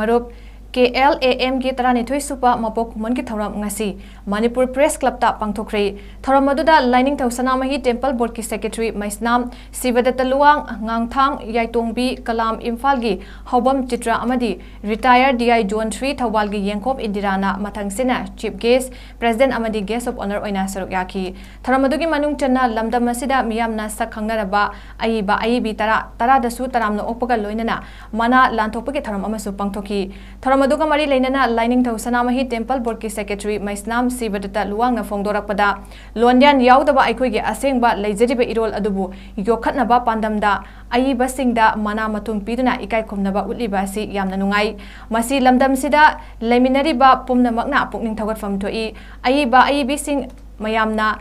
ꯃꯔꯨꯞ, K L A M ꯒꯤ ꯇꯔꯥꯅꯤꯊꯣꯏ ꯁꯨꯕ ꯃꯄꯣꯛ ꯀꯨꯝꯑꯣꯟꯒꯤ ꯊꯧꯔꯝ ꯉꯁꯤ ꯃꯅꯤꯄꯨꯔ ꯄ꯭ꯔꯦꯁ ꯀ꯭ꯂꯕꯇ ꯄꯥꯡꯊꯣꯛꯈ꯭ꯔꯦ꯫ ꯊꯧꯔꯝ ꯑꯗꯨꯗ ꯂꯥꯏꯅꯤꯡꯊꯧ ꯁꯅꯥꯃꯍꯤ ꯇꯦꯝꯄꯜ ꯕꯣꯔꯗꯀꯤ ꯁꯦꯀ꯭ꯔꯦꯇꯔꯤ ꯃꯩꯁꯅꯥꯝ ꯁꯤꯕꯗꯠꯇ ꯂꯨꯋꯥꯡ, ꯉꯥꯡꯊꯥꯡ ꯌꯥꯏꯇꯣꯡꯕꯤ, ꯀꯂꯥꯝ ꯏꯝꯐꯥꯜꯒꯤ ꯍꯥꯎꯕꯝ ꯆꯤꯇ꯭ꯔ ꯑꯃꯗꯤ retire D I Zone three ꯊꯧꯕꯥꯜꯒꯤ ꯌꯦꯡꯈꯣꯝ ꯏꯟꯗꯤꯔꯥꯅ ꯃꯊꯪꯁꯤꯅ ꯆꯤꯐ ꯒꯦꯁ, ꯄ꯭ꯔꯦꯁꯤꯗꯦꯟꯠ ꯑꯃꯗꯤ ꯒꯦꯁ ꯑꯣꯐ ꯑꯣꯅꯔ ꯑꯣꯏꯅ ꯁꯔꯨꯛ ꯌꯥꯈꯤ꯫ ꯊꯧꯔꯝ ꯑꯗꯨꯒꯤ ꯃꯅꯨꯡ ꯆꯟꯅ ꯂꯝꯗꯝ ꯑꯁꯤꯗ ꯃꯤꯌꯥꯝꯅ ꯁꯛ ꯈꯪꯅꯔꯕ ꯑꯏꯕ ꯑꯏꯕꯤ ꯇꯔꯥ, ꯇꯔꯥꯗꯁꯨ ꯇꯔꯥꯝꯅ ꯑꯣꯛꯄꯒ ꯂꯣꯏꯅꯅ ꯃꯅꯥ ꯂꯥꯟꯊꯣꯛꯄꯒꯤ ꯊꯧꯔꯝ ꯑꯃꯁꯨ ꯄꯥꯡꯊꯣꯛꯈꯤ꯫ ꯊꯧꯔꯝ ꯑꯗꯨꯒ ꯃꯔꯤ ꯂꯩꯅꯅ ꯂꯥꯏꯅꯤꯡꯊꯧ ꯁꯅꯥꯃꯍꯤ ꯇꯦꯝꯄꯜ ꯕꯣꯔꯗꯀꯤ ꯁꯦꯀ꯭ꯔꯦꯇꯔꯤ ꯃꯩꯁꯅꯥꯝ ꯁꯤꯕꯗꯠꯇ ꯂꯨꯋꯥꯡꯅ ꯐꯣꯡꯗꯣꯔꯛꯄꯗ, ꯂꯣꯟꯌꯥꯟ ꯌꯥꯎꯗꯕ ꯑꯩꯈꯣꯏꯒꯤ ꯑꯁꯦꯡꯕ ꯂꯩꯖꯔꯤꯕ ꯏꯔꯣꯜ ꯑꯗꯨꯕꯨ ꯌꯣꯛꯈꯠꯅꯕ ꯄꯥꯟꯗꯝꯗ ꯑꯏꯕꯁꯤꯡꯗ ꯃꯅꯥ ꯃꯊꯨꯝ ꯄꯤꯗꯨꯅ ꯏꯀꯥꯏ ꯈꯨꯝꯅꯕ ꯎꯠꯂꯤꯕ ꯑꯁꯤ ꯌꯥꯝꯅ ꯅꯨꯡꯉꯥꯏ꯫ ꯃꯁꯤ ꯂꯝꯗꯝꯁꯤꯗ ꯂꯩꯃꯤꯟꯅꯔꯤꯕ ꯄꯨꯝꯅꯃꯛꯅ ꯄꯨꯛꯅꯤꯡ ꯊꯧꯒꯠꯐꯝ ꯊꯣꯛꯏ꯫ ꯑꯏꯕ ꯑꯏꯕꯤꯁꯤꯡ ꯃꯌꯥꯝꯅ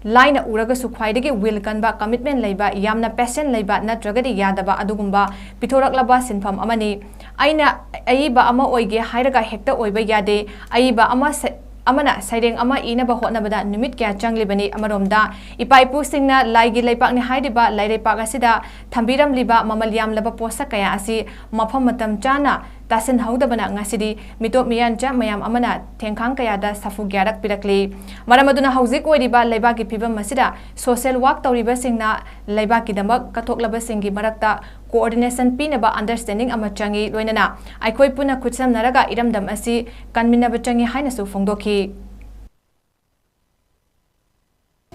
ꯂꯥꯏꯅ ꯎꯔꯒꯁꯨ ꯈ꯭ꯋꯥꯏꯗꯒꯤ ꯋꯤꯜ ꯀꯟꯕ, ꯀꯃꯤꯠꯃꯦꯟ ꯂꯩꯕ, ꯌꯥꯝꯅ ꯄꯦꯁꯟ ꯂꯩꯕ ꯅꯠꯇ꯭ꯔꯒꯗꯤ ꯌꯥꯗꯕ ꯑꯗꯨꯒꯨꯝꯕ ꯄꯤꯊꯣꯔꯛꯂꯕ ꯁꯤꯟꯐꯝ ꯑꯃꯅꯤ꯫ ꯑꯩꯅ ꯑꯏꯕ ꯑꯃ ꯑꯣꯏꯒꯦ ꯍꯥꯏꯔꯒ ꯍꯦꯛꯇ ꯑꯣꯏꯕ ꯌꯥꯗꯦ꯫ ꯑꯏꯕ ꯑꯃ ꯁ-, ꯑꯃꯅ ꯁꯩꯔꯦꯡ ꯑꯃ ꯏꯅꯕ ꯍꯣꯠꯅꯕꯗ ꯅꯨꯃꯤꯠ ꯀꯌꯥ ꯆꯪꯂꯤꯕꯅꯤ꯫ ꯑꯃꯔꯣꯝꯗ, ꯏꯄꯥ ꯏꯄꯨꯁꯤꯡꯅ ꯂꯥꯏꯒꯤ ꯂꯩꯄꯥꯛꯅꯤ ꯍꯥꯏꯔꯤꯕ ꯂꯩꯔꯩꯄꯥꯛ ꯑꯁꯤꯗ ꯊꯝꯕꯤꯔꯝꯂꯤꯕ ꯃꯃꯜ ꯌꯥꯝꯂꯕ ꯄꯣꯠꯁꯛ ꯀꯌꯥ ꯑꯁꯤ ꯃꯐꯝ ꯃꯇꯝ ꯆꯥꯅ ꯇꯥꯁꯤꯟꯍꯧꯗꯕꯅ ꯉꯁꯤꯗꯤ ꯃꯤꯇꯣꯞ ꯃꯤꯌꯥꯟꯆꯥ ꯃꯌꯥꯝ ꯑꯃꯅ ꯊꯦꯡꯈꯥꯡ ꯀꯌꯥꯗ ꯁꯥꯐꯨ ꯀꯌꯥꯔꯛ ꯄꯤꯔꯛꯂꯤ꯫ ꯃꯔꯝ ꯑꯗꯨꯅ ꯍꯧꯖꯤꯛ ꯑꯣꯏꯔꯤꯕ ꯂꯩꯕꯥꯛꯀꯤ ꯐꯤꯕꯝ ꯑꯁꯤꯗ social work ꯇꯧꯔꯤꯕꯁꯤꯡꯅ ꯂꯩꯕꯥꯛꯀꯤꯗꯃꯛ ꯀꯠꯊꯣꯛꯂꯕꯁꯤꯡꯒꯤ ꯃꯔꯛꯇ coordination ꯄꯤꯅꯕ understanding ꯑꯃ ꯆꯪꯏ꯫ ꯂꯣꯏꯅꯅ ꯑꯩꯈꯣꯏ ꯄꯨꯟꯅ ꯈꯨꯠꯁꯝꯅꯔꯒ ꯏꯔꯝꯗꯝ ꯑꯁꯤ ꯀꯟꯃꯤꯟꯅꯕ ꯆꯪꯏ ꯍꯥꯏꯅꯁꯨ ꯐꯣꯡꯗꯣꯛꯈꯤ꯫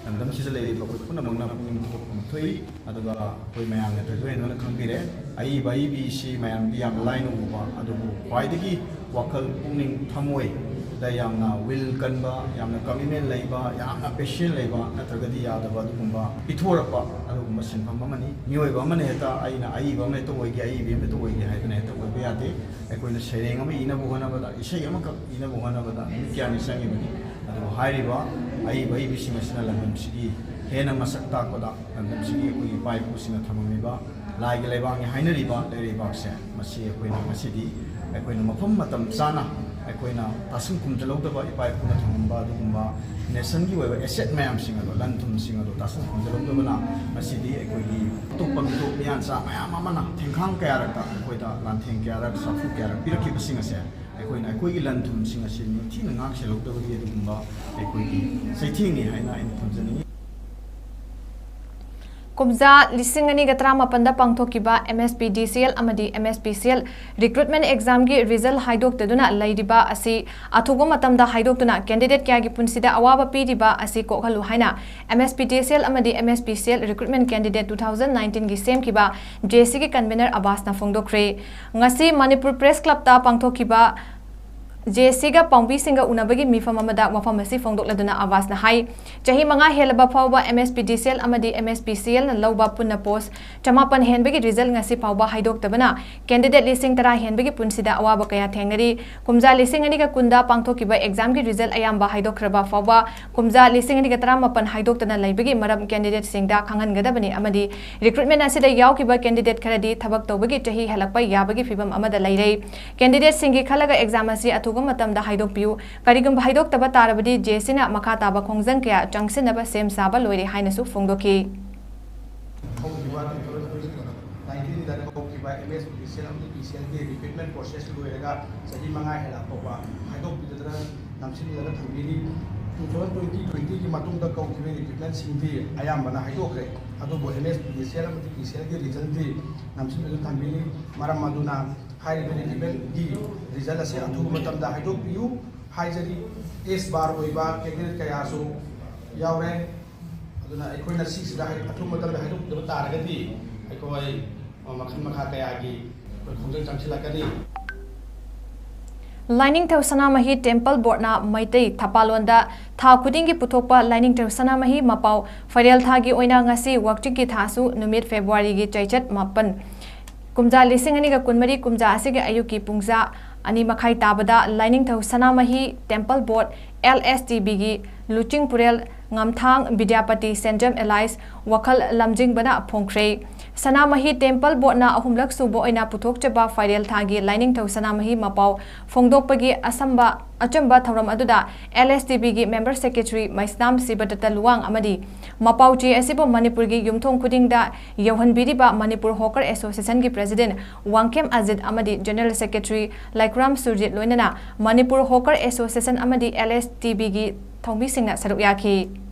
ꯂꯝꯗꯝꯁꯤꯗ ꯂꯩꯔꯤꯕ ꯑꯩꯈꯣꯏ ꯄꯨꯝꯅꯃꯛꯅ ꯄꯨꯛꯅꯤꯡ ꯊꯧꯒꯠꯄ ꯑꯃ ꯊꯣꯛꯏ꯫ ꯑꯗꯨꯒ ꯑꯩꯈꯣꯏ ꯃꯌꯥꯝꯅ ꯊꯣꯏꯗꯣꯛ ꯍꯦꯟꯗꯣꯛꯅ ꯈꯪꯕꯤꯔꯦ, ꯑꯏꯕ ꯑꯏꯕꯤꯁꯤ ꯃꯌꯥꯝꯗꯤ ꯌꯥꯝ ꯂꯥꯏꯅ ꯎꯕ, ꯑꯗꯨꯕꯨ ꯈ꯭ꯋꯥꯏꯗꯒꯤ ꯋꯥꯈꯜ ꯄꯨꯛꯅꯤꯡ ꯊꯃꯣꯏꯗ ꯌꯥꯝꯅ will ꯀꯟꯕ, ꯌꯥꯝꯅ commitment ꯂꯩꯕ, ꯌꯥꯝꯅ passion ꯂꯩꯕ, ꯅꯠꯇ꯭ꯔꯒꯗꯤ ꯌꯥꯗꯕ ꯑꯗꯨꯒꯨꯝꯕ ꯄꯤꯊꯣꯔꯛꯄ ꯑꯗꯨꯒꯨꯝꯕ ꯁꯤꯟꯐꯝ ꯑꯃꯅꯤ꯫ ꯃꯤꯑꯣꯏꯕ ꯑꯃꯅ ꯍꯦꯛꯇ ꯑꯩꯅ ꯑꯏꯕ ꯑꯃ ꯍꯦꯛꯇ ꯑꯣꯏꯒꯦ, ꯑꯏꯕꯤ ꯑꯃ ꯍꯦꯛꯇ ꯑꯣꯏꯒꯦ ꯍꯥꯏꯗꯨꯅ ꯍꯦꯛꯇ ꯑꯣꯏꯕ ꯌꯥꯗꯦ꯫ ꯑꯩꯈꯣꯏꯅ ꯁꯩꯔꯦꯡ ꯑꯃ ꯏꯅꯕ ꯍꯣꯠꯅꯕꯗ, ꯏꯁꯩ ꯑꯃꯈꯛ ꯏꯅꯕ ꯍꯣꯠꯅꯕꯗ ꯅꯨꯃꯤꯠ ꯀꯌꯥꯅꯤ ꯆꯪꯉꯤꯕꯅꯤ꯫ ꯑꯗꯨꯕꯨ ꯍꯥꯏꯔꯤꯕ ꯑꯏꯕ ꯑꯏꯕꯤꯁꯤꯡ ꯑꯁꯤꯅ ꯂꯝꯗꯝꯁꯤꯒꯤ ꯍꯦꯟꯅ ꯃꯁꯛ ꯇꯥꯛꯄꯗ, ꯂꯝꯗꯝꯁꯤꯒꯤ ꯑꯩꯈꯣꯏꯒꯤ ꯏꯄꯥ ꯏꯄꯨꯁꯤꯡꯅ ꯊꯝꯃꯝꯃꯤꯕ ꯂꯥꯏꯒꯤ ꯂꯩꯕꯥꯛꯅꯤ ꯍꯥꯏꯅꯔꯤꯕ ꯂꯩꯔꯩꯕꯥꯛꯁꯦ, ꯃꯁꯤ ꯑꯩꯈꯣꯏꯅ ꯉꯁꯤꯗꯤ ꯑꯩꯈꯣꯏꯅ ꯃꯐꯝ ꯃꯇꯝ ꯆꯥꯅ ꯑꯩꯈꯣꯏꯅ ꯇꯥꯁꯤꯟ ꯈꯨꯝꯖꯤꯜꯍꯧꯗꯕ, ꯏꯄꯥ ꯏꯄꯨꯅ ꯊꯝꯃꯝꯕ ꯑꯗꯨꯒꯨꯝꯕ nationꯒꯤ ꯑꯣꯏꯕ asset ꯃꯌꯥꯝꯁꯤꯡ ꯑꯗꯣ, ꯂꯟ ꯊꯨꯝꯁꯤꯡ ꯑꯗꯣ ꯇꯥꯁꯤꯟ ꯈꯨꯝꯖꯤꯜꯍꯧꯗꯕꯅ ꯉꯁꯤꯗꯤ ꯑꯩꯈꯣꯏꯒꯤ ꯑꯇꯣꯞꯄ ꯃꯤꯇꯣꯞ ꯃꯤꯌꯥꯟꯆꯥ ꯃꯌꯥꯝ ꯑꯃꯅ ꯊꯦꯡꯈꯥꯡ ꯀꯌꯥꯔꯛꯇ ꯑꯩꯈꯣꯏꯗ ꯂꯥꯟꯊꯦꯡ ꯀꯌꯥꯔꯛ, ꯁꯥꯐꯨ ꯀꯌꯥꯔꯛ ꯄꯤꯔꯛꯈꯤꯕꯁꯤꯡ ꯑꯁꯦ ꯑꯩꯈꯣꯏꯅ ꯑꯩꯈꯣꯏꯒꯤ ꯂꯟ ꯊꯨꯝꯁꯤꯡ ꯑꯁꯤ ꯅꯤꯡꯊꯤꯅ ꯉꯥꯛꯁꯦꯜꯍꯧꯗꯕꯒꯤ ꯑꯗꯨꯒꯨꯝꯕ ꯑꯩꯈꯣꯏꯒꯤ ꯆꯩꯊꯦꯡꯅꯤ ꯍꯥꯏꯅ ꯑꯩꯅ ꯊꯝꯖꯅꯤꯡꯏ꯫ ꯀꯨꯝꯖꯥ ꯂꯤꯁꯤꯡ ꯑꯅꯤꯒ ꯇꯔꯥꯃꯥꯄꯟꯗ ꯄꯥꯡꯊꯣꯛꯈꯤꯕ MSPDCL ꯑꯃꯗꯤ MSPCL recruitment examꯒꯤ result ꯍꯥꯏꯗꯣꯛꯇꯗꯨꯅ ꯂꯩꯔꯤꯕ ꯑꯁꯤ ꯑꯊꯨꯕ ꯃꯇꯝꯗ ꯍꯥꯏꯗꯣꯛꯇꯨꯅ candidate ꯀꯌꯥꯒꯤ ꯄꯨꯟꯁꯤꯗ ꯑꯋꯥꯕ ꯄꯤꯔꯤꯕ ꯑꯁꯤ ꯀꯣꯛꯍꯜꯂꯨ ꯍꯥꯏꯅ MSPDCL ꯑꯃꯗꯤ MSPCL recruitment candidate two thousand nineteenꯒꯤ ꯁꯦꯝꯈꯤꯕ JACꯒꯤ convener ꯑꯕꯥꯁꯅ ꯐꯣꯡꯗꯣꯛꯈ꯭ꯔꯦ꯫ ꯉꯁꯤ ꯃꯅꯤꯄꯨꯔ Press Clubꯇ ꯄꯥꯡꯊꯣꯛꯈꯤꯕ JACꯒ ꯄꯥꯎꯃꯤꯁꯤꯡꯒ ꯎꯅꯕꯒꯤ ꯃꯤꯐꯝ ꯑꯃꯗ ꯋꯥꯐꯝ ꯑꯁꯤ ꯐꯣꯡꯗꯣꯛꯂꯗꯨꯅ ꯑꯕꯥꯁꯅ ꯍꯥꯏ, ꯆꯍꯤ ꯃꯉꯥ ꯍꯦꯜꯂꯕ ꯐꯥꯎꯕ MSPDCL ꯑꯃꯗꯤ MSPCLꯅ ꯂꯧꯕ ꯄꯨꯟꯅ post ꯆꯃꯥꯄꯟ ꯍꯦꯟꯕꯒꯤ result ꯉꯁꯤ ꯐꯥꯎꯕ ꯍꯥꯏꯗꯣꯛꯇꯕꯅ candidate ꯂꯤꯁꯤꯡ ꯇꯔꯥ ꯍꯦꯟꯕꯒꯤ ꯄꯨꯟꯁꯤꯗ ꯑꯋꯥꯕ ꯀꯌꯥ ꯊꯦꯡꯅꯔꯤ꯫ ꯀꯨꯝꯖꯥ ꯂꯤꯁꯤꯡ ꯑꯅꯤꯒ ꯀꯨꯟꯗ ꯄꯥꯡꯊꯣꯛꯈꯤꯕ examꯒꯤ result ꯑꯌꯥꯝꯕ ꯍꯥꯏꯗꯣꯛꯈ꯭ꯔꯕ ꯐꯥꯎꯕ ꯀꯨꯝꯖꯥ ꯂꯤꯁꯤꯡ ꯑꯅꯤꯒ ꯇꯔꯥꯃꯥꯄꯟ ꯍꯥꯏꯗꯣꯛꯇꯅ ꯂꯩꯕꯒꯤ ꯃꯔꯝ candidateꯁꯤꯡꯗ ꯈꯪꯍꯟꯒꯗꯕꯅꯤ ꯑꯃꯗꯤ recruitment ꯑꯁꯤꯗ ꯌꯥꯎꯈꯤꯕ candidate ꯈꯔꯗꯤ ꯊꯕꯛ ꯇꯧꯕꯒꯤ ꯆꯍꯤ ꯍꯦꯜꯂꯛꯄ ꯌꯥꯕꯒꯤ ꯐꯤꯚꯝ ꯑꯃꯗ ꯂꯩꯔꯦ꯫ Candidateꯁꯤꯡꯒꯤ ꯈꯜꯂꯒ exam ꯑꯁꯤ ꯑꯊꯨꯕ ꯃꯇꯝꯗ ꯍꯥꯏꯗꯣꯛꯄꯤꯌꯨ꯫ ꯀꯔꯤꯒꯨꯝꯕ ꯍꯥꯏꯗꯣꯛꯇꯕ ꯇꯥꯔꯕꯗꯤ, ꯖꯦ ꯁꯤꯅ ꯃꯈꯥ ꯇꯥꯕ ꯈꯣꯡꯖꯪ ꯀꯌꯥ ꯆꯪꯁꯤꯟꯅꯕ ꯁꯦꯝ ꯁꯥꯕ ꯂꯣꯏꯔꯦ ꯍꯥꯏꯅꯁꯨ ꯐꯣꯡꯗꯣꯛꯈꯤ꯫ ꯍꯧꯈꯤꯕ two thousand nineteenꯗ ꯀꯧꯈꯤꯕ M S P D C L ꯑꯃꯗꯤ P C Lꯒꯤ recruitment process ꯂꯣꯏꯔꯒ ꯆꯍꯤ ꯃꯉꯥ ꯍꯦꯜꯂꯛꯄ ꯐꯥꯎꯕ ꯍꯥꯏꯗꯣꯛꯄꯤꯗꯅ ꯅꯝꯁꯤꯜꯂꯒ ꯊꯝꯕꯤꯔꯤ꯫ Two thousand twenty twentyꯒꯤ ꯃꯇꯨꯡꯗ ꯀꯧꯈꯤꯕ recruitmentꯁꯤꯡꯗꯤ ꯑꯌꯥꯝꯕꯅ ꯍꯥꯏꯗꯣꯛꯈ꯭ꯔꯦ, ꯑꯗꯨꯕꯨ M S P D C L ꯑꯃꯗꯤ P C Lꯒꯤ resultꯗꯤ ꯅꯝꯁꯤꯟꯗꯨꯅ ꯊꯝꯕꯤꯔꯤ꯫ ꯃꯔꯝ ꯑꯗꯨꯅ ꯍꯥꯏꯔꯤꯕ recruitmentꯒꯤ result ꯑꯁꯤ ꯑꯊꯨꯕ ꯃꯇꯝꯗ ꯍꯥꯏꯗꯣꯛꯄꯤꯌꯨ ꯍꯥꯏꯖꯔꯤ꯫ Ex bar ꯑꯣꯏꯕ candidate ꯀꯌꯥꯁꯨ ꯌꯥꯎꯔꯦ꯫ ꯑꯗꯨꯅ ꯑꯩꯈꯣꯏꯅ ꯁꯤꯁꯤꯗ ꯍꯥꯏ-, ꯑꯊꯨꯕ ꯃꯇꯝꯗ ꯍꯥꯏꯗꯣꯛꯇꯕ ꯇꯥꯔꯒꯗꯤ ꯑꯩꯈꯣꯏ, ꯑ, ꯃꯈꯜ ꯃꯈꯥ ꯀꯌꯥꯒꯤ ꯑꯩꯈꯣꯏ ꯈꯣꯡꯖꯪ ꯆꯪꯁꯤꯜꯂꯛꯀꯅꯤ꯫ ꯂꯥꯏꯅꯤꯡꯊꯧ ꯁꯅꯥꯃꯍꯤ Temple Boardꯅ ꯃꯩꯇꯩ ꯊꯄꯥꯂꯣꯟꯗ ꯊꯥ ꯈꯨꯗꯤꯡꯒꯤ ꯄꯨꯊꯣꯛꯄ ꯂꯥꯏꯅꯤꯡꯊꯧ ꯁꯅꯥꯃꯍꯤ ꯃꯄꯥꯎ ꯐꯩꯔꯦꯜ ꯊꯥꯒꯤ ꯑꯣꯏꯅ ꯉꯁꯤ ꯋꯥꯛꯆꯤꯡꯒꯤ ꯊꯥꯁꯨ ꯅꯨꯃꯤꯠ Februaryꯒꯤ ꯆꯩꯆꯠ ꯃꯥꯄꯟ, ꯀꯨꯝꯖꯥ ꯂꯤꯁꯤꯡ ꯑꯅꯤꯒ ꯀꯨꯟꯃꯔꯤ ꯀꯨꯝꯖꯥ ꯑꯁꯤꯒꯤ ꯑꯌꯨꯛꯀꯤ ꯄꯨꯡꯖꯥ ꯑꯅꯤ ꯃꯈꯥꯏ ꯇꯥꯕꯗ Lainingthou Sanamahi Temple Board, L S T Bꯒꯤ ꯂꯨꯆꯤꯡꯄꯨꯔꯦꯜ ꯉꯝꯊꯥꯡ ꯕꯤꯗ꯭ꯌꯥꯄꯇꯤ ꯁꯦꯟꯖꯝ ꯑꯦꯂꯥꯏꯁ ꯋꯥꯈꯜ ꯂꯝꯖꯤꯡꯕꯅ ꯐꯣꯡꯈ꯭ꯔꯦ꯫ ꯁꯅꯥꯃꯍꯤ Temple Boardꯅ ꯑꯍꯨꯝꯂꯛ ꯁꯨꯕ ꯑꯣꯏꯅ ꯄꯨꯊꯣꯛꯆꯕ ꯐꯩꯔꯦꯜ ꯊꯥꯒꯤ ꯂꯥꯏꯅꯤꯡꯊꯧ ꯁꯅꯥꯃꯍꯤ ꯃꯄꯥꯎ ꯐꯣꯡꯗꯣꯛꯄꯒꯤ ꯑꯁꯝꯕ, ꯑꯆꯝꯕ ꯊꯧꯔꯝ ꯑꯗꯨꯗ L S T Bꯒꯤ member secretary ꯃꯩꯁꯅꯥꯝ ꯁꯤꯕꯗꯠꯇ ꯂꯨꯋꯥꯡ ꯑꯃꯗꯤ ꯃꯄꯥꯎ ꯆꯦ ꯑꯁꯤꯕꯨ ꯃꯅꯤꯄꯨꯔꯒꯤ ꯌꯨꯝꯊꯣꯡ ꯈꯨꯗꯤꯡꯗ ꯌꯧꯍꯟꯕꯤꯔꯤꯕ ꯃꯅꯤꯄꯨꯔ Hawker Associationꯒꯤ president ꯋꯥꯡꯈꯦꯝ ꯑꯖꯤꯠ ꯑꯃꯗꯤ general secretary ꯂꯥꯏꯈꯨꯔꯥꯝ ꯁꯨꯔꯖꯤꯠ ꯂꯣꯏꯅꯅ ꯃꯅꯤꯄꯨꯔ Hawker Association ꯑꯃꯗꯤ L S T Bꯒꯤ ꯊꯧꯃꯤꯁꯤꯡꯅ ꯁꯔꯨꯛ ꯌꯥꯈꯤ꯫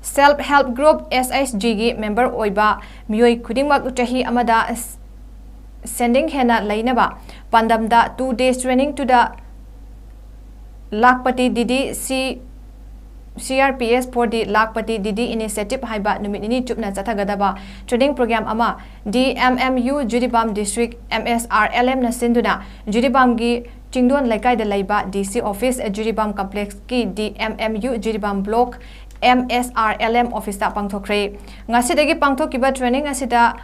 Self Help Group, S H Gꯒꯤ member ꯑꯣꯏꯕ ꯃꯤꯑꯣꯏ ꯈꯨꯗꯤꯡꯃꯛ ꯆꯍꯤ ꯑꯃꯗ ꯁꯦꯟꯗꯤꯡ ꯍꯦꯟꯅ ꯂꯩꯅꯕ ꯄꯥꯟꯗꯝꯗ two days training to the Lakhpati Didi C, C R P S for the Lakhpati Didi Initiative ꯍꯥꯏꯕ ꯅꯨꯃꯤꯠ ꯅꯤꯅꯤ ꯆꯨꯞꯅ ꯆꯠꯊꯒꯗꯕ training program ꯑꯃ D M M U Jiribam District M S R L Mꯅ ꯁꯤꯟꯗꯨꯅ ꯖꯤꯔꯤꯕꯥꯝꯒꯤ ꯆꯤꯡꯗꯣꯟ ꯂꯩꯀꯥꯏꯗ ꯂꯩꯕ D C office, Jiribam complexꯀꯤ D M M U Jiribam block M S R L M officeꯇ ꯄꯥꯡꯊꯣꯛꯈ꯭ꯔꯦ꯫ ꯉꯁꯤꯗꯒꯤ ꯄꯥꯡꯊꯣꯛꯈꯤꯕ training ꯑꯁꯤꯗ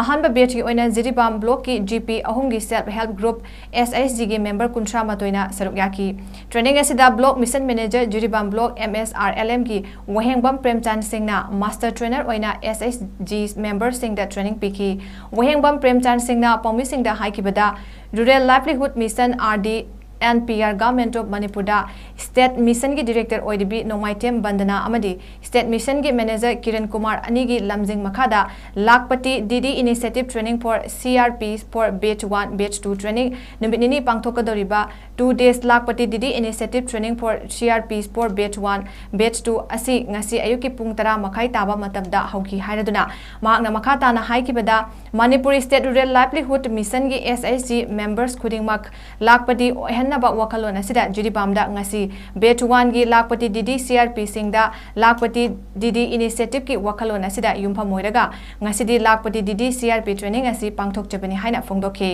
ꯑꯍꯥꯟꯕ batchꯀꯤ ꯑꯣꯏꯅ ꯖꯤꯔꯤꯕꯥꯝ blockꯀꯤ GP ꯑꯍꯨꯝꯒꯤ self help group SHGꯒꯤ member ꯀꯨꯟꯊ꯭ꯔꯥ ꯃꯥꯊꯣꯏꯅ ꯁꯔꯨꯛ ꯌꯥꯈꯤ꯫ Training ꯑꯁꯤꯗ block mission manager, Jiribam block MSRLMꯒꯤ ꯋꯥꯍꯦꯡꯕꯝ ꯄ꯭ꯔꯦꯝꯆꯥꯟ ꯁꯤꯡꯅ master trainer ꯑꯣꯏꯅ SHG memberꯁꯤꯡꯗ training ꯄꯤꯈꯤ꯫ ꯋꯥꯍꯦꯡꯕꯝ ꯄ꯭ꯔꯦꯝꯆꯥꯟ ꯁꯤꯡꯅ ꯄꯥꯎꯃꯤꯁꯤꯡꯗ ꯍꯥꯏꯈꯤꯕꯗ, Rural Livelihood Mission, RD and PR, Government of Manipurꯗ state missionꯒꯤ director ꯑꯣꯏꯔꯤꯕꯤ ꯅꯣꯡꯃꯥꯏꯊꯦꯝ ꯕꯟꯗꯅꯥ ꯑꯃꯗꯤ state missionꯒꯤ manager ꯀꯤꯔꯟ ꯀꯨꯃꯥꯔ ꯑꯅꯤꯒꯤ ꯂꯝꯖꯤꯡ ꯃꯈꯥꯗ ꯂꯥꯈꯄꯇꯤ DD Initiative Training for CRP for batch one, batch two training ꯅꯨꯃꯤꯠ ꯅꯤꯅꯤ ꯄꯥꯡꯊꯣꯛꯀꯗꯧꯔꯤꯕ two days ꯂꯥꯈꯄꯇꯤ DD Initiative Training for CRP for batch one, batch two ꯑꯁꯤ ꯉꯁꯤ ꯑꯌꯨꯛꯀꯤ ꯄꯨꯡ ꯇꯔꯥ ꯃꯈꯥꯏ ꯇꯥꯕ ꯃꯇꯝꯗ ꯍꯧꯈꯤ ꯍꯥꯏꯔꯗꯨꯅ, ꯃꯍꯥꯛꯅ ꯃꯈꯥ ꯇꯥꯅ ꯍꯥꯏꯈꯤꯕꯗ, Manipuri State Rural Livelihood Missionꯒꯤ SHG members ꯈꯨꯗꯤꯡꯃꯛ ꯂꯥꯈꯄꯇꯤ ꯑꯣꯏꯍꯟꯅꯕ ꯋꯥꯈꯜꯂꯣꯟ ꯑꯁꯤꯗ ꯖꯤꯔꯤꯕꯥꯝꯗ ꯉꯁꯤ batch oneꯒꯤ ꯂꯥꯈꯄꯇꯤ DD CRPꯁꯤꯡꯗ ꯂꯥꯈꯄꯇꯤ DD Initiativeꯀꯤ ꯋꯥꯈꯜꯂꯣꯟ ꯑꯁꯤꯗ ꯌꯨꯝꯐꯝ ꯑꯣꯏꯔꯒ ꯉꯁꯤꯗꯤ ꯂꯥꯈꯄꯇꯤ DD CRP training ꯑꯁꯤ ꯄꯥꯡꯊꯣꯛꯆꯕꯅꯤ ꯍꯥꯏꯅ ꯐꯣꯡꯗꯣꯛꯈꯤ꯫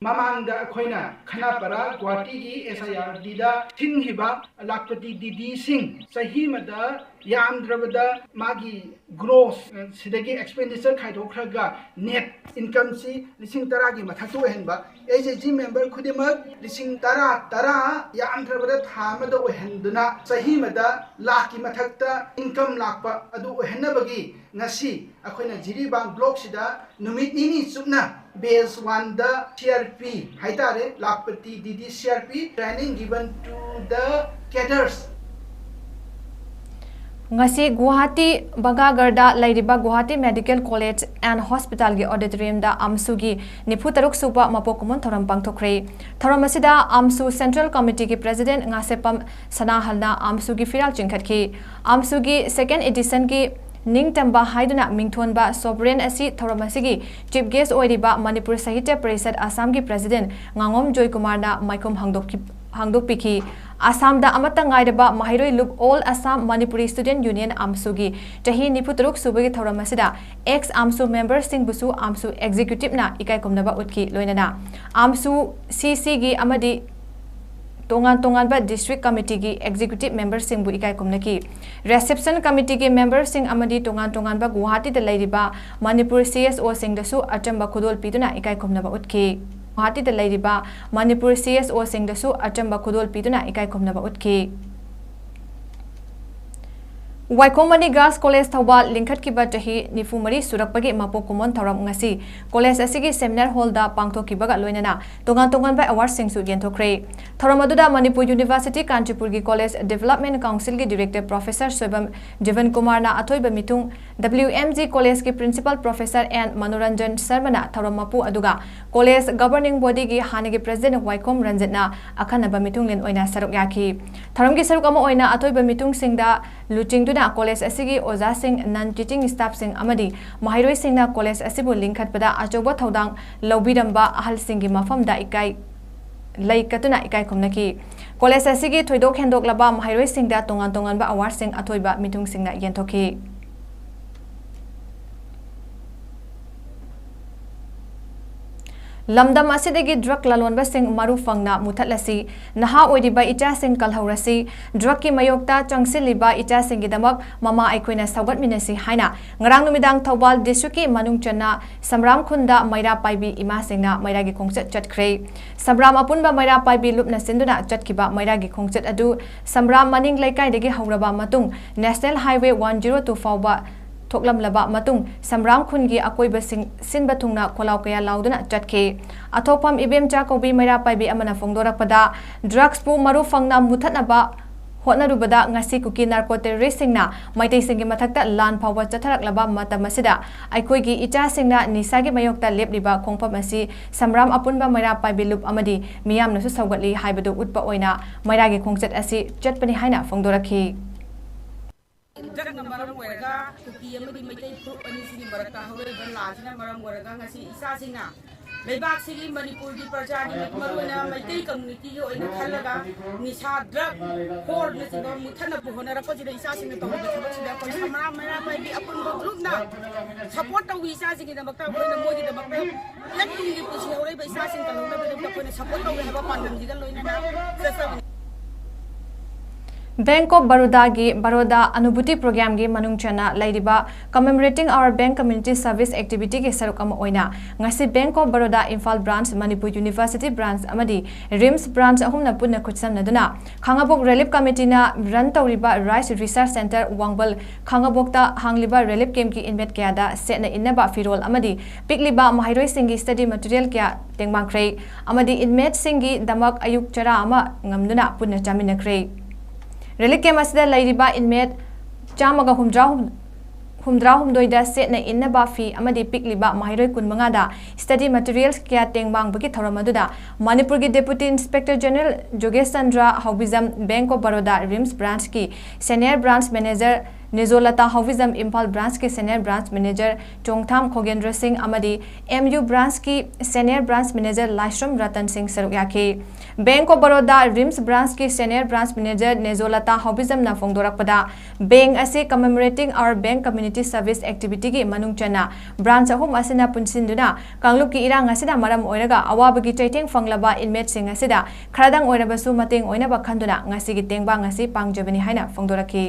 ꯃꯃꯥꯡꯗ ꯑꯩꯈꯣꯏꯅ ꯈꯅꯥꯄꯥꯔꯥ ꯒꯨꯋꯥꯍꯥꯇꯤꯒꯤ SIRDꯗ ꯊꯤꯡꯈꯤꯕ ꯂꯥꯈꯄꯇꯤ DDꯁꯤꯡ ꯆꯍꯤ ꯑꯃꯗ ꯌꯥꯝꯗ꯭ꯔꯕꯗ ꯃꯥꯒꯤ gross, ꯑ, ꯁꯤꯗꯒꯤ expenditure ꯈꯥꯏꯗꯣꯛꯈ꯭ꯔꯒ net incomeꯁꯤ ꯂꯤꯁꯤꯡ ꯇꯔꯥꯒꯤ ꯃꯊꯛꯇ ꯑꯣꯏꯍꯟꯕ, SHG member ꯈꯨꯗꯤꯡꯃꯛ ꯂꯤꯁꯤꯡ ꯇꯔꯥ, ꯇꯔꯥ ꯌꯥꯝꯗ꯭ꯔꯕꯗ ꯊꯥ ꯑꯃꯗ ꯑꯣꯏꯍꯟꯗꯨꯅ ꯆꯍꯤ ꯑꯃꯗ ꯂꯥꯈꯀꯤ ꯃꯊꯛꯇ income ꯂꯥꯛꯄ ꯑꯗꯨ ꯑꯣꯏꯍꯟꯅꯕꯒꯤ ꯉꯁꯤ ꯑꯩꯈꯣꯏꯅ ꯖꯤꯔꯤꯕꯥꯝ blockꯁꯤꯗ ꯅꯨꯃꯤꯠ ꯅꯤꯅꯤ ꯆꯨꯞꯅ batch oneꯗ CRP ꯍꯥꯏꯇꯥꯔꯦ, ꯂꯥꯈꯄꯇꯤ DD CRP training given to the cadres꯫ ꯉꯁꯤ ꯒꯨꯋꯥꯍꯥꯇꯤ ꯕꯒꯥꯒꯔꯗ ꯂꯩꯔꯤꯕ ꯒꯨꯋꯥꯍꯥꯇꯤ Medical College and Hospitalꯒꯤ auditoriumꯗ AMSUꯒꯤ ꯅꯤꯐꯨ ꯇꯔꯨꯛ ꯁꯨꯕ ꯃꯄꯣꯛ ꯀꯨꯝꯑꯣꯟ ꯊꯧꯔꯝ ꯄꯥꯡꯊꯣꯛꯈ꯭ꯔꯦ꯫ ꯊꯧꯔꯝ ꯑꯁꯤꯗ AMSU Central Committeeꯒꯤ President Ngasheppam ꯁꯅꯥꯍꯜꯅ AMSUꯒꯤ ꯐꯤꯔꯥꯜ ꯆꯤꯡꯈꯠꯈꯤ꯫ AMSUꯒꯤ second editionꯒꯤ ꯅꯤꯡꯇꯝꯕ ꯍꯥꯏꯗꯨꯅ ꯃꯤꯡꯊꯣꯟꯕ sovereign ꯑꯁꯤ ꯊꯧꯔꯝ ꯑꯁꯤꯒꯤ chief guest ꯑꯣꯏꯔꯤꯕ ꯃꯅꯤꯄꯨꯔ ꯁꯥꯍꯤꯇ꯭ꯌ ꯄꯔꯤꯁꯠ ꯑꯁꯥꯝꯒꯤ president ꯉꯥꯉꯣꯝ ꯖꯣꯏꯀꯨꯃꯥꯔꯅ ꯃꯥꯏꯈꯨꯝ ꯍꯥꯡꯗꯣꯛꯈꯤ-, ꯍꯥꯡꯗꯣꯛꯄꯤꯈꯤ꯫ ꯑꯁꯥꯝꯗ ꯑꯃꯠꯇ ꯉꯥꯏꯔꯕ ꯃꯍꯩꯔꯣꯏ ꯂꯨꯞ All Assam Manipuri Student Union AMSUꯒꯤ ꯆꯍꯤ ꯅꯤꯐꯨ ꯇꯔꯨꯛ ꯁꯨꯕꯒꯤ ꯊꯧꯔꯝ ꯑꯁꯤꯗ ex AMSU memberꯁꯤꯡꯕꯨꯁꯨ AMSU executiveꯅ ꯏꯀꯥꯏ ꯈꯨꯝꯅꯕ ꯎꯠꯈꯤ꯫ ꯂꯣꯏꯅꯅ AMSU CCꯒꯤ ꯑꯃꯗꯤ ꯇꯣꯉꯥꯟ ꯇꯣꯉꯥꯟꯕ district committeeꯒꯤ executive memberꯁꯤꯡꯕꯨ ꯏꯀꯥꯏ ꯈꯨꯝꯅꯈꯤ꯫ Reception committeeꯒꯤ memberꯁꯤꯡ ꯑꯃꯗꯤ ꯇꯣꯉꯥꯟ ꯇꯣꯉꯥꯟꯕ ꯒꯨꯋꯥꯍꯥꯇꯤꯗ ꯂꯩꯔꯤꯕ ꯃꯅꯤꯄꯨꯔ CSOꯁꯤꯡꯗꯁꯨ ꯑꯆꯝꯕ ꯈꯨꯗꯣꯜ ꯄꯤꯗꯨꯅ ꯏꯀꯥꯏ ꯈꯨꯝꯅꯕ ꯎꯠꯈꯤ꯫ ꯒꯨꯋꯥꯍꯥꯇꯤꯗ ꯂꯩꯔꯤꯕ ꯃꯅꯤꯄꯨꯔ CSOꯁꯤꯡꯗꯁꯨ ꯑꯆꯝꯕ ꯈꯨꯗꯣꯜ ꯄꯤꯗꯨꯅ ꯏꯀꯥꯏ ꯈꯨꯝꯅꯕ ꯎꯠꯈꯤ꯫ ꯋꯥꯏꯈꯣꯝ ꯃꯅꯤ Girls College ꯊꯧꯕꯥꯜ ꯂꯤꯡꯈꯠꯈꯤꯕ ꯆꯍꯤ ꯅꯤꯐꯨ ꯃꯔꯤ ꯁꯨꯔꯛꯄꯒꯤ ꯃꯄꯣꯛ ꯀꯨꯝꯑꯣꯟ ꯊꯧꯔꯝ ꯉꯁꯤ college ꯑꯁꯤꯒꯤ seminar hallꯗ ꯄꯥꯡꯊꯣꯛꯈꯤꯕꯒ ꯂꯣꯏꯅꯅ ꯇꯣꯉꯥꯟ ꯇꯣꯉꯥꯟꯕ awardꯁꯤꯡꯁꯨ ꯌꯦꯟꯊꯣꯛꯈ꯭ꯔꯦ꯫ ꯊꯧꯔꯝ ꯑꯗꯨꯗ Manipur University ꯀꯥꯟꯆꯤꯄꯨꯔꯒꯤ College Development Councilꯒꯤ director Professor Soibam ꯖꯤꯕꯟ ꯀꯨꯃꯥꯔꯅ ꯑꯊꯣꯏꯕ ꯃꯤꯊꯨꯡ, WMG Collegeꯀꯤ principal professor N Manoranjan ꯁꯔꯃꯅ ꯊꯧꯔꯝ ꯃꯄꯨ, ꯑꯗꯨꯒ college governing bodyꯒꯤ ꯍꯥꯟꯅꯒꯤ president ꯋꯥꯏꯈꯣꯝ ꯔꯟꯖꯤꯠꯅ ꯑꯈꯟꯅꯕ ꯃꯤꯊꯨꯡꯂꯦꯟ ꯑꯣꯏꯅ ꯁꯔꯨꯛ ꯌꯥꯈꯤ꯫ ꯊꯧꯔꯝꯒꯤ ꯁꯔꯨꯛ ꯑꯃ ꯑꯣꯏꯅ ꯑꯊꯣꯏꯕ ꯃꯤꯊꯨꯡꯁꯤꯡꯗ ꯂꯨꯆꯤꯡꯗꯨꯅ college ꯑꯁꯤꯒꯤ ꯑꯣꯖꯥꯁꯤꯡ, non teaching staffꯁꯤꯡ ꯑꯃꯗꯤ ꯃꯍꯩꯔꯣꯏꯁꯤꯡꯅ college ꯑꯁꯤꯕꯨ ꯂꯤꯡꯈꯠꯄꯗ ꯑꯆꯧꯕ ꯊꯧꯗꯥꯡ ꯂꯧꯕꯤꯔꯝꯕ ꯑꯍꯜꯁꯤꯡꯒꯤ ꯃꯐꯝꯗ ꯏꯀꯥꯏ, ꯂꯩ ꯀꯠꯇꯨꯅ ꯏꯀꯥꯏ ꯈꯨꯝꯅꯈꯤ꯫ College ꯑꯁꯤꯒꯤ ꯊꯣꯏꯗꯣꯛ ꯍꯦꯟꯗꯣꯛꯂꯕ ꯃꯍꯩꯔꯣꯏꯁꯤꯡꯗ ꯇꯣꯉꯥꯟ ꯇꯣꯉꯥꯟꯕ awardꯁꯤꯡ ꯑꯊꯣꯏꯕ ꯃꯤꯊꯨꯡꯁꯤꯡꯅ ꯌꯦꯟꯊꯣꯛꯈꯤ꯫ ꯂꯝꯗꯝ ꯑꯁꯤꯗꯒꯤ drug ꯂꯂꯣꯟꯕꯁꯤꯡ ꯃꯔꯨ ꯐꯪꯅ ꯃꯨꯊꯠꯂꯁꯤ, ꯅꯍꯥ ꯑꯣꯏꯔꯤꯕ ꯏꯆꯥꯁꯤꯡ ꯀꯜꯍꯧꯔꯁꯤ, drugꯀꯤ ꯃꯥꯌꯣꯛꯇ ꯆꯪꯁꯤꯜꯂꯤꯕ ꯏꯆꯥꯁꯤꯡꯒꯤꯗꯃꯛ ꯃꯃꯥ ꯑꯩꯈꯣꯏꯅ ꯁꯧꯒꯠꯃꯤꯟꯅꯁꯤ ꯍꯥꯏꯅ ꯉꯔꯥꯡ ꯅꯨꯃꯤꯗꯥꯡ ꯊꯧꯕꯥꯜ districtꯀꯤ ꯃꯅꯨꯡ ꯆꯟꯅ ꯁꯝꯕ꯭ꯔꯥꯝ ꯈꯨꯟꯗ ꯃꯩꯔꯥ ꯄꯥꯏꯕꯤ ꯏꯃꯥꯁꯤꯡꯅ ꯃꯩꯔꯥꯒꯤ ꯈꯣꯡꯆꯠ ꯆꯠꯈ꯭ꯔꯦ꯫ ꯁꯝꯕ꯭ꯔꯥꯝ ꯑꯄꯨꯟꯕ ꯃꯩꯔꯥ ꯄꯥꯏꯕꯤ ꯂꯨꯞꯅ ꯁꯤꯟꯗꯨꯅ ꯆꯠꯈꯤꯕ ꯃꯩꯔꯥꯒꯤ ꯈꯣꯡꯆꯠ ꯑꯗꯨ ꯁꯝꯕ꯭ꯔꯥꯝ ꯃꯅꯤꯡ ꯂꯩꯀꯥꯏꯗꯒꯤ ꯍꯧꯔꯕ ꯃꯇꯨꯡ National Highway one zero two ꯐꯥꯎꯕ ꯊꯣꯛꯂꯝꯂꯕ ꯃꯇꯨꯡ ꯁꯝꯕ꯭ꯔꯥꯝ ꯈꯨꯟꯒꯤ ꯑꯀꯣꯏꯕꯁꯤꯡ ꯁꯤꯟꯕ ꯊꯨꯡꯅ ꯈꯣꯜꯂꯥꯎ ꯀꯌꯥ ꯂꯥꯎꯗꯨꯅ ꯆꯠꯈꯤ꯫ ꯑꯊꯣꯛꯐꯝ ꯏꯕꯦꯝꯆꯥ ꯀꯧꯕꯤ ꯃꯩꯔꯥ ꯄꯥꯏꯕꯤ ꯑꯃꯅ ꯐꯣꯡꯗꯣꯔꯛꯄꯗ, drugsꯄꯨ ꯃꯔꯨ ꯐꯪꯅ ꯃꯨꯊꯠꯅꯕ ꯍꯣꯠꯅꯔꯨꯕꯗ ꯉꯁꯤ ꯀꯨꯀꯤ narco terroristꯁꯤꯡꯅ ꯃꯩꯇꯩꯁꯤꯡꯒꯤ ꯃꯊꯛꯇ ꯂꯥꯟ ꯐꯥꯎꯕ ꯆꯠꯊꯔꯛꯂꯕ ꯃꯇꯝ ꯑꯁꯤꯗ ꯑꯩꯈꯣꯏꯒꯤ ꯏꯆꯥꯁꯤꯡꯅ ꯅꯤꯁꯥꯒꯤ ꯃꯥꯌꯣꯛꯇ ꯂꯦꯞꯂꯤꯕ ꯈꯣꯡꯐꯝ ꯑꯁꯤ ꯁꯝꯕ꯭ꯔꯥꯝ ꯑꯄꯨꯟꯕ ꯃꯩꯔꯥ ꯄꯥꯏꯕꯤ ꯂꯨꯞ ꯑꯃꯗꯤ ꯃꯤꯌꯥꯝꯅꯁꯨ ꯁꯧꯒꯠꯂꯤ ꯍꯥꯏꯕꯗꯨ ꯎꯠꯄ ꯑꯣꯏꯅ ꯃꯩꯔꯥꯒꯤ ꯈꯣꯡꯆꯠ ꯑꯁꯤ ꯆꯠꯄꯅꯤ ꯍꯥꯏꯅ ꯐꯣꯡꯗꯣꯔꯛꯈꯤ꯫ ꯗ꯭ꯔꯛꯅ ꯃꯔꯝ ꯑꯣꯏꯔꯒ ꯀꯨꯀꯤ ꯑꯃꯗꯤ ꯃꯩꯇꯩ ꯐꯨꯔꯨꯞ ꯑꯅꯤꯁꯤꯒꯤ ꯃꯔꯛꯇ ꯍꯧꯔꯛꯏꯕ ꯂꯥꯟꯁꯤꯅ ꯃꯔꯝ ꯑꯣꯏꯔꯒ ꯉꯁꯤ ꯏꯆꯥꯁꯤꯡꯅ ꯂꯩꯕꯥꯛꯁꯤꯒꯤ ꯃꯅꯤꯄꯨꯔꯒꯤ ꯄ꯭ꯔꯖꯥꯒꯤ ꯃꯔꯨꯑꯣꯏꯅ ꯃꯩꯇꯩ communityꯒꯤ ꯑꯣꯏꯅ ꯈꯜꯂꯒ ꯅꯤꯁꯥ drug whoreꯅꯆꯤꯡꯕ ꯃꯨꯊꯠꯅꯕ ꯍꯣꯠꯅꯔꯛꯄꯁꯤꯗ ꯏꯆꯥꯁꯤꯡꯅ ꯇꯧꯔꯤꯕ ꯊꯕꯛꯁꯤꯗ ꯑꯩꯈꯣꯏ ꯁꯝꯕ꯭ꯔꯥꯝ ꯃꯩꯔꯥ ꯄꯥꯏꯕꯤ ꯑꯄꯨꯟꯕ groupꯅ ꯁꯄꯣꯔꯠ ꯇꯧꯏ ꯏꯆꯥꯁꯤꯡꯒꯤꯗꯃꯛꯇ꯫ ꯑꯩꯈꯣꯏꯅ ꯃꯣꯏꯒꯤꯗꯃꯛꯇ ꯏꯌꯥꯔ ꯇꯨꯡꯒꯤ ꯄꯨꯟꯁꯤ ꯍꯧꯔꯛꯏꯕ ꯏꯆꯥꯁꯤꯡ ꯀꯜꯍꯧꯅꯕꯒꯤꯗꯃꯛꯇ ꯑꯩꯈꯣꯏꯅ ꯁꯄꯣꯔꯠ ꯇꯧꯏ ꯍꯥꯏꯕ ꯄꯥꯟꯗꯝꯁꯤꯒ ꯂꯣꯏꯅꯅ ꯆꯠꯆꯕꯅꯤ꯫ Bank of Barodaꯒꯤ Baroda Anubhuti Programꯒꯤ ꯃꯅꯨꯡ ꯆꯟꯅ ꯂꯩꯔꯤꯕ Commemorating Our Bank Community Service Activityꯒꯤ ꯁꯔꯨꯛ ꯑꯃ ꯑꯣꯏꯅ ꯉꯁꯤ Bank of Baroda Imphal Branch, Manipur University Branch ꯑꯃꯗꯤ RIMS Branch ꯑꯍꯨꯝꯅ ꯄꯨꯟꯅ ꯈꯨꯠꯁꯝꯅꯗꯨꯅ ꯈꯥꯉꯕꯣꯛ Relief Committeeꯅ run ꯇꯧꯔꯤꯕ Rice Research Centre ꯋꯥꯡꯕꯜ ꯈꯥꯉꯕꯣꯛꯇ ꯍꯥꯡꯂꯤꯕ relief campꯀꯤ inmate ꯀꯌꯥꯗ ꯁꯦꯠꯅ ꯏꯟꯅꯕ ꯐꯤꯔꯣꯜ ꯑꯃꯗꯤ ꯄꯤꯛꯂꯤꯕ ꯃꯍꯩꯔꯣꯏꯁꯤꯡꯒꯤ study material ꯀꯌꯥ ꯇꯦꯡꯕꯥꯡꯈ꯭ꯔꯦ ꯑꯃꯗꯤ inmateꯁꯤꯡꯒꯤꯗꯃꯛ ꯑꯌꯨꯛ ꯆꯔꯥ ꯑꯃ ꯉꯝꯗꯨꯅ ꯄꯨꯟꯅ ꯆꯥꯃꯤꯟꯅꯈ꯭ꯔꯦ꯫ Relief camp ꯑꯁꯤꯗ ꯂꯩꯔꯤꯕ inmate ꯆꯥꯝꯃꯒ ꯍꯨꯝꯗ꯭ꯔꯥ ꯍꯨꯝꯗ꯭ꯔꯥ ꯍꯨꯝꯗꯣꯏꯗ ꯁꯦꯠꯅ ꯏꯟꯅꯕ ꯐꯤ ꯑꯃꯗꯤ ꯄꯤꯛꯂꯤꯕ ꯃꯍꯩꯔꯣꯏ ꯀꯨꯟꯃꯉꯥꯗ study materials ꯀꯌꯥ ꯇꯦꯡꯕꯥꯡꯕꯒꯤ ꯊꯧꯔꯝ ꯑꯗꯨꯗ ꯃꯅꯤꯄꯨꯔꯒꯤ Deputy Inspector General ꯖꯣꯒꯦꯁ Chandra ꯍꯥꯎꯕꯤꯖꯝ, Bank of Baroda RIMS Branchꯀꯤ Senior Branch Manager ꯅꯦꯖꯣꯂꯇꯥ ꯍꯥꯎꯕꯤꯖꯝ, Imphal Branchꯀꯤ Senior Branch Manager ꯆꯣꯡꯊꯥꯝ ꯈꯣꯒꯦꯟꯗ꯭ꯔ ꯁꯤꯡ ꯑꯃꯗꯤ MU Branchꯀꯤ Senior Branch Manager ꯂꯥꯏꯁ꯭ꯔꯝ ꯔꯇꯟ ꯁꯤꯡ ꯁꯔꯨꯛ ꯌꯥꯈꯤ꯫ Bank of Baroda RIMS Branchꯀꯤ Senior Branch Manager ꯅꯦꯖꯣꯂꯇꯥ ꯍꯥꯎꯕꯤꯖꯝꯅ ꯐꯣꯡꯗꯣꯔꯛꯄꯗ, bank ꯑꯁꯤ Commemorating Our Bank Community Service Activityꯒꯤ ꯃꯅꯨꯡ ꯆꯟꯅ branch ꯑꯍꯨꯝ ꯑꯁꯤꯅ ꯄꯨꯟꯁꯤꯟꯗꯨꯅ ꯀꯥꯡꯂꯨꯞꯀꯤ ꯏꯔꯥꯡ ꯑꯁꯤꯅ ꯃꯔꯝ ꯑꯣꯏꯔꯒ ꯑꯋꯥꯕꯒꯤ ꯆꯩꯊꯦꯡ ꯐꯪꯂꯕ inmateꯁꯤꯡ ꯑꯁꯤꯗ ꯈꯔꯗꯪ ꯑꯣꯏꯔꯕꯁꯨ ꯃꯇꯦꯡ ꯑꯣꯏꯅꯕ ꯈꯟꯗꯨꯅ ꯉꯁꯤꯒꯤ ꯇꯦꯡꯕꯥꯡ ꯑꯁꯤ ꯄꯥꯡꯖꯕꯅꯤ ꯍꯥꯏꯅ ꯐꯣꯡꯗꯣꯔꯛꯈꯤ꯫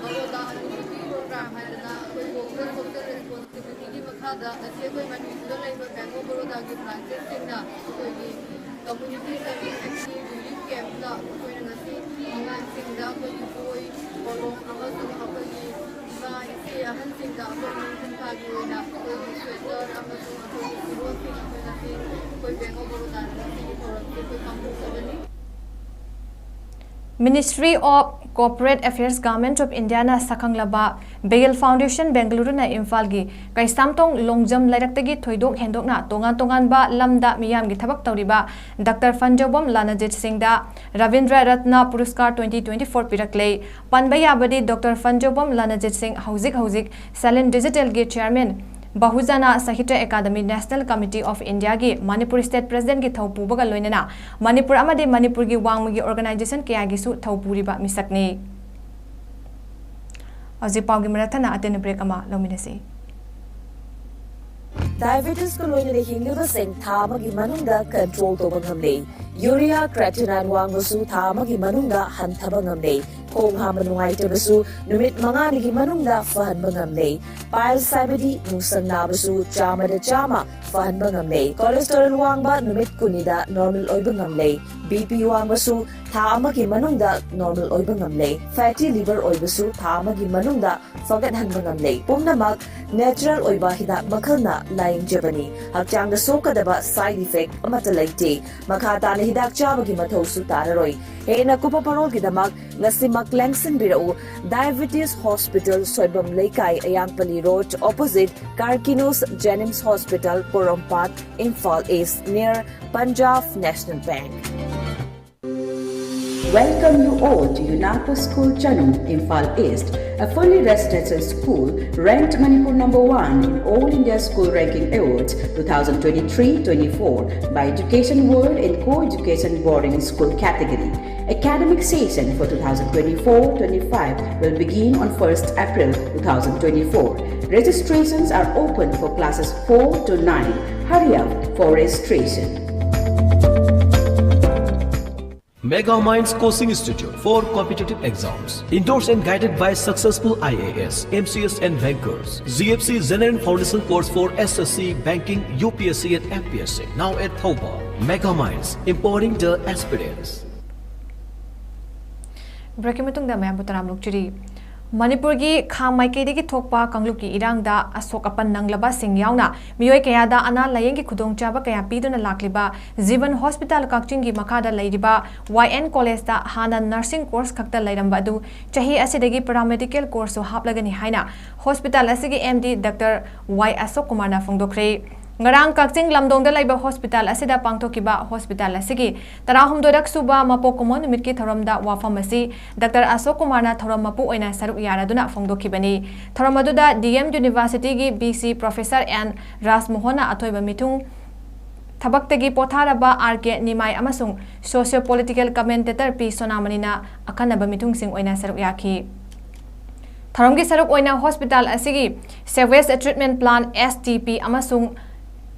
ꯕꯔꯣꯗꯥ ꯑꯅꯨꯕꯨꯇꯤ ꯄ꯭ꯔꯣꯒ꯭ꯔꯥꯝ ꯍꯥꯏꯗꯅ ꯑꯩꯈꯣꯏ ꯀꯣꯔꯄꯣꯔꯦꯠ ꯁꯣꯁꯤꯌꯦꯜ ꯔꯦꯁꯄꯣꯟꯁꯤꯕꯤꯂꯤꯇꯤꯒꯤ ꯃꯈꯥꯗ ꯉꯁꯤ ꯑꯩꯈꯣꯏ ꯃꯅꯤꯄꯨꯔꯗ ꯂꯩꯕ ꯕꯦꯡꯛ ꯑꯣꯐ ꯕꯔꯣꯗꯥꯒꯤ ꯕ꯭ꯔꯥꯟꯆꯦꯁꯁꯤꯡꯅ ꯑꯩꯈꯣꯏꯒꯤ ꯀꯝꯃ꯭ꯌꯨꯅꯤꯇꯤ ꯁꯔꯚꯤꯁ ꯑꯦꯛꯁꯀꯤ ꯔꯤꯂꯤꯐ ꯀꯦꯝꯞꯇ ꯑꯩꯈꯣꯏꯅ ꯉꯁꯤ ꯑꯉꯥꯡꯁꯤꯡꯗ ꯑꯩꯈꯣꯏꯒꯤ ꯕꯣꯏ, ꯀꯣꯂꯣꯝ ꯑꯃꯁꯨꯡ ꯑꯩꯈꯣꯏꯒꯤ ꯏꯃꯥ, ꯏꯆꯦ, ꯑꯍꯟꯁꯤꯡꯗ ꯑꯩꯈꯣꯏ ꯅꯤꯡꯊꯝꯊꯥꯒꯤ ꯑꯣꯏꯅ ꯑꯩꯈꯣꯏꯒꯤ ꯁ꯭ꯋꯦꯇꯔ ꯑꯃꯁꯨꯡ ꯑꯩꯈꯣꯏꯒꯤ ꯐꯤꯔꯣꯜꯁꯤꯡ ꯑꯩꯈꯣꯏ ꯉꯁꯤ ꯑꯩꯈꯣꯏ ꯕꯦꯡꯛ ꯑꯣꯐ ꯕꯔꯣꯗꯥꯅ ꯉꯁꯤꯒꯤ ꯊꯧꯔꯝꯁꯤ ꯑꯩꯈꯣꯏ ꯄꯥꯡꯊꯣꯛꯆꯕꯅꯤ꯫ Ministry of Corporate Affairs, Government of Indiaꯅ ꯁꯛꯈꯪꯂꯕ Begil Foundation ꯕꯦꯡꯒꯂꯨꯔꯨꯅ ꯏꯝꯐꯥꯜꯒꯤ ꯀꯩꯁꯥꯝꯊꯣꯡ ꯂꯣꯡꯖꯝ ꯂꯩꯔꯛꯇꯒꯤ ꯊꯣꯏꯗꯣꯛ ꯍꯦꯟꯗꯣꯛꯅ ꯇꯣꯉꯥꯟ ꯇꯣꯉꯥꯟꯕ ꯂꯝꯗ ꯃꯤꯌꯥꯝꯒꯤ ꯊꯕꯛ ꯇꯧꯔꯤꯕ ꯗꯥꯛꯇꯔ ꯐꯟꯖꯧꯕꯝ ꯂꯥꯅꯖꯤꯠ ꯁꯤꯡꯗ ꯔꯕꯤꯟꯗ꯭ꯔ ꯔꯠꯅ ꯄꯨꯔꯁꯀꯥꯔ twenty twenty-four ꯄꯤꯔꯛꯂꯦ꯫ ꯄꯟꯕ ꯌꯥꯕꯗꯤ, ꯗꯥꯛꯇꯔ ꯐꯟꯖꯧꯕꯝ ꯂꯥꯅꯖꯤꯠ ꯁꯤꯡ ꯍꯧꯖꯤꯛ ꯍꯧꯖꯤꯛ Silent Digitalꯒꯤ chairman, Bahujana Sahitya Academy National Committee of Indiaꯒꯤ Manipur State Presidentꯀꯤ ꯊꯧ ꯄꯨꯕꯒ ꯂꯣꯏꯅꯅ ꯃꯅꯤꯄꯨꯔ ꯑꯃꯗꯤ ꯃꯅꯤꯄꯨꯔꯒꯤ ꯋꯥꯡꯃꯒꯤ organization ꯀꯌꯥꯒꯤꯁꯨ ꯊꯧ ꯄꯨꯔꯤꯕ ꯃꯤꯁꯛꯅꯤ꯫ ꯍꯧꯖꯤꯛ ꯄꯥꯎꯒꯤ ꯃꯔꯛ ꯊꯠꯅ ꯑꯇꯦꯟꯕ break ꯑꯃ ꯂꯧꯃꯤꯟꯅꯁꯤ꯫ ꯗꯥꯏꯕꯦꯇꯤꯁꯀ ꯂꯣꯏꯅꯅ ꯍꯤꯡꯂꯤꯕꯁꯤꯡ ꯊꯥ ꯑꯃꯒꯤ ꯃꯅꯨꯡꯗ ꯀꯟꯇ꯭ꯔꯣꯜ ꯇꯧꯕ ꯉꯝꯂꯦ꯫ ꯌꯨꯔꯤꯌꯥ ꯀ꯭ꯔꯦꯇꯤꯅꯥꯏꯟ ꯋꯥꯡꯕꯁꯨ ꯊꯥ ꯑꯃꯒꯤ ꯃꯅꯨꯡꯗ ꯍꯟꯊꯕ ꯉꯝꯂꯦ꯫ ꯈꯣꯡ ꯍꯥꯝꯕ ꯅꯨꯡꯉꯥꯏꯇꯕꯁꯨ ꯅꯨꯃꯤꯠ ꯃꯉꯥꯅꯤꯒꯤ ꯃꯅꯨꯡꯗ ꯐꯍꯟꯕ ꯉꯝꯂꯦ꯫ ꯄꯥꯏꯜꯁ ꯍꯥꯏꯕꯗꯤ ꯅꯨꯡꯁꯪ ꯅꯥꯕꯁꯨ ꯆꯥꯝꯃꯗ ꯆꯥꯝꯃ ꯐꯍꯟꯕ ꯉꯝꯂꯦ꯫ ꯀꯣꯂꯦꯁꯇꯦꯔꯣꯜ ꯋꯥꯡꯕ ꯅꯨꯃꯤꯠ ꯀꯨꯟꯅꯤꯗ ꯅꯣꯔꯃꯦꯜ ꯑꯣꯏꯕ ꯉꯝꯂꯦ꯫ ꯕꯤ ꯄꯤ ꯋꯥꯡꯕꯁꯨ ꯊꯥ ꯑꯃꯒꯤ ꯃꯅꯨꯡꯗ ꯅꯣꯔꯃꯦꯜ ꯑꯣꯏꯕ ꯉꯝꯂꯦ꯫ ꯐꯦꯇꯤ ꯂꯤꯚꯔ ꯑꯣꯏꯕꯁꯨ ꯊꯥ ꯑꯃꯒꯤ ꯃꯅꯨꯡꯗ ꯐꯒꯠꯍꯟꯕ ꯉꯝꯂꯦ꯫ ꯄꯨꯝꯅꯃꯛ ꯅꯦꯆꯔꯦꯜ ꯑꯣꯏꯕ ꯍꯤꯗꯥꯛ ꯃꯈꯜꯅ ꯂꯥꯌꯦꯡꯖꯕꯅꯤ꯫ ꯍꯛꯆꯥꯡꯗ ꯁꯣꯛꯀꯗꯕ ꯁꯥꯏꯗ ꯏꯐꯦꯛ ꯑꯃꯠꯇ ꯂꯩꯇꯦ꯫ ꯃꯈꯥ ꯇꯥꯅ ꯍꯤꯗꯥꯛ ꯆꯥꯕꯒꯤ ꯃꯊꯧꯁꯨ ꯇꯥꯔꯔꯣꯏ꯫ ꯍꯦꯟꯅ ꯀꯨꯞꯄ ꯃꯔꯣꯜꯒꯤꯗꯃꯛ ꯉꯁꯤꯃꯛ ꯂꯦꯡꯁꯤꯟꯕꯤꯔꯛꯎ꯫ ꯗꯥꯏꯕꯦꯇꯤꯁ ꯍꯣꯁꯄꯤꯇꯥꯜ, ꯁꯣꯏꯕꯝ ꯂꯩꯀꯥꯏ, ꯑꯌꯥꯡꯄꯜꯂꯤ road, opposite ꯀꯥꯔꯀꯤꯅꯣꯁ JNIMS hospital, Porompat, Imphal is, near Punjab National Bank. Welcome you all to Yunapa School Chanung, Imphal East, a fully residential school ranked Manipur number one in All India School Ranking Awards two thousand twenty-three twenty-four by Education World in Co-Education Boarding School category. Academic session for two thousand twenty-four twenty-five will begin on first April two thousand twenty-four. Registrations are open for classes four to nine. Hurry up for registration. Mega Minds Coaching Institute for competitive exams. Endorsed and guided by successful I A S, M C S and bankers. G F C General Foundation course for S S C, banking, U P S C and F P S C. Now at Thoubal. Mega Minds, empowering the aspirants. Breakꯀꯤ ꯃꯇꯨꯡꯗ ꯃꯌꯥꯝꯕꯨ ꯇꯔꯥꯝꯅ ꯑꯣꯛꯆꯔꯤ꯫ ꯃꯅꯤꯄꯨꯔꯒꯤ ꯈꯥ ꯃꯥꯏꯀꯩꯗꯒꯤ ꯊꯣꯛꯄ ꯀꯥꯡꯂꯨꯞꯀꯤ ꯏꯔꯥꯡꯗ ꯑꯁꯣꯛ ꯑꯄꯟ ꯅꯪꯂꯕꯁꯤꯡ ꯌꯥꯎꯅ ꯃꯤꯑꯣꯏ ꯀꯌꯥꯗ ꯑꯅꯥ ꯂꯥꯌꯦꯡꯒꯤ ꯈꯨꯗꯣꯡꯆꯥꯕ ꯀꯌꯥ ꯄꯤꯗꯨꯅ ꯂꯥꯛꯂꯤꯕ ꯖꯤꯕꯟ ꯍꯣꯁꯄꯤꯇꯥꯜ ꯀꯛꯆꯤꯡꯒꯤ ꯃꯈꯥꯗ ꯂꯩꯔꯤꯕ ꯋꯥꯏ ꯑꯦꯟ ꯀꯣꯂꯦꯖꯇ ꯍꯥꯟꯅ ꯅꯔꯁꯤꯡ ꯀꯣꯔꯁ ꯈꯛꯇ ꯂꯩꯔꯝꯕ ꯑꯗꯨ ꯆꯍꯤ ꯑꯁꯤꯗꯒꯤ ꯄꯦꯔꯥꯃꯦꯗꯤꯀꯦꯜ ꯀꯣꯔꯁꯁꯨ ꯍꯥꯞꯂꯒꯅꯤ ꯍꯥꯏꯅ ꯍꯣꯁꯄꯤꯇꯥꯜ ꯑꯁꯤꯒꯤ ꯑꯦꯝ ꯗꯤ ꯗꯥꯛꯇꯔ ꯋꯥꯏ ꯑꯁꯣꯛ ꯀꯨꯃꯥꯔꯅ ꯐꯣꯡꯗꯣꯛꯈ꯭ꯔꯦ꯫ ꯉꯔꯥꯡ ꯀꯛꯆꯤꯡ ꯂꯝꯗꯣꯡꯗ ꯂꯩꯕ ꯍꯣꯁꯄꯤꯇꯥꯜ ꯑꯁꯤꯗ ꯄꯥꯡꯊꯣꯛꯈꯤꯕ ꯍꯣꯁꯄꯤꯇꯥꯜ ꯑꯁꯤꯒꯤ ꯇꯔꯥꯍꯨꯝꯗꯣꯏꯔꯛ ꯁꯨꯕ ꯃꯄꯣꯛ ꯀꯨꯝꯑꯣꯟ ꯅꯨꯃꯤꯠꯀꯤ ꯊꯧꯔꯝꯗ ꯋꯥꯐꯝ ꯑꯁꯤ ꯗꯥꯛꯇꯔ ꯑꯁꯣꯛ ꯀꯨꯃꯥꯔꯅ ꯊꯧꯔꯝ ꯃꯄꯨ ꯑꯣꯏꯅ ꯁꯔꯨꯛ ꯌꯥꯅꯗꯨꯅ ꯐꯣꯡꯗꯣꯛꯈꯤꯕꯅꯤ꯫ ꯊꯧꯔꯝ ꯑꯗꯨꯗ ꯗꯤ ꯑꯦꯝ ꯌꯨꯅꯤꯚꯔꯁꯤꯇꯤꯒꯤ ꯚꯤ ꯁꯤ ꯄ꯭ꯔꯣꯐꯦꯁꯔ ꯑꯦꯟ ꯔꯥꯖꯃꯣꯍꯟꯅ ꯑꯊꯣꯏꯕ ꯃꯤꯊꯨꯡ, ꯊꯕꯛꯇꯒꯤ ꯄꯣꯊꯥꯔꯕ ꯑꯥꯔ ꯀꯦ ꯅꯤꯃꯥꯏ ꯑꯃꯁꯨꯡ ꯁꯣꯁꯤꯌꯣ ꯄꯣꯂꯤꯇꯤꯀꯦꯜ ꯀꯃꯦꯟꯇꯦꯇꯔ ꯄꯤ ꯁꯣꯅꯥꯃꯅꯤꯅ ꯑꯈꯟꯅꯕ ꯃꯤꯊꯨꯡꯁꯤꯡ ꯑꯣꯏꯅ ꯁꯔꯨꯛ ꯌꯥꯈꯤ꯫ ꯊꯧꯔꯝꯒꯤ ꯁꯔꯨꯛ ꯑꯣꯏꯅ ꯍꯣꯁꯄꯤꯇꯥꯜ ꯑꯁꯤꯒꯤ Sewage Treatment Plant, S T P, ꯑꯃꯁꯨꯡ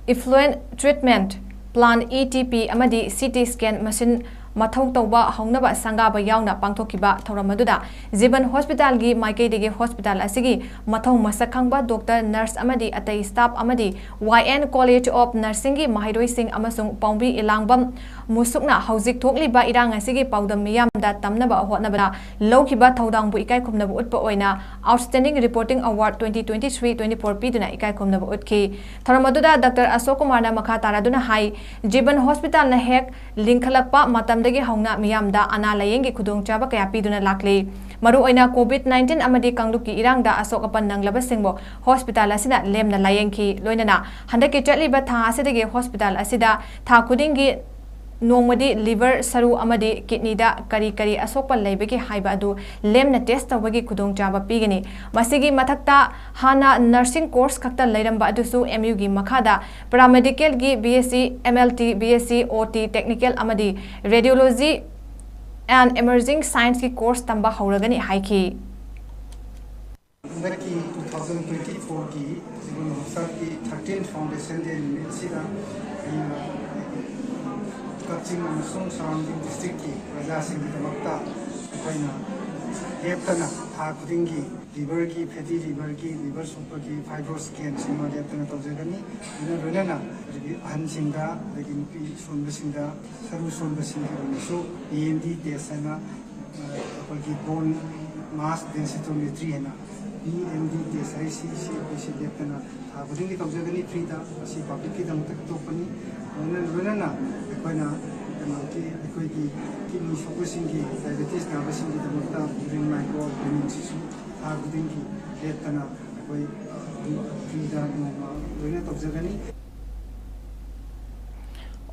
Effluent Treatment Plant, E T P, ꯑꯃꯗꯤ C T scan machine ꯃꯊꯧ ꯇꯧꯕ ꯍꯧꯅꯕ ꯁꯪꯒꯥꯕ ꯌꯥꯎꯅ ꯄꯥꯡꯊꯣꯛꯈꯤꯕ ꯊꯧꯔꯝ ꯑꯗꯨꯗ ꯖꯤꯕꯟ ꯍꯣꯁꯄꯤꯇꯥꯜꯒꯤ ꯃꯥꯏꯀꯩꯗꯒꯤ ꯍꯣꯁꯄꯤꯇꯥꯜ ꯑꯁꯤꯒꯤ ꯃꯊꯧ ꯃꯁꯛ ꯈꯪꯕ ꯗꯣꯛꯇꯔ, ꯅꯔꯁ ꯑꯃꯗꯤ ꯑꯇꯩ ꯁ꯭ꯇꯥꯐ ꯑꯃꯗꯤ Y N College of Nursingꯒꯤ ꯃꯍꯩꯔꯣꯏꯁꯤꯡ ꯑꯃꯁꯨꯡ ꯄꯥꯎꯃꯤ ꯏꯂꯥꯡꯕꯝ ꯃꯨꯁꯨꯛꯅ ꯍꯧꯖꯤꯛ ꯊꯣꯛꯂꯤꯕ ꯏꯔꯥꯡ ꯑꯁꯤꯒꯤ ꯄꯥꯎꯗꯝ ꯃꯤꯌꯥꯝꯗ ꯇꯝꯅꯕ ꯍꯣꯠꯅꯕꯗ ꯂꯧꯈꯤꯕ ꯊꯧꯗꯥꯡꯕꯨ ꯏꯀꯥꯏ ꯈꯨꯝꯅꯕ ꯎꯠꯄ ꯑꯣꯏꯅ Outstanding Reporting Award twenty twenty-three twenty-four ꯄꯤꯗꯨꯅ ꯏꯀꯥꯏ ꯈꯨꯝꯅꯕ ꯎꯠꯈꯤ꯫ ꯊꯧꯔꯝ ꯑꯗꯨꯗ ꯗꯥꯛꯇꯔ ꯑꯁꯣꯛ ꯀꯨꯃꯥꯔꯅ ꯃꯈꯥ ꯇꯥꯔꯗꯨꯅ ꯍꯥꯏ, ꯖꯤꯕꯟ ꯍꯣꯁꯄꯤꯇꯥꯜꯅ ꯍꯦꯛ ꯂꯤꯡꯈꯠꯂꯛꯄ ꯃꯇꯝꯗꯒꯤ ꯍꯧꯅ ꯃꯤꯌꯥꯝꯗ ꯑꯅꯥ ꯂꯥꯌꯦꯡꯒꯤ ꯈꯨꯗꯣꯡꯆꯥꯕ ꯀꯌꯥ ꯄꯤꯗꯨꯅ ꯂꯥꯛꯂꯤ꯫ ꯃꯔꯨꯑꯣꯏꯅ COVID nineteen ꯑꯃꯗꯤ ꯀꯥꯡꯂꯨꯞꯀꯤ ꯏꯔꯥꯡꯗ ꯑꯁꯣꯛ ꯑꯄꯟ ꯅꯪꯂꯕꯁꯤꯡꯕꯨ ꯍꯣꯁꯄꯤꯇꯥꯜ ꯑꯁꯤꯅ ꯂꯦꯝꯅ ꯂꯥꯌꯦꯡꯈꯤ꯫ ꯂꯣꯏꯅꯅ ꯍꯟꯗꯛꯀꯤ ꯆꯠꯂꯤꯕ ꯊꯥ ꯑꯁꯤꯗꯒꯤ ꯍꯣꯁꯄꯤꯇꯥꯜ ꯑꯁꯤꯗ ꯊꯥ ꯈꯨꯗꯤꯡꯒꯤ ꯅꯣꯡꯃꯗꯤ liver, ꯁꯔꯨ ꯑꯃꯗꯤ kidneyꯗ ꯀꯔꯤ ꯀꯔꯤ ꯑꯁꯣꯛꯄ ꯂꯩꯕꯒꯦ ꯍꯥꯏꯕ ꯑꯗꯨ ꯂꯦꯝꯅ test ꯇꯧꯕꯒꯤ ꯈꯨꯗꯣꯡꯆꯥꯕ ꯄꯤꯒꯅꯤ꯫ ꯃꯁꯤꯒꯤ ꯃꯊꯛꯇ ꯍꯥꯟꯅ nursing course ꯈꯛꯇ ꯂꯩꯔꯝꯕ ꯑꯗꯨꯁꯨ M Uꯒꯤ ꯃꯈꯥꯗ paramedicalꯒꯤ B S C, M L T, B S C, O T, technical ꯑꯃꯗꯤ radiology and emerging scienceꯀꯤ course ꯇꯝꯕ ꯍꯧꯔꯒꯅꯤ ꯍꯥꯏꯈꯤ꯫ ꯍꯟꯗꯛꯀꯤ two thousand twenty-fourꯒꯤ ꯖꯤꯕꯟ ꯍꯣꯁꯄꯤꯇꯥꯜꯒꯤ thirteenth foundation day ꯅꯨꯃꯤꯠ ꯑꯁꯤꯗ ꯑꯩꯅ ꯀꯛꯆꯤꯡ ꯑꯃꯁꯨꯡ surrounding districtꯀꯤ ꯄ꯭ꯔꯖꯥꯁꯤꯡꯒꯤꯗꯃꯛꯇ ꯑꯩꯈꯣꯏꯅ ꯂꯦꯞꯇꯅ ꯊꯥ ꯈꯨꯗꯤꯡꯒꯤ liverꯒꯤ, fatty liverꯒꯤ, liver ꯁꯣꯛꯄꯒꯤ fibro scanꯁꯤꯃ ꯂꯦꯞꯇꯅ ꯇꯧꯖꯒꯅꯤ꯫ ꯑꯗꯨꯅ ꯂꯣꯏꯅꯅ ꯑꯗꯒꯤ ꯑꯍꯟꯁꯤꯡꯗ, ꯑꯗꯒꯤ ꯅꯨꯄꯤ ꯁꯣꯟꯕꯁꯤꯡꯗ, ꯁꯔꯨ ꯁꯣꯟꯕꯁꯤꯡꯒꯤ ꯑꯣꯏꯅꯁꯨ B M D test ꯍꯥꯏꯅ, ꯑ, ꯑꯩꯈꯣꯏꯒꯤ bone mass densitometry ꯍꯥꯏꯅ B M D test ꯍꯥꯏꯔꯤꯁꯤ, ꯁꯤ ꯑꯩꯈꯣꯏ ꯁꯤ ꯂꯦꯞꯇꯅ ꯊꯥ ꯈꯨꯗꯤꯡꯒꯤ ꯇꯧꯖꯒꯅꯤ, freeꯗ꯫ ꯃꯁꯤ publicꯀꯤꯗꯃꯛꯇ ꯀꯠꯊꯣꯛꯄꯅꯤ꯫ ꯂꯣꯏꯅ-, ꯂꯣꯏꯅꯅ ꯑꯩꯈꯣꯏꯅ ꯀꯩꯅꯣꯒꯤ, ꯑꯩꯈꯣꯏꯒꯤ kidney ꯁꯣꯛꯄꯁꯤꯡꯒꯤ, diabetes ꯅꯥꯕꯁꯤꯡꯒꯤꯗꯃꯛꯇ urine micro screeningꯁꯤꯁꯨ ꯊꯥ ꯈꯨꯗꯤꯡꯒꯤ ꯂꯦꯞꯇꯅ ꯑꯩꯈꯣꯏ, ꯑ, freeꯗ ꯅꯣꯡꯃ ꯂꯣꯏꯅ ꯇꯧꯖꯒꯅꯤ꯫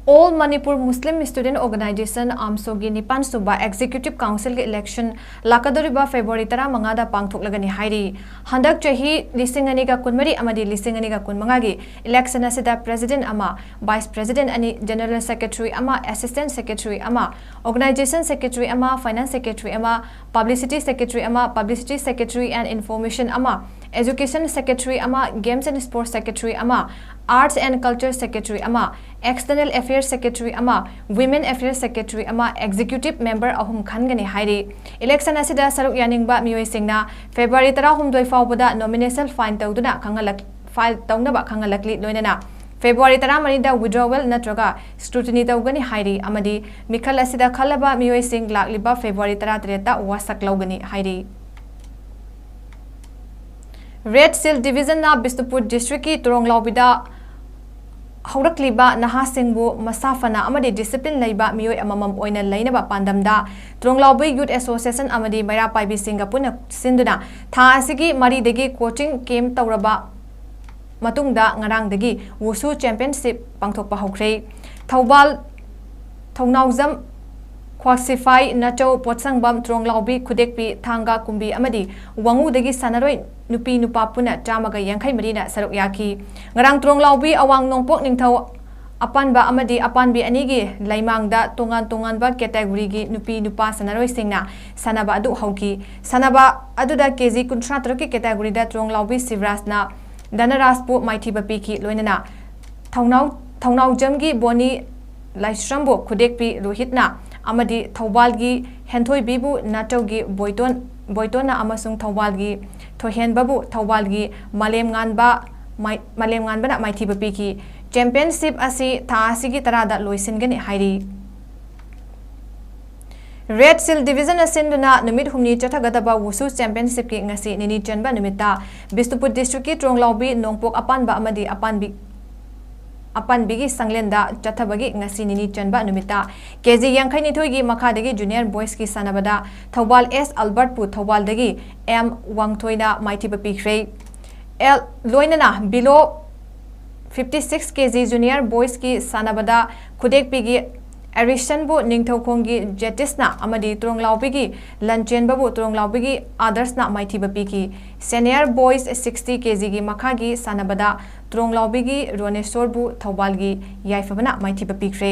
All Manipur Muslim Student Organization, AMSO ꯒꯤ ꯅꯤꯄꯥꯟ ꯁꯨꯕ Executive Council ꯒꯤ election ꯂꯥꯛꯀꯗꯧꯔꯤꯕ February ꯇꯔꯥꯃꯉꯥꯗ ꯄꯥꯡꯊꯣꯛꯂꯒꯅꯤ ꯍꯥꯏꯔꯤ꯫ ꯍꯟꯗꯛ ꯆꯍꯤ ꯂꯤꯁꯤꯡ ꯑꯅꯤꯒ ꯀꯨꯟꯃꯔꯤ ꯑꯃꯗꯤ ꯂꯤꯁꯤꯡ ꯑꯅꯤꯒ ꯀꯨꯟꯃꯉꯥꯒꯤ election ꯑꯁꯤꯗ President ꯑꯃ, Vice President ꯑꯅꯤ, General Secretary ꯑꯃ, Assistant Secretary ꯑꯃ, Organization Secretary ꯑꯃ, Finance Secretary ꯑꯃ, Publicity Secretary ꯑꯃ, Publicity Secretary and Information ꯑꯃ, Education Secretary ꯑꯃ, Games and Sports Secretary ꯑꯃ, Arts and Culture Secretary ꯑꯃ, External Affairs Secretary ꯑꯃ, Women Affairs Secretary ꯑꯃ, Executive Member ꯑꯍꯨꯝ ꯈꯟꯒꯅꯤ ꯍꯥꯏꯔꯤ꯫ Election ꯑꯁꯤꯗ ꯁꯔꯨꯛ ꯌꯥꯅꯤꯡꯕ ꯃꯤꯑꯣꯏꯁꯤꯡꯅ February ꯇꯔꯥꯍꯨꯝꯗꯣꯏ ꯐꯥꯎꯕꯗ nomination file ꯇꯧꯗꯨꯅ ꯈꯪꯍꯜꯂꯛ-, file ꯇꯧꯅꯕ ꯈꯪꯍꯜꯂꯛꯂꯤ꯫ ꯂꯣꯏꯅꯅ February ꯇꯔꯥꯃꯔꯤꯗ withdrawal ꯅꯠꯇ꯭ꯔꯒ scrutiny ꯇꯧꯒꯅꯤ ꯍꯥꯏꯔꯤ ꯑꯃꯗꯤ ꯃꯤꯈꯜ ꯑꯁꯤꯗ ꯈꯜꯂꯕ ꯃꯤꯑꯣꯏꯁꯤꯡ ꯂꯥꯛꯂꯤꯕ February ꯇꯔꯥꯇꯔꯦꯠꯇ ꯋꯥꯁꯛ ꯂꯧꯒꯅꯤ ꯍꯥꯏꯔꯤ꯫ Red Shield Division ꯅ ꯕꯤꯁꯅꯨꯄꯨꯔ district ꯀꯤ ꯇ꯭ꯔꯣꯡꯂꯥꯎꯕꯤꯗ ꯍꯧꯔꯛꯂꯤꯕ ꯅꯍꯥꯁꯤꯡꯕꯨ ꯃꯁꯥ ꯐꯅ ꯑꯃꯗꯤ discipline ꯂꯩꯕ ꯃꯤꯑꯣꯏ ꯑꯃꯃꯝ ꯑꯣꯏꯅ ꯂꯩꯅꯕ ꯄꯥꯟꯗꯝꯗ ꯇ꯭ꯔꯣꯡꯂꯥꯎꯕꯤ Youth Association ꯑꯃꯗꯤ ꯃꯩꯔꯥ ꯄꯥꯏꯕꯤꯁꯤꯡꯒ ꯄꯨꯟꯅ ꯁꯤꯟꯗꯨꯅ ꯊꯥ ꯑꯁꯤꯒꯤ ꯃꯔꯤꯗꯒꯤ coaching camp ꯇꯧꯔꯕ ꯃꯇꯨꯡꯗ ꯉꯔꯥꯡꯗꯒꯤ Wushu Championship ꯄꯥꯡꯊꯣꯛꯄ ꯍꯧꯈ꯭ꯔꯦ꯫ ꯊꯧꯕꯥꯜ, ꯊꯧꯅꯥꯎꯖꯝ, ꯈ꯭ꯋꯥꯛꯁꯤꯐꯥꯏ, ꯅꯥꯆꯧ, ꯄꯣꯠꯁꯪꯕꯝ, ꯇ꯭ꯔꯣꯡꯂꯥꯎꯕꯤ, ꯈꯨꯗꯦꯛꯄꯤ, ꯊꯥꯡꯒ, ꯀꯨꯝꯕꯤ ꯑꯃꯗꯤ ꯋꯥꯉꯨꯗꯒꯤ ꯁꯥꯟꯅꯔꯣꯏ ꯅꯨꯄꯤ ꯅꯨꯄꯥ ꯄꯨꯟꯅ ꯆꯥꯝꯃꯒ ꯌꯥꯡꯈꯩ ꯃꯔꯤꯅ ꯁꯔꯨꯛ ꯌꯥꯈꯤ꯫ ꯉꯔꯥꯡ ꯇ꯭ꯔꯣꯡꯂꯥꯎꯕꯤ ꯑꯋꯥꯡ ꯅꯣꯡꯄꯣꯛ ꯅꯤꯡꯊꯧ ꯑꯄꯥꯟꯕ ꯑꯃꯗꯤ ꯑꯄꯥꯟꯕꯤ ꯑꯅꯤꯒꯤ ꯂꯩꯃꯥꯡꯗ ꯇꯣꯉꯥꯟ ꯇꯣꯉꯥꯟꯕ category ꯒꯤ ꯅꯨꯄꯤ ꯅꯨꯄꯥ ꯁꯥꯟꯅꯔꯣꯏꯁꯤꯡꯅ ꯁꯥꯟꯅꯕ ꯑꯗꯨ ꯍꯧꯈꯤ꯫ ꯁꯥꯟꯅꯕ ꯑꯗꯨꯗ ꯀꯦ ꯖꯤ ꯀꯨꯟꯊ꯭ꯔꯥ ꯇꯔꯨꯛꯀꯤ category ꯗ ꯇ꯭ꯔꯣꯡꯂꯥꯎꯕꯤ ꯁꯤꯕꯔꯥꯖꯅ ꯙꯅꯔꯥꯖꯄꯨ ꯃꯥꯏꯊꯤꯕ ꯄꯤꯈꯤ꯫ ꯂꯣꯏꯅꯅ ꯊꯧꯅꯥꯎ-, ꯊꯧꯅꯥꯎꯖꯝꯒꯤ ꯕꯣꯅꯤ ꯂꯥꯏꯁ꯭ꯔꯝꯕꯨ ꯈꯨꯗꯦꯛꯄꯤ ꯔꯣꯍꯤꯠꯅ ꯑꯃꯗꯤ ꯊꯧꯕꯥꯜꯒꯤ ꯍꯦꯟꯊꯣꯏꯕꯤꯕꯨ ꯅꯥꯆꯧꯒꯤ ꯕꯣꯏꯇꯣꯟ, ꯕꯣꯏꯇꯣꯟꯅ ꯑꯃꯁꯨꯡ ꯊꯧꯕꯥꯜꯒꯤ ꯊꯣꯏꯍꯦꯟꯕꯕꯨ ꯊꯧꯕꯥꯜꯒꯤ ꯃꯥꯂꯦꯝꯉꯥꯟꯕ ꯃꯥꯏ-, ꯃꯥꯂꯦꯝꯉꯥꯟꯕꯅ ꯃꯥꯏꯊꯤꯕ ꯄꯤꯈꯤ꯫ Championship ꯑꯁꯤ ꯊꯥ ꯑꯁꯤꯒꯤ ꯇꯔꯥꯗ ꯂꯣꯏꯁꯤꯟꯒꯅꯤ ꯍꯥꯏꯔꯤ꯫ Red Shield Division ꯅ ꯁꯤꯟꯗꯨꯅ ꯅꯨꯃꯤꯠ ꯍꯨꯝꯅꯤ ꯆꯠꯊꯒꯗꯕ Wushu Championship ꯀꯤ ꯉꯁꯤ ꯅꯤꯅꯤ ꯆꯟꯕ ꯅꯨꯃꯤꯠꯇ ꯕꯤꯁꯅꯨꯄꯨꯔ district ꯀꯤ ꯇ꯭ꯔꯣꯡꯂꯥꯎꯕꯤ ꯅꯣꯡꯄꯣꯛ ꯑꯄꯥꯟꯕ ꯑꯃꯗꯤ ꯑꯄꯥꯟꯕꯤ, ꯑꯄꯥꯟꯕꯤꯒꯤ ꯁꯪꯂꯦꯟꯗ ꯆꯠꯊꯕꯒꯤ ꯉꯁꯤ ꯅꯤꯅꯤ ꯆꯟꯕ ꯅꯨꯃꯤꯠꯇ ꯀꯦ ꯖꯤ ꯌꯥꯡꯈꯩꯅꯤꯊꯣꯏꯒꯤ ꯃꯈꯥꯗꯒꯤ junior boys ꯀꯤ ꯁꯥꯟꯅꯕꯗ ꯊꯧꯕꯥꯜ ꯑꯦꯁ ꯑꯜꯕꯔꯠꯄꯨ ꯊꯧꯕꯥꯜꯗꯒꯤ ꯑꯦꯝ ꯋꯥꯡꯊꯣꯏꯅ ꯃꯥꯏꯊꯤꯕ ꯄꯤꯈ꯭ꯔꯦ꯫ ꯑꯦꯜ, ꯂꯣꯏꯅꯅ below ꯐꯤꯐꯇꯤ ꯁꯤꯛꯁ ꯀꯦ ꯖꯤ ꯖꯨꯅꯤꯌꯔ ꯕꯣꯏꯁꯀꯤ ꯁꯥꯟꯅꯕꯗ ꯈꯨꯗꯦꯛꯄꯤꯒꯤ ꯑꯦꯔꯤꯁꯟꯕꯨ ꯅꯤꯡꯊꯧꯈꯣꯡꯒꯤ ꯖꯦꯇꯤꯁꯅ ꯑꯃꯗꯤ ꯇ꯭ꯔꯣꯡꯂꯥꯎꯕꯤꯒꯤ ꯂꯟꯆꯦꯟꯕꯕꯨ ꯇ꯭ꯔꯣꯡꯂꯥꯎꯕꯤꯒꯤ ꯑꯥꯗꯔꯁꯅ ꯃꯥꯏꯊꯤꯕ ꯄꯤꯈꯤ꯫ ꯁꯦꯅꯤꯌꯔ ꯕꯣꯏꯁ ꯁꯤꯛꯁꯇꯤ ꯀꯦ ꯖꯤꯒꯤ ꯃꯈꯥꯒꯤ ꯁꯥꯟꯅꯕꯗ ꯇ꯭ꯔꯣꯡꯂꯥꯎꯕꯤꯒꯤ ꯔꯣꯅꯦꯁꯣꯔꯕꯨ ꯊꯧꯕꯥꯜꯒꯤ ꯌꯥꯏꯐꯕꯅ ꯃꯥꯏꯊꯤꯕ ꯄꯤꯈ꯭ꯔꯦ꯫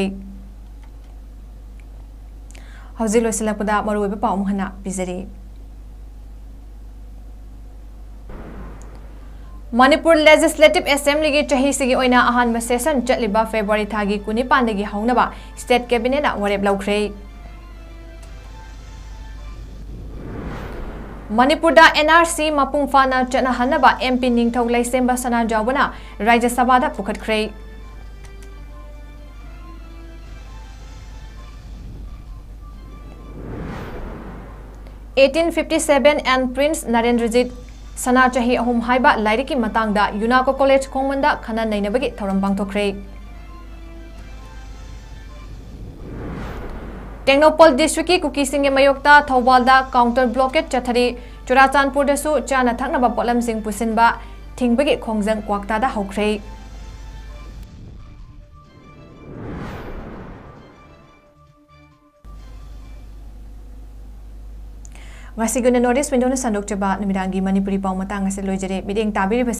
ꯍꯧꯖꯤꯛ ꯂꯣꯏꯁꯤꯜꯂꯛꯄꯗ ꯃꯔꯨꯑꯣꯏꯕ ꯄꯥꯎ ꯑꯃꯨꯛ ꯍꯟꯅ ꯄꯤꯖꯔꯤ꯫ ꯃꯅꯤꯄꯨꯔ ꯂꯦꯖꯤꯁꯂꯦꯇꯤꯚ ꯑꯦꯁꯦꯝꯕ꯭ꯂꯤꯒꯤ ꯆꯍꯤꯁꯤꯒꯤ ꯑꯣꯏꯅ ꯑꯍꯥꯟꯕ ꯁꯦꯁꯟ ꯆꯠꯂꯤꯕ ꯐꯦꯕ꯭ꯔꯨꯋꯥꯔꯤ ꯊꯥꯒꯤ ꯀꯨꯟꯅꯤꯄꯥꯟꯗꯒꯤ ꯍꯧꯅꯕ ꯁ꯭ꯇꯦꯠ ꯀꯦꯕꯤꯅꯦꯠꯅ ꯋꯥꯔꯦꯞ ꯂꯧꯈ꯭ꯔꯦ꯫ ꯃꯅꯤꯄꯨꯔꯗ ꯑꯦꯟ ꯑꯥꯔ ꯁꯤ ꯃꯄꯨꯡ ꯐꯥꯅ ꯆꯠꯅꯍꯟꯅꯕ ꯑꯦꯝ ꯄꯤ ꯅꯤꯡꯊꯧ ꯂꯩꯁꯦꯝꯕ ꯁꯅꯥꯖꯥꯎꯕꯅ ꯔꯥꯖ꯭ꯌ ꯁꯚꯥꯗ ꯄꯨꯈꯠꯈ꯭ꯔꯦ꯫ Eighteen fifty seven and Prince ꯅꯔꯦꯟꯗ꯭ꯔꯖꯤꯠ ꯁꯅꯥ ꯆꯍꯤ ꯑꯍꯨꯝ ꯍꯥꯏꯕ ꯂꯥꯏꯔꯤꯛꯀꯤ ꯃꯇꯥꯡꯗ ꯌꯨꯅꯥꯀꯣ ꯀꯣꯂꯦꯖ ꯈꯣꯡꯃꯟꯗ ꯈꯟꯅ ꯅꯩꯅꯕꯒꯤ ꯊꯧꯔꯝ ꯄꯥꯡꯊꯣꯛꯈ꯭ꯔꯦ꯫ ꯇꯦꯡꯅꯧꯄꯜ ꯗꯤꯁꯇ꯭ꯔꯤꯛꯀꯤ ꯀꯨꯀꯤꯁꯤꯡꯒꯤ ꯃꯥꯌꯣꯛꯇ ꯊꯧꯕꯥꯜꯗ ꯀꯥꯎꯟꯇꯔ ꯕ꯭ꯂꯣꯀꯦꯗ ꯆꯠꯊꯔꯤ꯫ ꯆꯨꯔꯥꯆꯥꯟꯄꯨꯔꯗꯁꯨ ꯆꯥꯅ ꯊꯛꯅꯕ ꯄꯣꯠꯂꯝꯁꯤꯡ ꯄꯨꯁꯤꯟꯕ ꯊꯤꯡꯕꯒꯤ ꯈꯣꯡꯖꯪ ꯀ꯭ꯋꯥꯛꯇꯥꯗ ꯍꯧꯈ꯭ꯔꯦ꯫ ꯉꯁꯤꯒꯤ ꯑꯣꯏꯅ North East Windowꯅ ꯁꯟꯗꯣꯛꯆꯕ ꯅꯨꯃꯤꯗꯥꯡꯒꯤ ꯃꯅꯤꯄꯨꯔꯤ ꯄꯥꯎ ꯃꯇꯥꯡ ꯑꯁꯤ ꯂꯣꯏꯖꯔꯦ꯫ ꯃꯤꯠꯌꯦꯡ ꯇꯥꯕꯤꯔꯤꯕꯁꯤ